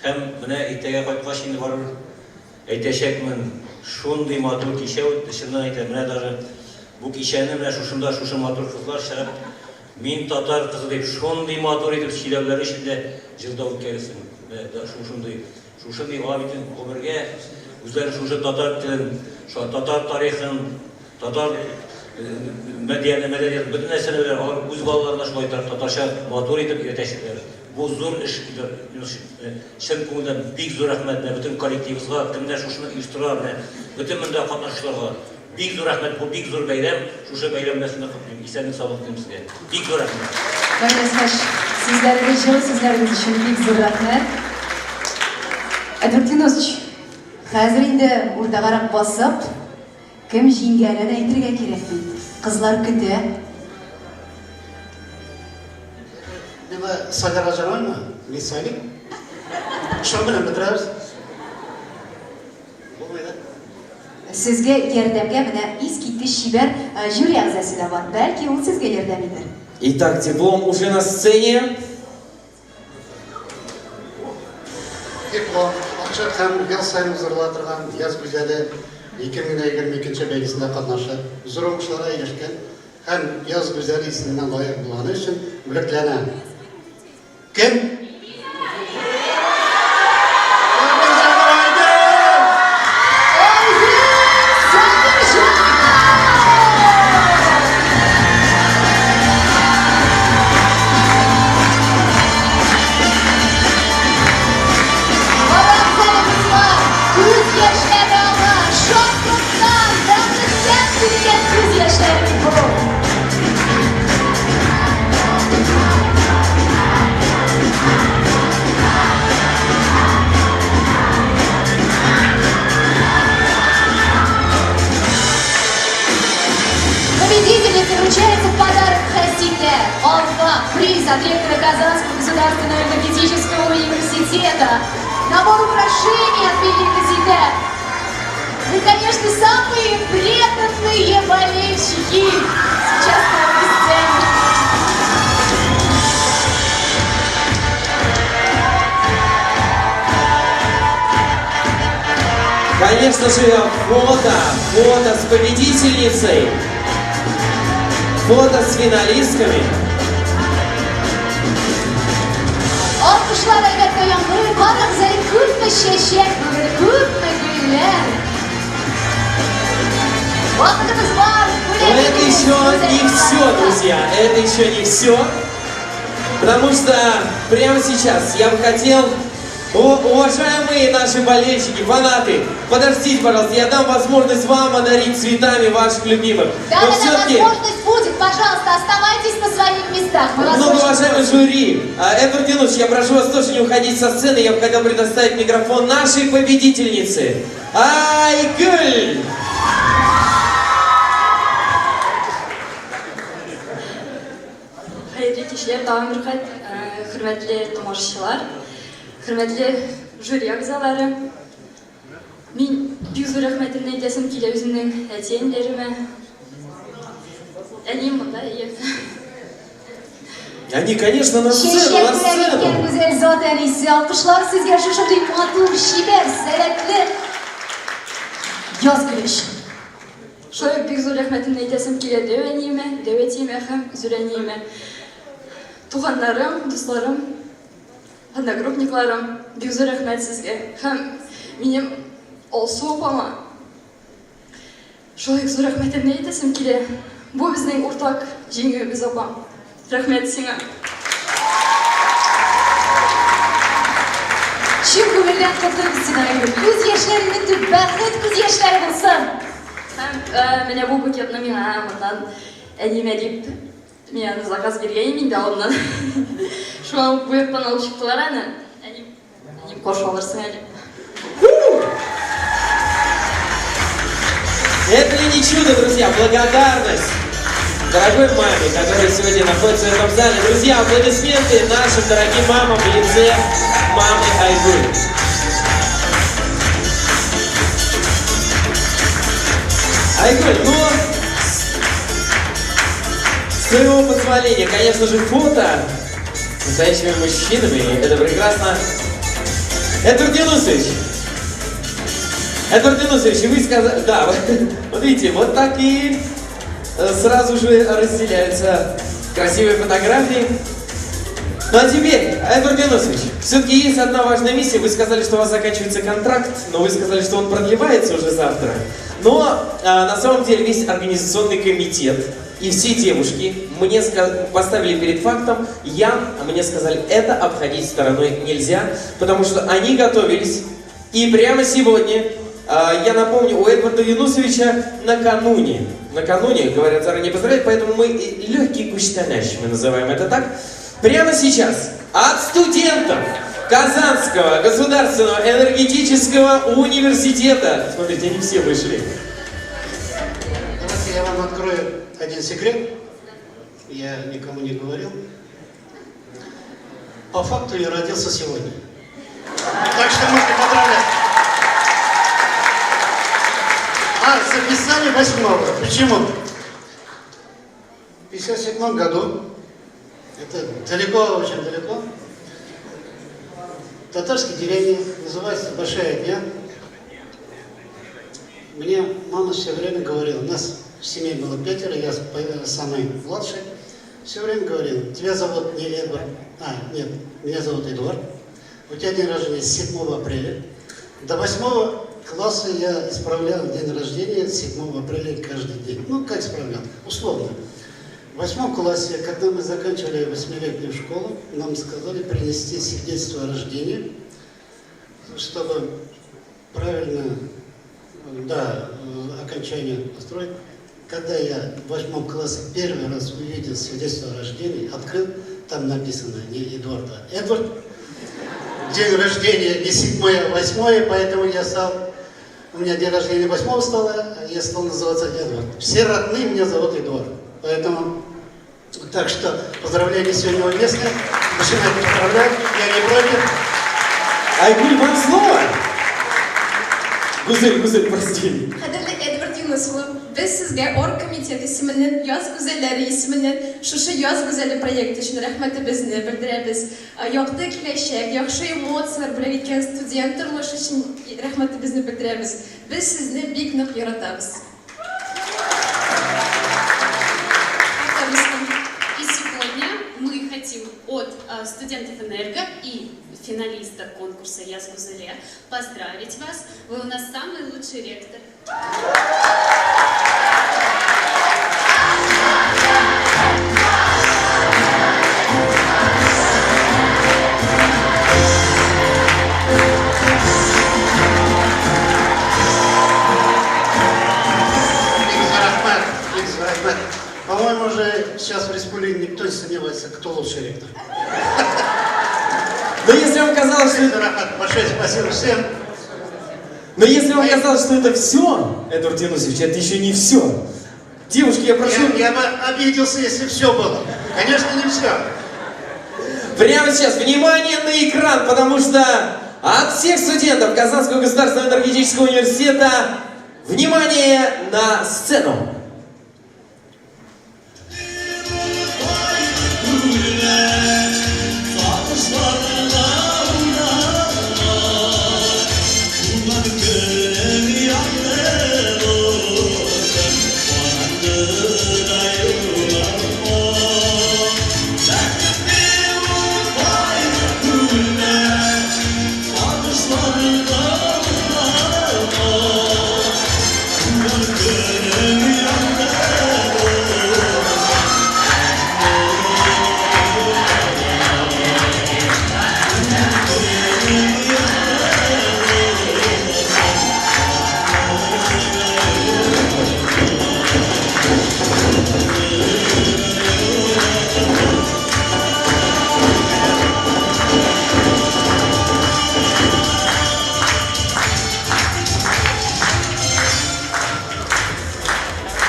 Һәм менә иртәгә кайткач инде барыбер әйтәчәкмен, шундый матур кичә үтте, чыннан әйтәм, менә даже бу кичәне менә шушында шушы матур кызлар чыгып, мин татар кызы дип шундый матур итеп сөйләүләре өчен дә җырда үткәрелсен. Менә шушындый, шушындый алар бит гомергә үзләре шушы татар телен, татар тарихын, татар мәдәният, бөтен нәрсәне беләләр. Алар үз балаларына шулай татарча матур итеп өйрәтәчәкләр. Бу зур эш, чын күңелдән бик зур рәхмәт менә бөтен коллективыбызга, кемнәр шушыны оештыра, менә бөтен монда катнашучыларга. Бик зур рәхмәт, бу бик зур бәйрәм, шушы бәйрәм белән сезне котлыйм. Исәнлек, саулык телим сезгә. Бик зур рәхмәт. Камил Әсхәш, сүзләрегез, җылы сүзләрегез өчен бик зур рәхмәт. Эдвард Юнусович, хәзер инде уртагарак басып, кем җиңгәнен әйтергә кирәк бит. Кызлар көтә. Миңа сайларга җарамыймы? Мин сайлыйм. Шуның белән бетерәбез. Булмый да. Сезгә ярдәмгә менә искиткеч чибәр жюри әгъзасы да бар. Бәлки ул сезгә ярдәм итәр. Итак, диплом уже на сцене. Диплом, акча һәм ел саен уздырыла торган Яз гүзәле 2022 бәйгесендә катнашып, зур уңышларга ирешкән һәм Яз гүзәле исеменә лаек булганы өчен бүләкләнә. Кем? Күз яшьләре ага, шатлыктан, бәхеттән килгән күз яшьләре бит бу. Победительнице вручается в подарок Хасиле Алфа, приз от ректора Казанского государственного энергетического университета, набор украшений от Милли Хасиле. Вы, конечно, самые преданные болельщики сейчас на этой сцене. Конечно же, фото с победительницей, фото с финалистками. Алкышлар әлбәттә яңгырый, карагыз әле, күпме чәчәк бүген, күпме гөлләр. Вакытыбыз бар, бүләк Но это еще не все, друзья. Это еще не все. Потому что прямо сейчас я бы хотел, уважаемые наши болельщики, фанаты, подождите, пожалуйста, я дам возможность вам одарить цветами ваших любимых. Да, Но да, да, все-таки возможность будет. Пожалуйста, оставайтесь на своих местах. Мы вас много очень уважаемый жюри, Эдвард Юнусович, я прошу вас тоже не уходить со сцены. Я бы хотел предоставить микрофон нашей победительнице. Айгуль! Хәерле кичләр, тагын бер кат, хөрмәтле тамашачылар, хөрмәтле жюри әгъзалары. Мин бик зур рәхмәтемне әйтәсем килә үземнең әти-әниләремә. Әнием монда, әйе. Они, конечно, на сцену, Чәчәк на бүләк сцену. иткән гүзәл зат әнисе, алкышлар сезгә шушындый матур, чибәр, сәләтле яз гөле өчен. Шулай ук бик зур рәхмәтемне әйтәсем килә дәү әниемә, дәү әтиемә һәм зур әниемә. Туганнарым, дусларым, одногруппникларым, бик зур рәхмәт сезгә. Һәм минем Алсу апама шулай ук зур рәхмәтемне әйтәсем килә. Бу безнең уртак җиңүебез, апам. Рәхмәт сиңа. Чын күңелдән котлыйбыз сине, Айгөл. Күз яшьләреңне түк, бәхет күз яшьләре булсын. Һәм менә бу букетны миңа моннан әниемә дип, мин аны заказ биргәнем инде алдыннан. Шуңа ук бу яктан алып чыктылар аны. Әнием, әнием каршы алырсың әле. Это ли не чудо, друзья? Благодарность дорогой маме, которая сегодня находится в этом зале. Друзья, аплодисменты нашим дорогим мамам в лице мамы Айгуль. Айгуль, ну, с твоего позволения, конечно же, фото с настоящими мужчинами. Это прекрасно. Эдвард Юнусович, Эдвард Юнусович, вы сказали, да, вот видите, вот так и сразу же разделяются красивые фотографии. Ну а теперь, Эдвард Юнусович, все-таки есть одна важная миссия. Вы сказали, что у вас заканчивается контракт, но вы сказали, что он продлевается уже завтра. Но на самом деле весь организационный комитет и все девушки мне поставили перед фактом, мне сказали, это обходить стороной нельзя, потому что они готовились. И прямо сегодня, я напомню, у Эдварда Юнусовича накануне, говорят, заранее поздравляют, поэтому мы легкий куштанящ, мы называем это так. Прямо сейчас от студентов Казанского государственного энергетического университета. Смотрите, они все вышли. Давайте я вам открою один секрет. Я никому не говорил. По факту я родился сегодня. Так что можете поздравлять. А записали 8-го. Почему? В 57 году, это далеко, очень далеко, в татарской деревне, называется Большая Дня. Мне мама все время говорила, у нас в семье было 5, я самый младший, все время говорила, тебя зовут не Эдвард, а, нет, меня зовут Эдуард, у тебя день рождения 7 апреля. До 8 класса я исправлял день рождения 7 апреля каждый день. Ну, как исправлял? Условно. В 8 классе, когда мы заканчивали 8-летнюю школу, нам сказали принести свидетельство о рождении, чтобы правильно, да, окончание построить. Когда я в 8 классе первый раз увидел свидетельство о рождении, открыл, там написано не Эдуард, а Эдвард. День рождения не 7, а 8, поэтому я стал, у меня день рождения 8 стало, а я стал называться Эдвард. Все родные меня зовут Эдуард. Поэтому, так что поздравления сегодня уместны. Начинайте поздравлять, я не против. Айгуль, вам слово? Гузель, Гузель, прости. Кадерле Эдвард Юнус улы, без сезгә оргкомитет исеменнән, Яз гүзәлләре исеменнән шушы Яз гүзәле проекты өчен рәхмәтебезне белдерәбез. Якты киләчәк, яхшы эмоцияләр бүләк иткән студент тормышы өчен рәхмәтебезне белдерәбез. Без сезне бик нык яратабыз. И сегодня мы хотим от студентов Энерго и финалиста конкурса Яз Гүзәле поздравить вас. Вы у нас самый лучший ректор. не сомневается, кто лучший ректор. Но если вам казалось, что... Большое спасибо всем. Но если вам казалось, что это все, Эдвард Юнусович, это еще не все. Девушки, я прошу... Я бы обиделся, если все было. Конечно, не все. Прямо сейчас, внимание на экран, потому что от всех студентов Казанского государственного энергетического университета внимание на сцену.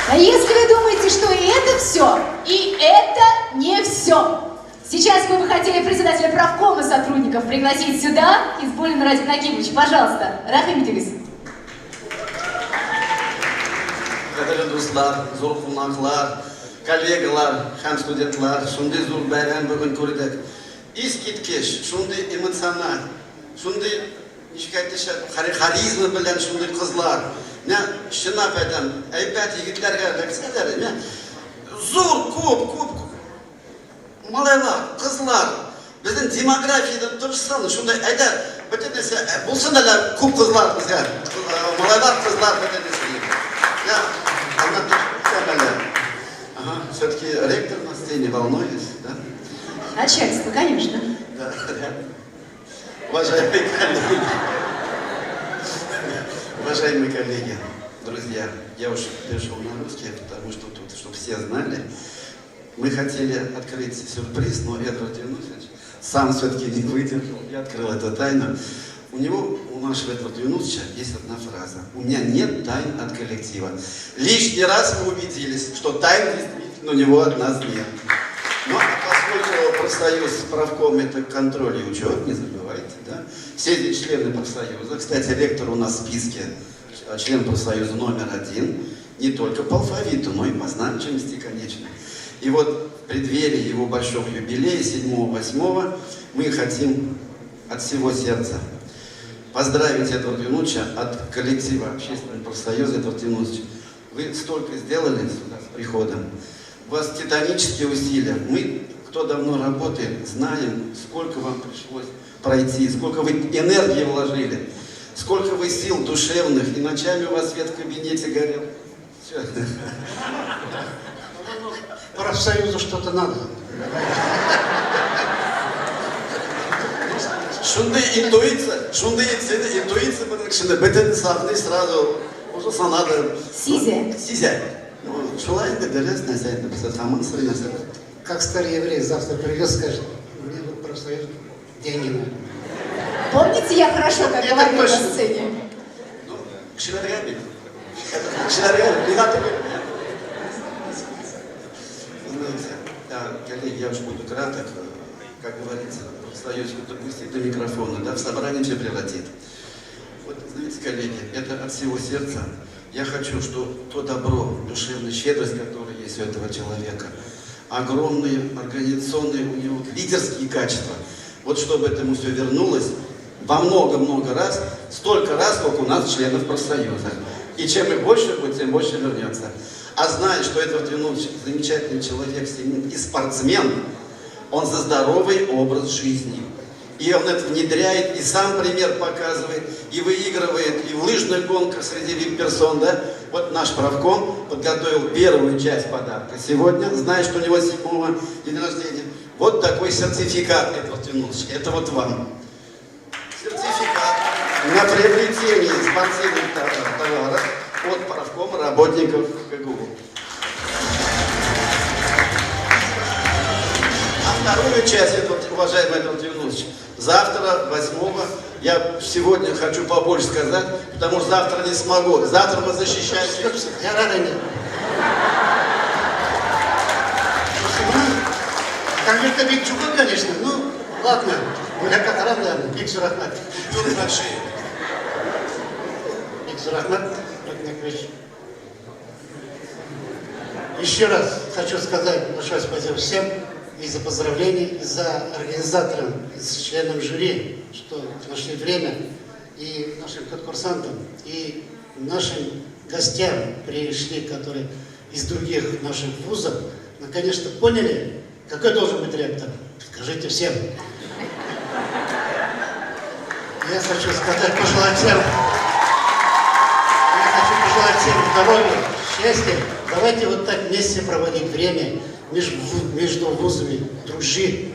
А если вы думаете, что и это все, и это не все. Сейчас мы бы хотели председателя правкома сотрудников пригласить сюда, Хизбуллин Радик Нагибович. Пожалуйста, рәхим итегез. Кадерле дуслар, зур кунаклар, коллегалар һәм студентлар, шундый зур бәйрәм бүген күрдек. Искиткеч, шундый эмоциональ, шундый ничек әйтешә, харизма белән шундый кызлар. Менә чынлап әйтәм, әйбәт егетләргә эләксәләр, менә зур күп, күп малайлар, кызлар. Безнең демографиядә торсын, шундай әйдә, бөтен нәрсә булсын әле күп кызлар безгә. Малайлар, кызлар бөтен нәрсә. Я, аннан әле. Ага, все-таки ректор на сцене, волнуюсь, да? Начальство, конечно. Да, да. Уважаемые коллеги, уважаемые коллеги, друзья, я уж перешел на русский, потому что тут, чтобы все знали, мы хотели открыть сюрприз, но Эдвард Юнусович сам все-таки не выдержал и открыл эту тайну. У него, у нашего Эдварда Юнусовича есть одна фраза. У меня нет тайн от коллектива. Лишний раз мы убедились, что тайн действительно у него от нас нет. Но поскольку профсоюз правком это контроль и учет, не забывайте, да? Все здесь члены профсоюза. Кстати, ректор у нас в списке член профсоюза номер 1, не только по алфавиту, но и по значимости, конечно. И вот в преддверии его большого юбилея, 7-8, мы хотим от всего сердца поздравить Эдварда Юнусовича от коллектива Общественного профсоюза. Эдвард Юнусович, вы столько сделали сюда с приходом. У вас титанические усилия. Мы, кто давно работает, знаем, сколько вам пришлось пройти, сколько вы энергии вложили, сколько вы сил душевных, и ночами у вас свет в кабинете горел. Все. Профсоюзу что-то надо. Шундый интуиция, шундый интуиция, потому бөтен сахны сразу уже санады. Сизә. Сизә. Ну, шулай инде дөрес нәрсә инде, без һаман сорый нәрсә. Как старый еврей завтра придет, скажет, мне вот профсоюз деньги надо. Помните, я хорошо как говорю на сцене? Ну, кешеләргә бит. Кешеләргә миңа түгел. Знаете, да, коллеги, я уж буду краток. Как говорится, профсоюз допустит до микрофона, да, в собрание все превратит. Вот, знаете, коллеги, это от всего сердца. Я хочу, что то добро, душевная щедрость, которая есть у этого человека, огромные организационные у него лидерские качества, вот чтобы этому все вернулось во много-много раз, столько раз, сколько у нас членов профсоюза. И чем их больше будет, тем больше вернется. А зная, что Эдвард Юнусович замечательный человек и спортсмен, он за здоровый образ жизни. И он это внедряет, и сам пример показывает, и выигрывает, и в лыжных гонках среди вип-персон, да? Вот наш правком подготовил первую часть подарка сегодня, зная, что у него 7-го день рождения. Вот такой сертификат, Эдвард Юнусович, это вот вам. Сертификат на приобретение спортивных товаров от правкома работников КГУ. вторую часть, уважаемый Эдвард Юнусович, завтра, 8-го, я сегодня хочу побольше сказать, потому что завтра не смогу. Завтра мы защищаемся. Я рада не. Конверты бик чугын, конечно, ну, ладно. Бүләккә карам, наверное, бик зур рәхмәт. Купюры большие. Бик зур рәхмәт, Рәхмәт. Еще раз хочу сказать большое спасибо всем и за поздравления, и за организаторам, и за членам жюри, что нашли время, и нашим конкурсантам, и нашим гостям пришли, которые из других наших вузов, наконец-то поняли, какой должен быть ректор. Скажите всем. Я хочу сказать, пожелать всем, я хочу пожелать всем здоровья, счастья. Давайте вот так вместе проводить время между вузами, дружить,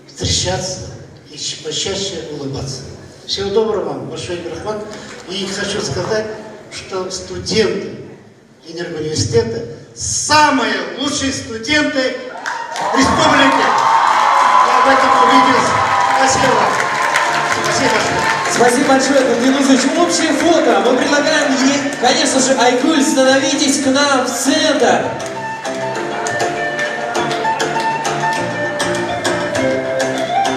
встречаться и почаще улыбаться. Всего доброго вам, большой рәхмәт. И хочу сказать, что студенты Энергоуниверситета самые лучшие студенты республики. Я в этом убедился. Спасибо вам. Спасибо большое. Спасибо большое, Эдвард Юнусович. Общее фото. Мы предлагаем, конечно же, Айгуль, становитесь к нам в центр.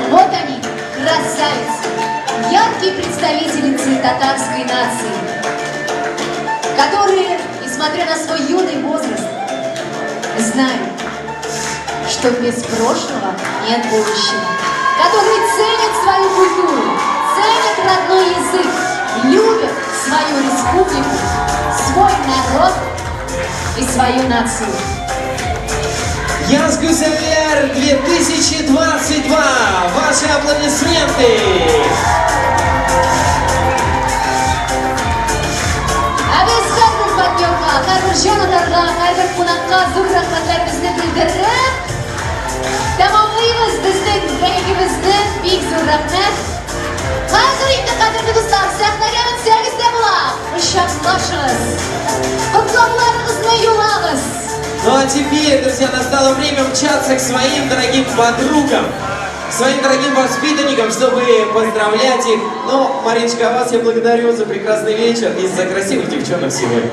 Вот они, красавицы, яркие представительницы татарской нации, которые, несмотря на свой юный возраст, знают, что без прошлого нет будущего, которые ценят свою культуру, ценят родной язык, любят свою республику, свой народ и свою нацию. Яз гүзәлләр 2022. Ваши аплодисменты. Ә без һәрбер партнерга, һәрбер җанатарга, һәрбер кунакка зур рәхмәтләребезне белдереп, тәмамлыйбыз безнең бәйгебезне. Бик зур рәхмәт. Хәзер инде, кадерле дуслар, сәхнәгә менсәгез дә була. Кочаклашыгыз. Котлауларыгызны юллагыз. Ну а теперь, друзья, настало время мчаться к своим дорогим подругам, к своим дорогим воспитанникам, чтобы поздравлять их. Ну, Мариночка, а вас я благодарю за прекрасный вечер и за красивых девчонок сегодня.